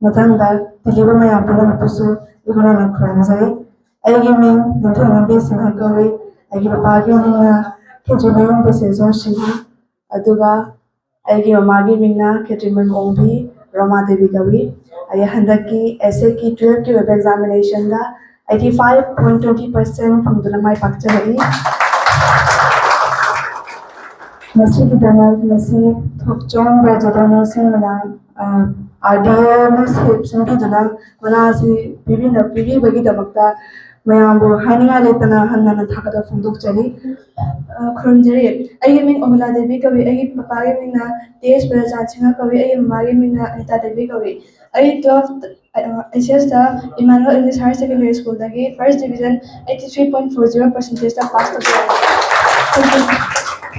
ꯃꯊꯪꯗ ꯇꯤꯜꯂꯤꯕ ꯃꯌꯥꯝ ꯄꯨꯝꯅꯃꯛꯄꯨꯁꯨ ꯏꯀꯣꯟꯅꯅ ꯈꯨꯔꯨꯝꯖꯩ꯫ ꯑꯩꯒꯤ ꯃꯤꯡ ꯅꯤꯡꯊꯧꯉꯝꯕꯤ ꯁꯤꯡꯍ ꯀꯧꯏ꯫ ꯑꯩꯒꯤ ꯄꯄꯥꯒꯤ ꯃꯤꯡꯅ ꯈꯦꯇ꯭ꯔꯤꯃꯌꯨꯝ ꯕꯤꯁꯦꯁꯣꯔ ꯁꯤꯡꯍ, ꯑꯗꯨꯒ ꯑꯩꯒꯤ ꯃꯃꯥꯒꯤ ꯃꯤꯡꯅ ꯈꯦꯇ꯭ꯔꯤꯃꯌꯨꯝ ꯑꯣꯡꯕꯤ ꯔꯣꯃꯥ ꯗꯦꯕꯤ ꯀꯧꯏ꯫ ꯑꯩ ꯍꯟꯗꯛꯀꯤ ꯑꯦꯁ ꯑꯦ ꯀꯤ ꯇꯨꯌꯦꯜꯐꯀꯤ ꯑꯣꯏꯕ ꯑꯦꯛꯖꯥꯃꯤꯅꯦꯁꯟꯗ eighty five point twenty percent ꯐꯪꯗꯨꯅ ꯃꯥꯏ ꯄꯥꯛꯆꯔꯛꯏ꯫ ꯃꯁꯤꯒꯤꯗꯃꯛ ꯉꯁꯤ ꯊꯣꯛꯆꯣꯝ ꯕ꯭ꯔꯖꯗ ꯅꯤꯡꯁꯤꯡꯕꯅ, ꯑ, ꯑꯥꯔ ꯗꯤ ꯑꯦꯅ ꯁꯦꯞ ꯁꯤꯟꯕꯤꯗꯨꯅ ꯃꯅꯥ ꯑꯁꯤ ꯄꯤꯕꯤꯅ-, ꯄꯤꯕꯤꯕꯒꯤꯗꯃꯛꯇ ꯃꯌꯥꯝꯕꯨ ꯍꯥꯏꯅꯤꯡꯉꯥꯏ ꯂꯩꯇꯅ ꯍꯟꯅ ꯍꯟꯅ ꯊꯥꯒꯠꯄ ꯐꯣꯡꯗꯣꯛꯆꯔꯤ꯫ ꯑ, ꯈꯨꯔꯨꯝꯖꯔꯤ꯫ ꯑꯩꯒꯤ ꯃꯤꯡ ꯑꯣꯃꯤꯂꯥ ꯗꯦꯕꯤ ꯀꯧꯏ꯫ ꯑꯩꯒꯤ ꯄꯄꯥꯒꯤ ꯃꯤꯡꯅ ꯇꯦꯖ ꯕ꯭ꯔꯖꯥꯟ ꯁꯤꯡꯍ ꯀꯧꯏ꯫ ꯑꯩꯒꯤ ꯃꯃꯥꯒꯤ ꯃꯤꯡꯅ ꯑꯅꯤꯇꯥ ꯗꯦꯕꯤ ꯀꯧꯏ꯫ ꯑꯩ ꯇꯨꯌꯦꯜꯐ, ꯑ, ꯑꯩꯆ ꯑꯦꯁꯇ ꯏꯃꯥꯅꯨꯋꯦꯜ ꯏꯪꯂꯤꯁ ꯍꯥꯌꯔ ꯁꯦꯀꯦꯟꯗꯔꯤ ꯁ꯭ꯀꯨꯜꯗꯒꯤ first division eighty three point four zero ꯄꯥꯔꯁꯦꯟꯇꯦꯖꯇ ꯄꯥꯁ ꯇꯧꯖꯔꯛꯏ꯫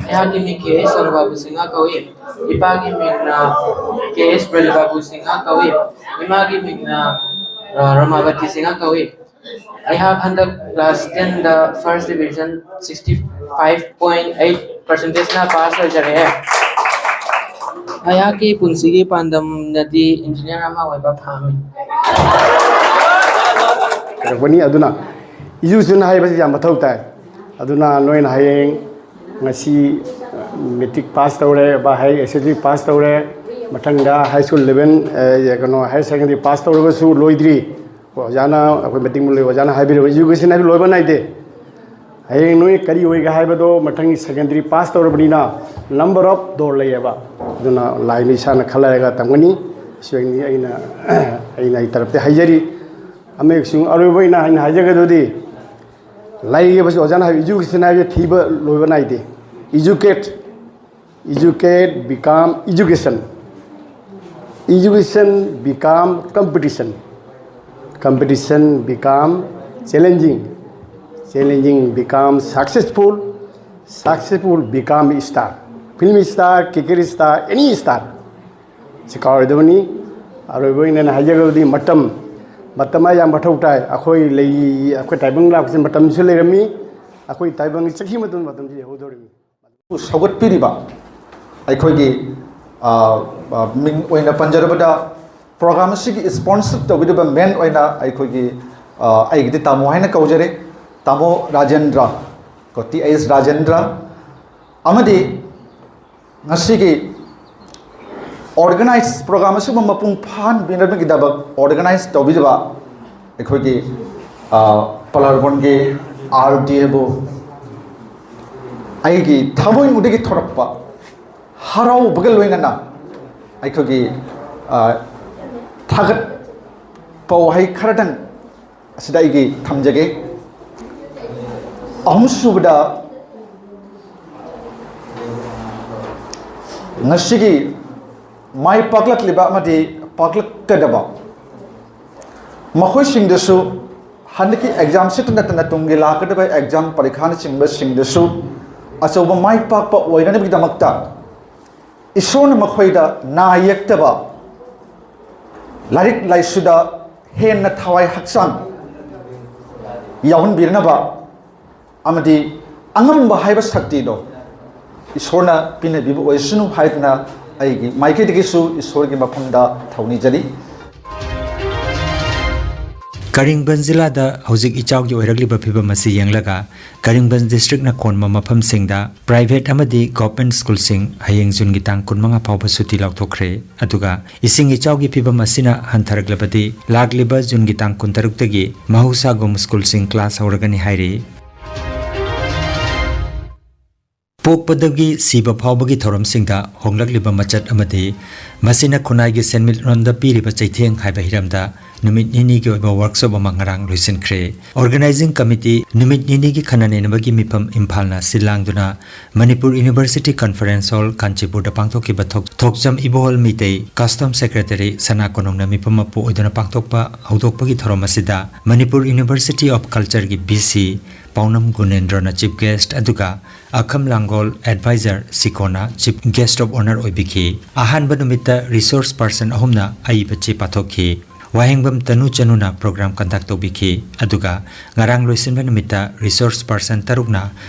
ꯑꯩꯍꯥꯛꯀꯤ ꯃꯤꯡ ꯀꯦ ꯑꯦꯁ ꯁꯣꯅꯨꯕꯥꯕꯨ ꯁꯤꯡꯍ ꯀꯧꯏ꯫ ꯏꯄꯥꯒꯤ ꯃꯤꯡꯅ ꯀꯦ ꯑꯦꯁ ꯕ꯭ꯔꯖꯕꯥꯕꯨ ꯁꯤꯡꯍ ꯀꯧꯏ꯫ ꯏꯃꯥꯒꯤ ꯃꯤꯡꯅ, ꯑ, ꯔꯃꯥꯕꯇꯤ ꯁꯤꯡꯍ ꯀꯧꯏ꯫ ꯑꯩꯍꯥꯛ ꯍꯟꯗꯛ class ten ꯗ first division sixty five point eight percentage ꯅ pass ꯑꯣꯏꯖꯔꯛꯑꯦ꯫ ꯑꯩꯍꯥꯛꯀꯤ ꯄꯨꯟꯁꯤꯒꯤ ꯄꯥꯟꯗꯝꯅꯗꯤ engineer ꯑꯃ ꯑꯣꯏꯕ ꯄꯥꯝꯃꯤ꯫ ꯑꯣꯏꯔꯛꯄꯅꯤ꯫ ꯑꯗꯨꯅ education ꯍꯥꯏꯕꯁꯤ ꯌꯥꯝ ꯃꯊꯧ ꯇꯥꯏ꯫ ꯑꯗꯨꯅ ꯅꯣꯏꯅ ꯍꯌꯦꯡ ꯉꯁꯤ matric pass ꯇꯧꯔꯦ, ꯕꯥ ꯍꯥꯏ S S L C pass ꯇꯧꯔꯦ, ꯃꯊꯪꯗ high school level, ꯑꯦ, ꯀꯩꯅꯣ, higher secondary pass ꯇꯧꯔꯒꯁꯨ ꯂꯣꯏꯗ꯭ꯔꯤ꯫ ꯑꯣꯖꯥꯅ, ꯑꯩꯈꯣꯏ meeting ꯂꯣꯏ, ꯑꯣꯖꯥꯅ ꯍꯥꯏꯕꯤꯔꯕ education ꯍꯥꯏꯕ ꯂꯣꯏꯕ ꯅꯥꯏꯗꯦ꯫ ꯍꯌꯦꯡ ꯅꯣꯏ ꯀꯔꯤ ꯑꯣꯏꯒꯦ ꯍꯥꯏꯕꯗꯣ ꯃꯊꯪꯒꯤ secondary pass ꯇꯧꯔꯕꯅꯤꯅ number of door ꯂꯩꯌꯦꯕ꯫ ꯑꯗꯨꯅ line ꯏꯁꯥꯅ ꯈꯜꯂꯔꯒ ꯇꯝꯒꯅꯤ꯫ ꯁꯤꯅꯤ ꯑꯩꯅ, ꯑꯩꯅ ꯑꯩ ꯇꯔꯞꯇ ꯍꯥꯏꯖꯔꯤ꯫ ꯑꯃꯦꯛꯁꯤꯡ ꯑꯔꯣꯏꯕ ꯑꯣꯏꯅ ꯑꯩꯅ ꯍꯥꯏꯖꯒꯗꯕꯗꯤ, ꯂꯥꯏꯔꯤꯛ ꯍꯥꯏꯕꯁꯤ ꯑꯣꯖꯥꯅ ꯍꯥꯏꯕ education ꯍꯥꯏꯕꯁꯤ ꯊꯤꯕ ꯂꯣꯏꯕ ꯅꯥꯏꯗꯦ꯫ Educate, educate become education, education become competition, competition become challenging, challenging become successful, successful become star, film star, cricket star, any star꯫ ꯁꯤ ꯀꯥꯎꯔꯣꯏꯗꯕꯅꯤ꯫ ꯑꯔꯣꯏꯕ ꯑꯣꯏꯅ ꯑꯩꯅ ꯍꯥꯏꯖꯒꯗꯕꯗꯤ ꯃꯇꯝ, ꯃꯇꯝ ꯍꯥꯏ ꯌꯥꯝ ꯃꯊꯧ ꯇꯥꯏ꯫ ꯑꯩꯈꯣꯏ ꯂꯩ, ꯑꯩꯈꯣꯏ ꯇꯥꯏꯕꯪ ꯂꯥꯛꯄꯁꯤ ꯃꯇꯝꯁꯨ ꯂꯩꯔꯝꯃꯤ꯫ ꯑꯩꯈꯣꯏ ꯇꯥꯏꯕꯪꯒꯤ ꯆꯠꯈꯤꯕ ꯃꯇꯝ, ꯃꯇꯝꯁꯤ ꯌꯧꯍꯧꯗꯧꯔꯤꯃꯤ꯫ ꯁꯧꯒꯠꯄꯤꯔꯤꯕ ꯑꯩꯈꯣꯏꯒꯤ, ꯑ, ꯑ, ꯃꯤꯡ ꯑꯣꯏꯅ ꯄꯟꯖꯔꯕꯗ, program ꯑꯁꯤꯒꯤ sponsor ꯇꯧꯕꯤꯔꯤꯕ main ꯑꯣꯏꯅ ꯑꯩꯈꯣꯏꯒꯤ, ꯑ, ꯑꯩꯒꯤꯗꯤ ꯇꯥꯃꯣ ꯍꯥꯏꯅ ꯀꯧꯖꯔꯤ, ꯇꯥꯃꯣ ꯔꯥꯖꯦꯟꯗ꯭ꯔ, ꯀꯣ, ꯇꯤ ꯑꯩꯆ ꯔꯥꯖꯦꯟꯗ꯭ꯔ, ꯑꯃꯗꯤ ꯉꯁꯤꯒꯤ organize, program ꯑꯁꯤꯒꯨꯝꯕ ꯃꯄꯨꯡ ꯐꯥꯍꯟꯕꯤꯅꯕꯒꯤꯗꯃꯛ organize ꯇꯧꯕꯤꯔꯤꯕ ꯑꯩꯈꯣꯏꯒꯤ, ꯑ, ꯄꯂꯥꯔꯕꯣꯟꯒꯤ ꯑꯥꯔ ꯗꯤ ꯑꯦꯕꯨ ꯑꯩꯒꯤ ꯊꯃꯣꯏꯅꯨꯡꯗꯒꯤ ꯊꯣꯔꯛꯄ ꯍꯔꯥꯎꯕꯒ ꯂꯣꯏꯅꯅ ꯑꯩꯈꯣꯏꯒꯤ, ꯑ, ꯊꯥꯒꯠꯄ ꯋꯥꯍꯩ ꯈꯔꯗꯪ ꯑꯁꯤꯗ ꯑꯩꯒꯤ ꯊꯝꯖꯒꯦ꯫ ꯑꯍꯨꯝꯁꯨꯕꯗ, ꯉꯁꯤꯒꯤ ꯃꯥꯏ ꯄꯥꯛꯂꯛꯂꯤꯕ ꯑꯃꯗꯤ ꯄꯥꯛꯂꯛꯀꯗꯕ ꯃꯈꯣꯏꯁꯤꯡꯗꯁꯨ, ꯍꯟꯗꯛꯀꯤ exam ꯁꯤꯇ ꯅꯠꯇꯅ ꯇꯨꯡꯒꯤ ꯂꯥꯛꯀꯗꯕ exam ꯄꯔꯤꯈꯥꯅꯆꯤꯡꯕꯁꯤꯡꯗꯁꯨ ꯑꯆꯧꯕ ꯃꯥꯏ ꯄꯥꯛꯄ ꯑꯣꯏꯅꯅꯕꯒꯤꯗꯃꯛꯇ ꯏꯁꯣꯔꯅ ꯃꯈꯣꯏꯗ ꯅꯥ ꯌꯦꯛꯇꯕ, ꯂꯥꯏꯔꯤꯛ ꯂꯥꯏꯁꯨꯗ ꯍꯦꯟꯅ ꯊꯋꯥꯏ ꯍꯛꯆꯥꯡ ꯌꯥꯎꯍꯟꯕꯤꯔꯅꯕ ꯑꯃꯗꯤ ꯑꯉꯝꯕ ꯍꯥꯏꯕ ꯁꯛꯇꯤꯗꯣ ꯏꯁꯣꯔꯅ ꯄꯤꯅꯕꯤꯕ ꯑꯣꯏꯁꯅꯨ ꯍꯥꯏꯗꯨꯅ ꯑꯩꯒꯤ ꯃꯥꯏꯀꯩꯗꯒꯤꯁꯨ ꯏꯁꯣꯔꯒꯤ ꯃꯐꯝꯗ ꯊꯧꯅꯤꯖꯔꯤ꯫ ꯀꯔꯤꯡꯕꯟ ꯖꯤꯂꯥꯗ ꯍꯧꯖꯤꯛ ꯏꯆꯥꯎꯒꯤ ꯑꯣꯏꯔꯛꯂꯤꯕ ꯐꯤꯕꯝ ꯑꯁꯤ ꯌꯦꯡꯂꯒ ꯀꯔꯤꯡꯕꯟ ꯗꯤꯁꯇ꯭ꯔꯤꯛꯅ ꯀꯣꯟꯕ ꯃꯐꯝꯁꯤꯡꯗ ꯄ꯭ꯔꯥꯏꯚꯦꯠ ꯑꯃꯗꯤ ꯒꯣꯚꯔꯟꯃꯦꯟꯠ ꯁ꯭ꯀꯨꯜꯁꯤꯡ ꯍꯌꯦꯡ ꯖꯨꯟꯒꯤ ꯇꯥꯡ ꯀꯨꯟꯃꯉꯥ ꯐꯥꯎꯕ ꯁꯨꯇꯤ ꯂꯥꯎꯊꯣꯛꯈ꯭ꯔꯦ꯫ ꯑꯗꯨꯒ ꯏꯁꯤꯡ ꯏꯆꯥꯎꯒꯤ ꯐꯤꯕꯝ ꯑꯁꯤꯅ ꯍꯟꯊꯔꯛꯂꯕꯗꯤ ꯂꯥꯛꯂꯤꯕ ꯖꯨꯟꯒꯤ ꯇꯥꯡ ꯀꯨꯟꯇꯔꯨꯛꯇꯒꯤ ꯃꯍꯧꯁꯥꯒꯨꯝ ꯁ꯭ꯀꯨꯜꯁꯤꯡ ꯀ꯭ꯂꯥꯁ ꯍꯧꯔꯒꯅꯤ ꯍꯥꯏꯔꯤ꯫ ꯄꯣꯛꯄꯗꯒꯤ ꯁꯤꯕ ꯐꯥꯎꯕꯒꯤ ꯊꯧꯔꯝꯁꯤꯡꯗ ꯍꯣꯡꯂꯛꯂꯤꯕ ꯃꯆꯠ ꯑꯃꯗꯤ ꯃꯁꯤꯅ ꯈꯨꯟꯅꯥꯏꯒꯤ ꯁꯦꯟꯃꯤꯠꯂꯣꯟꯗ ꯄꯤꯔꯤꯕ ꯆꯩꯊꯦꯡ ꯍꯥꯏꯕ ꯍꯤꯔꯝꯗ ꯅꯨꯃꯤꯠ ꯅꯤꯅꯤꯒꯤ ꯑꯣꯏꯕ ꯋꯥꯔꯛꯁꯣꯞ ꯑꯃ ꯉꯔꯥꯡ ꯂꯣꯏꯁꯤꯟꯈ꯭ꯔꯦ꯫ ꯑꯣꯔꯒꯅꯥꯏꯖꯤꯡ ꯀꯃꯤꯇꯤ ꯅꯨꯃꯤꯠ ꯅꯤꯅꯤꯒꯤ ꯈꯟꯅ ꯅꯩꯅꯕꯒꯤ ꯃꯤꯐꯝ ꯏꯝꯐꯥꯜꯅ ꯁꯤꯜ ꯂꯥꯡꯗꯨꯅ ꯃꯅꯤꯄꯨꯔ ꯌꯨꯅꯤꯚꯔꯁꯤꯇꯤ ꯀꯟꯐꯔꯦꯟꯁ ꯍꯣꯜ, ꯀꯥꯟꯆꯤꯄꯨꯔꯗ ꯄꯥꯡꯊꯣꯛꯈꯤꯕ ꯊꯣꯛ-, ꯊꯣꯛꯆꯝ ꯏꯕꯣꯍꯜ ꯃꯤꯇꯩ ꯀꯁꯇꯝ ꯁꯦꯀ꯭ꯔꯦꯇꯔꯤ ꯁꯅꯥ ꯀꯣꯅꯨꯡꯅ ꯃꯤꯐꯝ ꯃꯄꯨ ꯑꯣꯏꯗꯨꯅ ꯄꯥꯡꯊꯣꯛꯄ ꯍꯧꯗꯣꯛꯄꯒꯤ ꯊꯧꯔꯝ ꯑꯁꯤꯗ ꯃꯅꯤꯄꯨꯔ ꯌꯨꯅꯤꯚꯔꯁꯤꯇꯤ ꯑꯣꯐ ꯀꯜꯆꯔꯒꯤ ꯚꯤ ꯁꯤ ꯄꯥꯎꯅꯝ ꯒꯨꯅꯦꯟꯗ꯭ꯔꯣꯅ ꯆꯤꯐ ꯒꯦꯁ꯭ꯠ, ꯑꯗꯨꯒ ꯑꯈꯝ ꯂꯥꯡꯒꯣꯜ ꯑꯦꯗꯚꯥꯏꯖꯔ ꯁꯤꯀꯣꯅ ꯆꯤꯐ ꯒꯦꯁ꯭ꯠ ꯑꯣꯐ ꯑꯣꯅꯔ ꯑꯣꯏꯕꯤꯈꯤ꯫ ꯑꯍꯥꯟꯕ ꯅꯨꯃꯤꯠꯇ ꯔꯤꯁꯣꯔꯁ ꯄꯔꯁꯟ ꯑꯍꯨꯝꯅ ꯑꯏꯕ ꯆꯦ ꯄꯥꯊꯣꯛꯈꯤ꯫ ꯋꯥꯍꯦꯡꯕꯝ ꯇꯅꯨ ꯆꯅꯨꯅ ꯄ꯭ꯔꯣꯒ꯭ꯔꯥꯝ ꯀꯟꯗꯛ ꯇꯧꯕꯤꯈꯤ, ꯑꯗꯨꯒ ꯉꯔꯥꯡ ꯂꯣꯏꯁꯤꯟꯕ ꯅꯨꯃꯤꯠꯇ ꯔꯤꯁꯣꯔꯁ ꯄꯔꯁꯟ ꯇꯔꯨꯛꯅ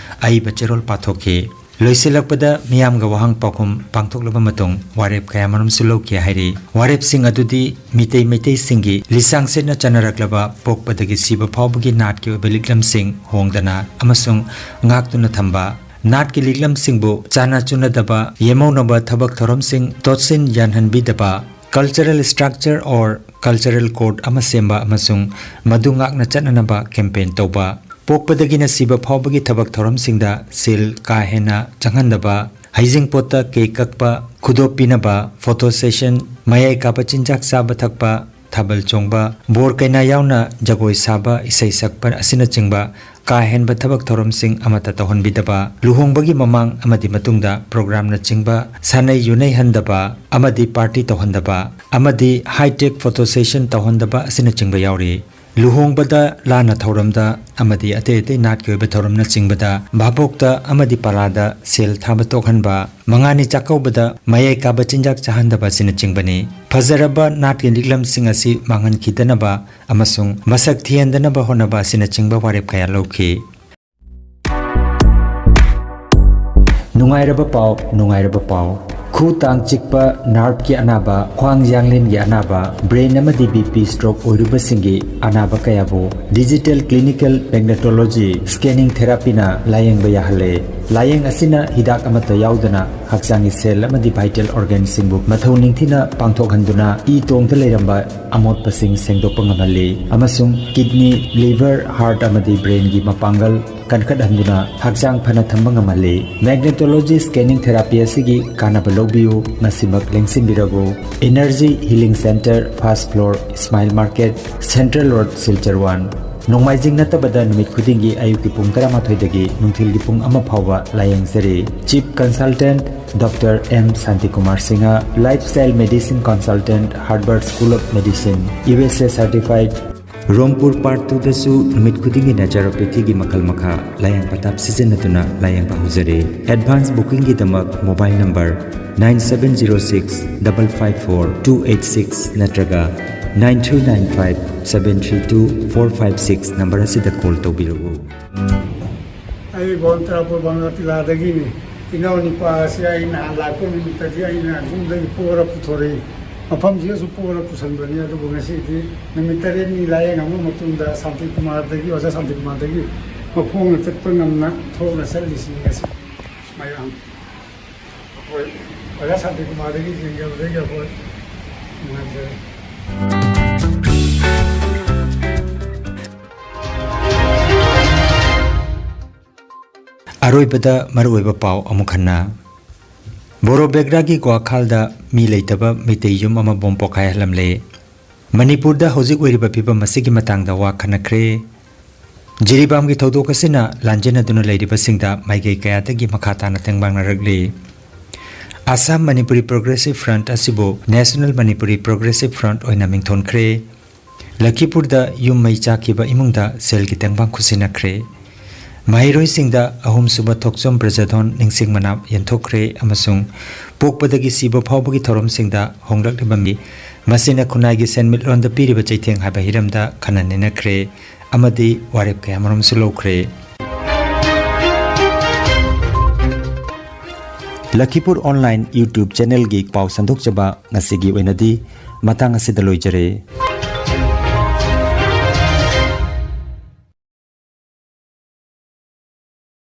ꯑꯏꯕ ꯆꯦꯔꯣꯜ ꯄꯥꯊꯣꯛꯈꯤ꯫ ꯂꯣꯏꯁꯤꯜꯂꯛꯄꯗ ꯃꯤꯌꯥꯝꯒ ꯋꯥꯍꯪ ꯄꯥꯎꯈꯨꯝ ꯄꯥꯡꯊꯣꯛꯂꯕ ꯃꯇꯨꯡ ꯋꯥꯔꯦꯞ ꯀꯌꯥꯃꯔꯨꯝꯁꯨ ꯂꯧꯈꯤ ꯍꯥꯏꯔꯤ꯫ ꯋꯥꯔꯦꯞꯁꯤꯡ ꯑꯗꯨꯗꯤ ꯃꯤꯇꯩ ꯃꯩꯇꯩꯁꯤꯡꯒꯤ ꯂꯤꯆꯥꯡꯁꯤꯠꯅ ꯆꯠꯅꯔꯛꯂꯕ ꯄꯣꯛꯄꯗꯒꯤ ꯁꯤꯕ ꯐꯥꯎꯕꯒꯤ ꯅꯥꯠꯀꯤ ꯑꯣꯏꯕ ꯂꯤꯛꯂꯝꯁꯤꯡ ꯍꯣꯡꯗꯅ ꯑꯃꯁꯨꯡ ꯉꯥꯛꯇꯨꯅ ꯊꯝꯕ, ꯅꯥꯠꯀꯤ ꯂꯤꯛꯂꯝꯁꯤꯡꯕꯨ ꯆꯥꯟꯅ ꯆꯨꯅꯗꯕ, ꯌꯦꯃꯧꯅꯕ ꯊꯕꯛ ꯊꯧꯔꯝꯁꯤꯡ ꯇꯣꯠꯁꯤꯟ ꯌꯥꯟꯍꯟꯕꯤꯗꯕ, cultural structure or cultural code ꯑꯃ ꯁꯦꯝꯕ ꯑꯃꯁꯨꯡ ꯃꯗꯨ ꯉꯥꯛꯅ ꯆꯠꯅꯅꯕ campaign ꯇꯧꯕ, ꯄꯣꯛꯄꯗꯒꯤꯅ ꯁꯤꯕ ꯐꯥꯎꯕꯒꯤ ꯊꯕꯛ ꯊꯧꯔꯝꯁꯤꯡꯗ ꯁꯦꯜ ꯀꯥ ꯍꯦꯟꯅ ꯆꯪꯍꯟꯗꯕ, ꯍꯩꯖꯤꯡꯄꯣꯠꯇ ꯀꯦꯛ ꯀꯛꯄ, ꯈꯨꯗꯣꯞ ꯄꯤꯅꯕ, ꯐꯣꯇꯣ ꯁꯦꯁꯟ, ꯃꯌꯥꯏ ꯀꯥꯕ ꯆꯤꯟꯖꯥꯛ ꯆꯥꯕ ꯊꯛꯄ, ꯊꯥꯕꯜ ꯆꯣꯡꯕ, ꯕꯣꯔ ꯀꯩꯅꯥ ꯌꯥꯎꯅ ꯖꯒꯣꯏ ꯁꯥꯕ, ꯏꯁꯩ ꯁꯛꯄ ꯑꯁꯤꯅꯆꯤꯡꯕ ꯀꯥ ꯍꯦꯟꯕ ꯊꯕꯛ ꯊꯧꯔꯝꯁꯤꯡ ꯑꯃꯠꯇ ꯇꯧꯍꯟꯕꯤꯗꯕ, ꯂꯨꯍꯣꯡꯕꯒꯤ ꯃꯃꯥꯡ ꯑꯃꯗꯤ ꯃꯇꯨꯡꯗ ꯄ꯭ꯔꯣꯒ꯭ꯔꯥꯝꯅꯆꯤꯡꯕ ꯁꯥꯟꯅꯩ ꯌꯨꯅꯩꯍꯟꯗꯕ ꯑꯃꯗꯤ ꯄꯥꯔꯇꯤ ꯇꯧꯍꯟꯗꯕ ꯑꯃꯗꯤ ꯍꯥꯏ-ꯇꯦꯛ ꯐꯣꯇꯣ ꯁꯦꯁꯟ ꯇꯧꯍꯟꯗꯕ ꯑꯁꯤꯅꯆꯤꯡꯕ ꯌꯥꯎꯔꯤ꯫ ꯂꯨꯍꯣꯡꯕꯗ, ꯂꯥꯟꯅ ꯊꯧꯔꯝꯗ ꯑꯃꯗꯤ ꯑꯇꯩ ꯑꯇꯩ ꯅꯥꯠꯀꯤ ꯑꯣꯏꯕ ꯊꯧꯔꯝꯅꯆꯤꯡꯕꯗ ꯚꯥꯕꯣꯛꯇ ꯑꯃꯗꯤ ꯄꯂꯥꯗ ꯁꯦꯜ ꯊꯥꯕ ꯇꯣꯛꯍꯟꯕ, ꯃꯉꯥꯅꯤ ꯆꯥꯛꯀꯧꯕꯗ ꯃꯌꯥꯏ ꯀꯥꯕ ꯆꯤꯟꯖꯥꯛ ꯆꯥꯍꯟꯗꯕ ꯑꯁꯤꯅꯆꯤꯡꯕꯅꯤ꯫ ꯐꯖꯔꯕ ꯅꯥꯠꯀꯤ ꯂꯤꯛꯂꯝꯁꯤꯡ ꯑꯁꯤ ꯃꯥꯡꯍꯟꯈꯤꯗꯅꯕ ꯑꯃꯁꯨꯡ ꯃꯁꯛ ꯊꯤꯍꯟꯗꯅꯕ ꯍꯣꯠꯅꯕ ꯑꯁꯤꯅꯆꯤꯡꯕ ꯋꯥꯔꯦꯞ ꯀꯌꯥ ꯂꯧꯈꯤ꯫ ꯅꯨꯡꯉꯥꯏꯔꯕ ꯄꯥꯎ, ꯅꯨꯡꯉꯥꯏꯔꯕ ꯄꯥꯎ꯫ ꯈꯨ ꯇꯥꯡ ꯆꯤꯛꯄ, ꯅꯥꯔꯚꯀꯤ ꯑꯅꯥꯕ, ꯈ꯭ꯋꯥꯡ ꯌꯥꯡꯂꯦꯟꯒꯤ ꯑꯅꯥꯕ, ꯕ꯭ꯔꯦꯟ ꯑꯃꯗꯤ ꯕꯤ ꯄꯤ ꯁ꯭ꯇ꯭ꯔꯣꯛ ꯑꯣꯏꯔꯨꯕꯁꯤꯡꯒꯤ ꯑꯅꯥꯕ ꯀꯌꯥꯕꯨ ꯗꯤꯖꯤꯇꯦꯜ ꯀ꯭ꯂꯤꯅꯤꯀꯦꯜ ꯃꯦꯒꯅꯦꯇꯣꯂꯣꯖꯤ ꯁ꯭ꯀꯦꯅꯤꯡ ꯊꯦꯔꯥꯄꯤꯅ ꯂꯥꯌꯦꯡꯕ ꯌꯥꯍꯜꯂꯦ꯫ ꯂꯥꯌꯦꯡ ꯑꯁꯤꯅ ꯍꯤꯗꯥꯛ ꯑꯃꯠꯇ ꯌꯥꯎꯗꯅ ꯍꯛꯆꯥꯡꯒꯤ ꯁꯦꯜ ꯑꯃꯗꯤ ꯚꯥꯏꯇꯦꯜ ꯑꯣꯔꯒꯥꯟꯁꯤꯡꯕꯨ ꯃꯊꯧ ꯅꯤꯡꯊꯤꯅ ꯄꯥꯡꯊꯣꯛꯍꯟꯗꯨꯅ ꯏ ꯇꯣꯡꯗ ꯂꯩꯔꯝꯕ ꯑꯃꯣꯠꯄꯁꯤꯡ ꯁꯦꯡꯗꯣꯛꯄ ꯉꯝꯍꯜꯂꯤ ꯑꯃꯁꯨꯡ ꯀꯤꯗꯅꯤ, ꯂꯤꯚꯔ, ꯍꯥꯔꯠ ꯑꯃꯗꯤ ꯕ꯭ꯔꯦꯟꯒꯤ ꯃꯄꯥꯡꯒꯜ ꯀꯟꯈꯠꯍꯟꯗꯨꯅ ꯍꯛꯆꯥꯡ ꯐꯅ ꯊꯝꯕ ꯉꯝꯍꯜꯂꯤ꯫ ꯃꯦꯒꯅꯦꯇꯣꯂꯣꯖꯤ ꯁ꯭ꯀꯦꯅꯤꯡ ꯊꯦꯔꯥꯄꯤ ꯑꯁꯤꯒꯤ ꯀꯥꯟꯅꯕ ꯂꯧꯕꯤꯌꯨ, ꯉꯁꯤꯃꯛ ꯂꯦꯡꯁꯤꯟꯕꯤꯔꯕꯨ꯫ Energy healing centre, first floor, Ismail market, central road, Silchar one. ꯅꯣꯡꯃꯥꯏꯖꯤꯡ ꯅꯠꯇꯕꯗ ꯅꯨꯃꯤꯠ ꯈꯨꯗꯤꯡꯒꯤ ꯑꯌꯨꯛꯀꯤ ꯄꯨꯡ ꯇꯔꯥꯃꯥꯊꯣꯏꯗꯒꯤ ꯅꯨꯡꯊꯤꯜꯒꯤ ꯄꯨꯡ ꯑꯃ ꯐꯥꯎꯕ ꯂꯥꯌꯦꯡꯖꯔꯤ꯫ Chief consultant doctor M Shantikumar Singh, lifestyle medicine consultant, Harvard school of medicine, U S A certified. ꯔꯣꯝꯄꯨꯔ ꯄꯥꯔꯠ ꯇꯨꯗꯁꯨ ꯅꯨꯃꯤꯠ ꯈꯨꯗꯤꯡꯒꯤ ꯅꯦꯆꯨꯔꯣꯄꯦꯊꯤꯒꯤ ꯃꯈꯜ ꯃꯈꯥ ꯂꯥꯌꯦꯡ ꯄꯊꯥꯞ ꯁꯤꯖꯤꯟꯅꯗꯨꯅ ꯂꯥꯌꯦꯡꯕ ꯍꯧꯖꯔꯦ꯫ ꯑꯦꯗꯚꯥꯟꯁ ꯕꯨꯀꯤꯡꯒꯤꯗꯃꯛ mobile number nine seven zero six double five four two eight six ꯅꯠꯇ꯭ꯔꯒ nine three nine five seven three two four five six number ꯑꯁꯤꯗ ꯀꯣꯜ ꯇꯧꯕꯤꯔꯛꯎ꯫ ꯑꯩ ꯕꯣꯟ ꯇꯔꯥꯄꯨꯔ ꯕꯪꯒꯥꯇꯤꯂꯥꯗꯒꯤꯅꯤ꯫ ꯏꯅꯥꯎ ꯅꯨꯄꯥ ꯑꯁꯤ ꯑꯩ ꯅꯍꯥꯟ ꯂꯥꯛꯄ ꯅꯨꯃꯤꯠꯇꯗꯤ ꯑꯩꯅ ꯌꯨꯝꯗꯒꯤ ꯄꯣꯔ ꯄꯨꯊꯣꯔꯛꯏ꯫ ꯃꯐꯝꯁꯤꯗꯁꯨ ꯄꯣꯔ ꯄꯨꯁꯟꯕꯅꯤ꯫ ꯑꯗꯨꯕꯨ ꯉꯁꯤꯗꯤ ꯅꯨꯃꯤꯠ ꯇꯔꯦꯠꯅꯤ ꯂꯥꯌꯦꯡꯉꯕ ꯃꯇꯨꯡꯗ ꯁꯥꯟꯇꯤꯀꯨꯃꯥꯔꯗꯒꯤ, ꯑꯣꯖꯥ ꯁꯥꯟꯇꯤꯀꯨꯃꯥꯔꯗꯒꯤ ꯃꯈꯣꯡꯅ ꯆꯠꯄ ꯉꯝꯅ ꯊꯣꯛꯅ ꯆꯠꯂꯤꯁꯤꯅꯤ ꯉꯁꯤ꯫ ꯃꯌꯥꯝ ꯑꯩꯈꯣꯏ ꯑꯣꯖꯥ ꯁꯥꯟꯇꯤꯀꯨꯃꯥꯔꯗꯒꯤ ꯌꯦꯡꯖꯕꯗꯒꯤ ꯑꯩꯈꯣꯏ ꯅꯨꯡꯉꯥꯏꯖꯔꯦ꯫ ꯑꯔꯣꯏꯕꯗ ꯃꯔꯨꯑꯣꯏꯕ ꯄꯥꯎ ꯑꯃꯨꯛ ꯍꯟꯅ꯫ ꯕꯣꯔꯣ ꯕꯦꯒ꯭ꯔꯥꯒꯤ ꯒ꯭ꯋꯥꯈꯥꯜꯗ ꯃꯤ ꯂꯩꯇꯕ ꯃꯩꯇꯩ ꯌꯨꯝ ꯑꯃ ꯕꯣꯝ ꯄꯣꯈꯥꯏꯍꯜꯂꯝꯂꯦ꯫ ꯃꯅꯤꯄꯨꯔꯗ ꯍꯧꯖꯤꯛ ꯑꯣꯏꯔꯤꯕ ꯐꯤꯕꯝ ꯑꯁꯤꯒꯤ ꯃꯇꯥꯡꯗ ꯋꯥ ꯈꯟꯅꯈ꯭ꯔꯦ꯫ ꯖꯤꯔꯤꯕꯥꯝꯒꯤ ꯊꯧꯗꯣꯛ ꯑꯁꯤꯅ ꯂꯥꯟꯖꯦꯟꯅꯗꯨꯅ ꯂꯩꯔꯤꯕꯁꯤꯡꯗ ꯃꯥꯏꯀꯩ ꯀꯌꯥꯗꯒꯤ ꯃꯈꯥ ꯇꯥꯅ ꯇꯦꯡꯕꯥꯡꯅꯔꯛꯂꯤ꯫ ꯑꯁꯥꯝ ꯃꯅꯤꯄꯨꯔꯤ ꯄ꯭ꯔꯣꯒ꯭ꯔꯦꯁꯤꯚ ꯐ꯭ꯔꯟꯠ ꯑꯁꯤꯕꯨ ꯅꯦꯁꯅꯦꯜ ꯃꯅꯤꯄꯨꯔꯤ ꯄ꯭ꯔꯣꯒ꯭ꯔꯦꯁꯤꯚ ꯐ꯭ꯔꯟꯠ ꯑꯣꯏꯅ ꯃꯤꯡꯊꯣꯟꯈ꯭ꯔꯦ꯫ ꯂꯈꯤꯄꯨꯔꯗ ꯌꯨꯝ ꯃꯩ ꯆꯥꯛꯈꯤꯕ ꯏꯃꯨꯡꯗ ꯁꯦꯜꯒꯤ ꯇꯦꯡꯕꯥꯡ ꯈꯨꯠꯁꯤꯟꯅꯈ꯭ꯔꯦ꯫ ꯃꯍꯩꯔꯣꯏꯁꯤꯡꯗ ꯑꯍꯨꯝꯁꯨꯕ ꯊꯣꯛꯆꯣꯝ ꯕ꯭ꯔꯖꯙꯣꯟ ꯅꯤꯡꯁꯤꯡ ꯃꯅꯥ ꯌꯦꯟꯊꯣꯛꯈ꯭ꯔꯦ ꯑꯃꯁꯨꯡ ꯄꯣꯛꯄꯗꯒꯤ ꯁꯤꯕ ꯐꯥꯎꯕꯒꯤ ꯊꯧꯔꯝꯁꯤꯡꯗ ꯍꯣꯡꯂꯛꯂꯤꯕ ꯃꯤ, ꯃꯁꯤꯅ ꯈꯨꯟꯅꯥꯏꯒꯤ ꯁꯦꯟꯃꯤꯠꯂꯣꯟꯗ ꯄꯤꯔꯤꯕ ꯆꯩꯊꯦꯡ ꯍꯥꯏꯕ ꯍꯤꯔꯝꯗ ꯈꯟꯅ ꯅꯩꯅꯈ꯭ꯔꯦ ꯑꯃꯗꯤ ꯋꯥꯔꯦꯞ ꯀꯌꯥꯃꯔꯨꯝꯁꯨ ꯂꯧꯈ꯭ꯔꯦ꯫ ꯂꯈꯤꯄꯨꯔ online YouTube channelꯒꯤ ꯄꯥꯎ ꯁꯟꯗꯣꯛꯆꯕ ꯉꯁꯤꯒꯤ ꯑꯣꯏꯅꯗꯤ ꯃꯇꯥꯡ ꯑꯁꯤꯗ ꯂꯣꯏꯖꯔꯦ꯫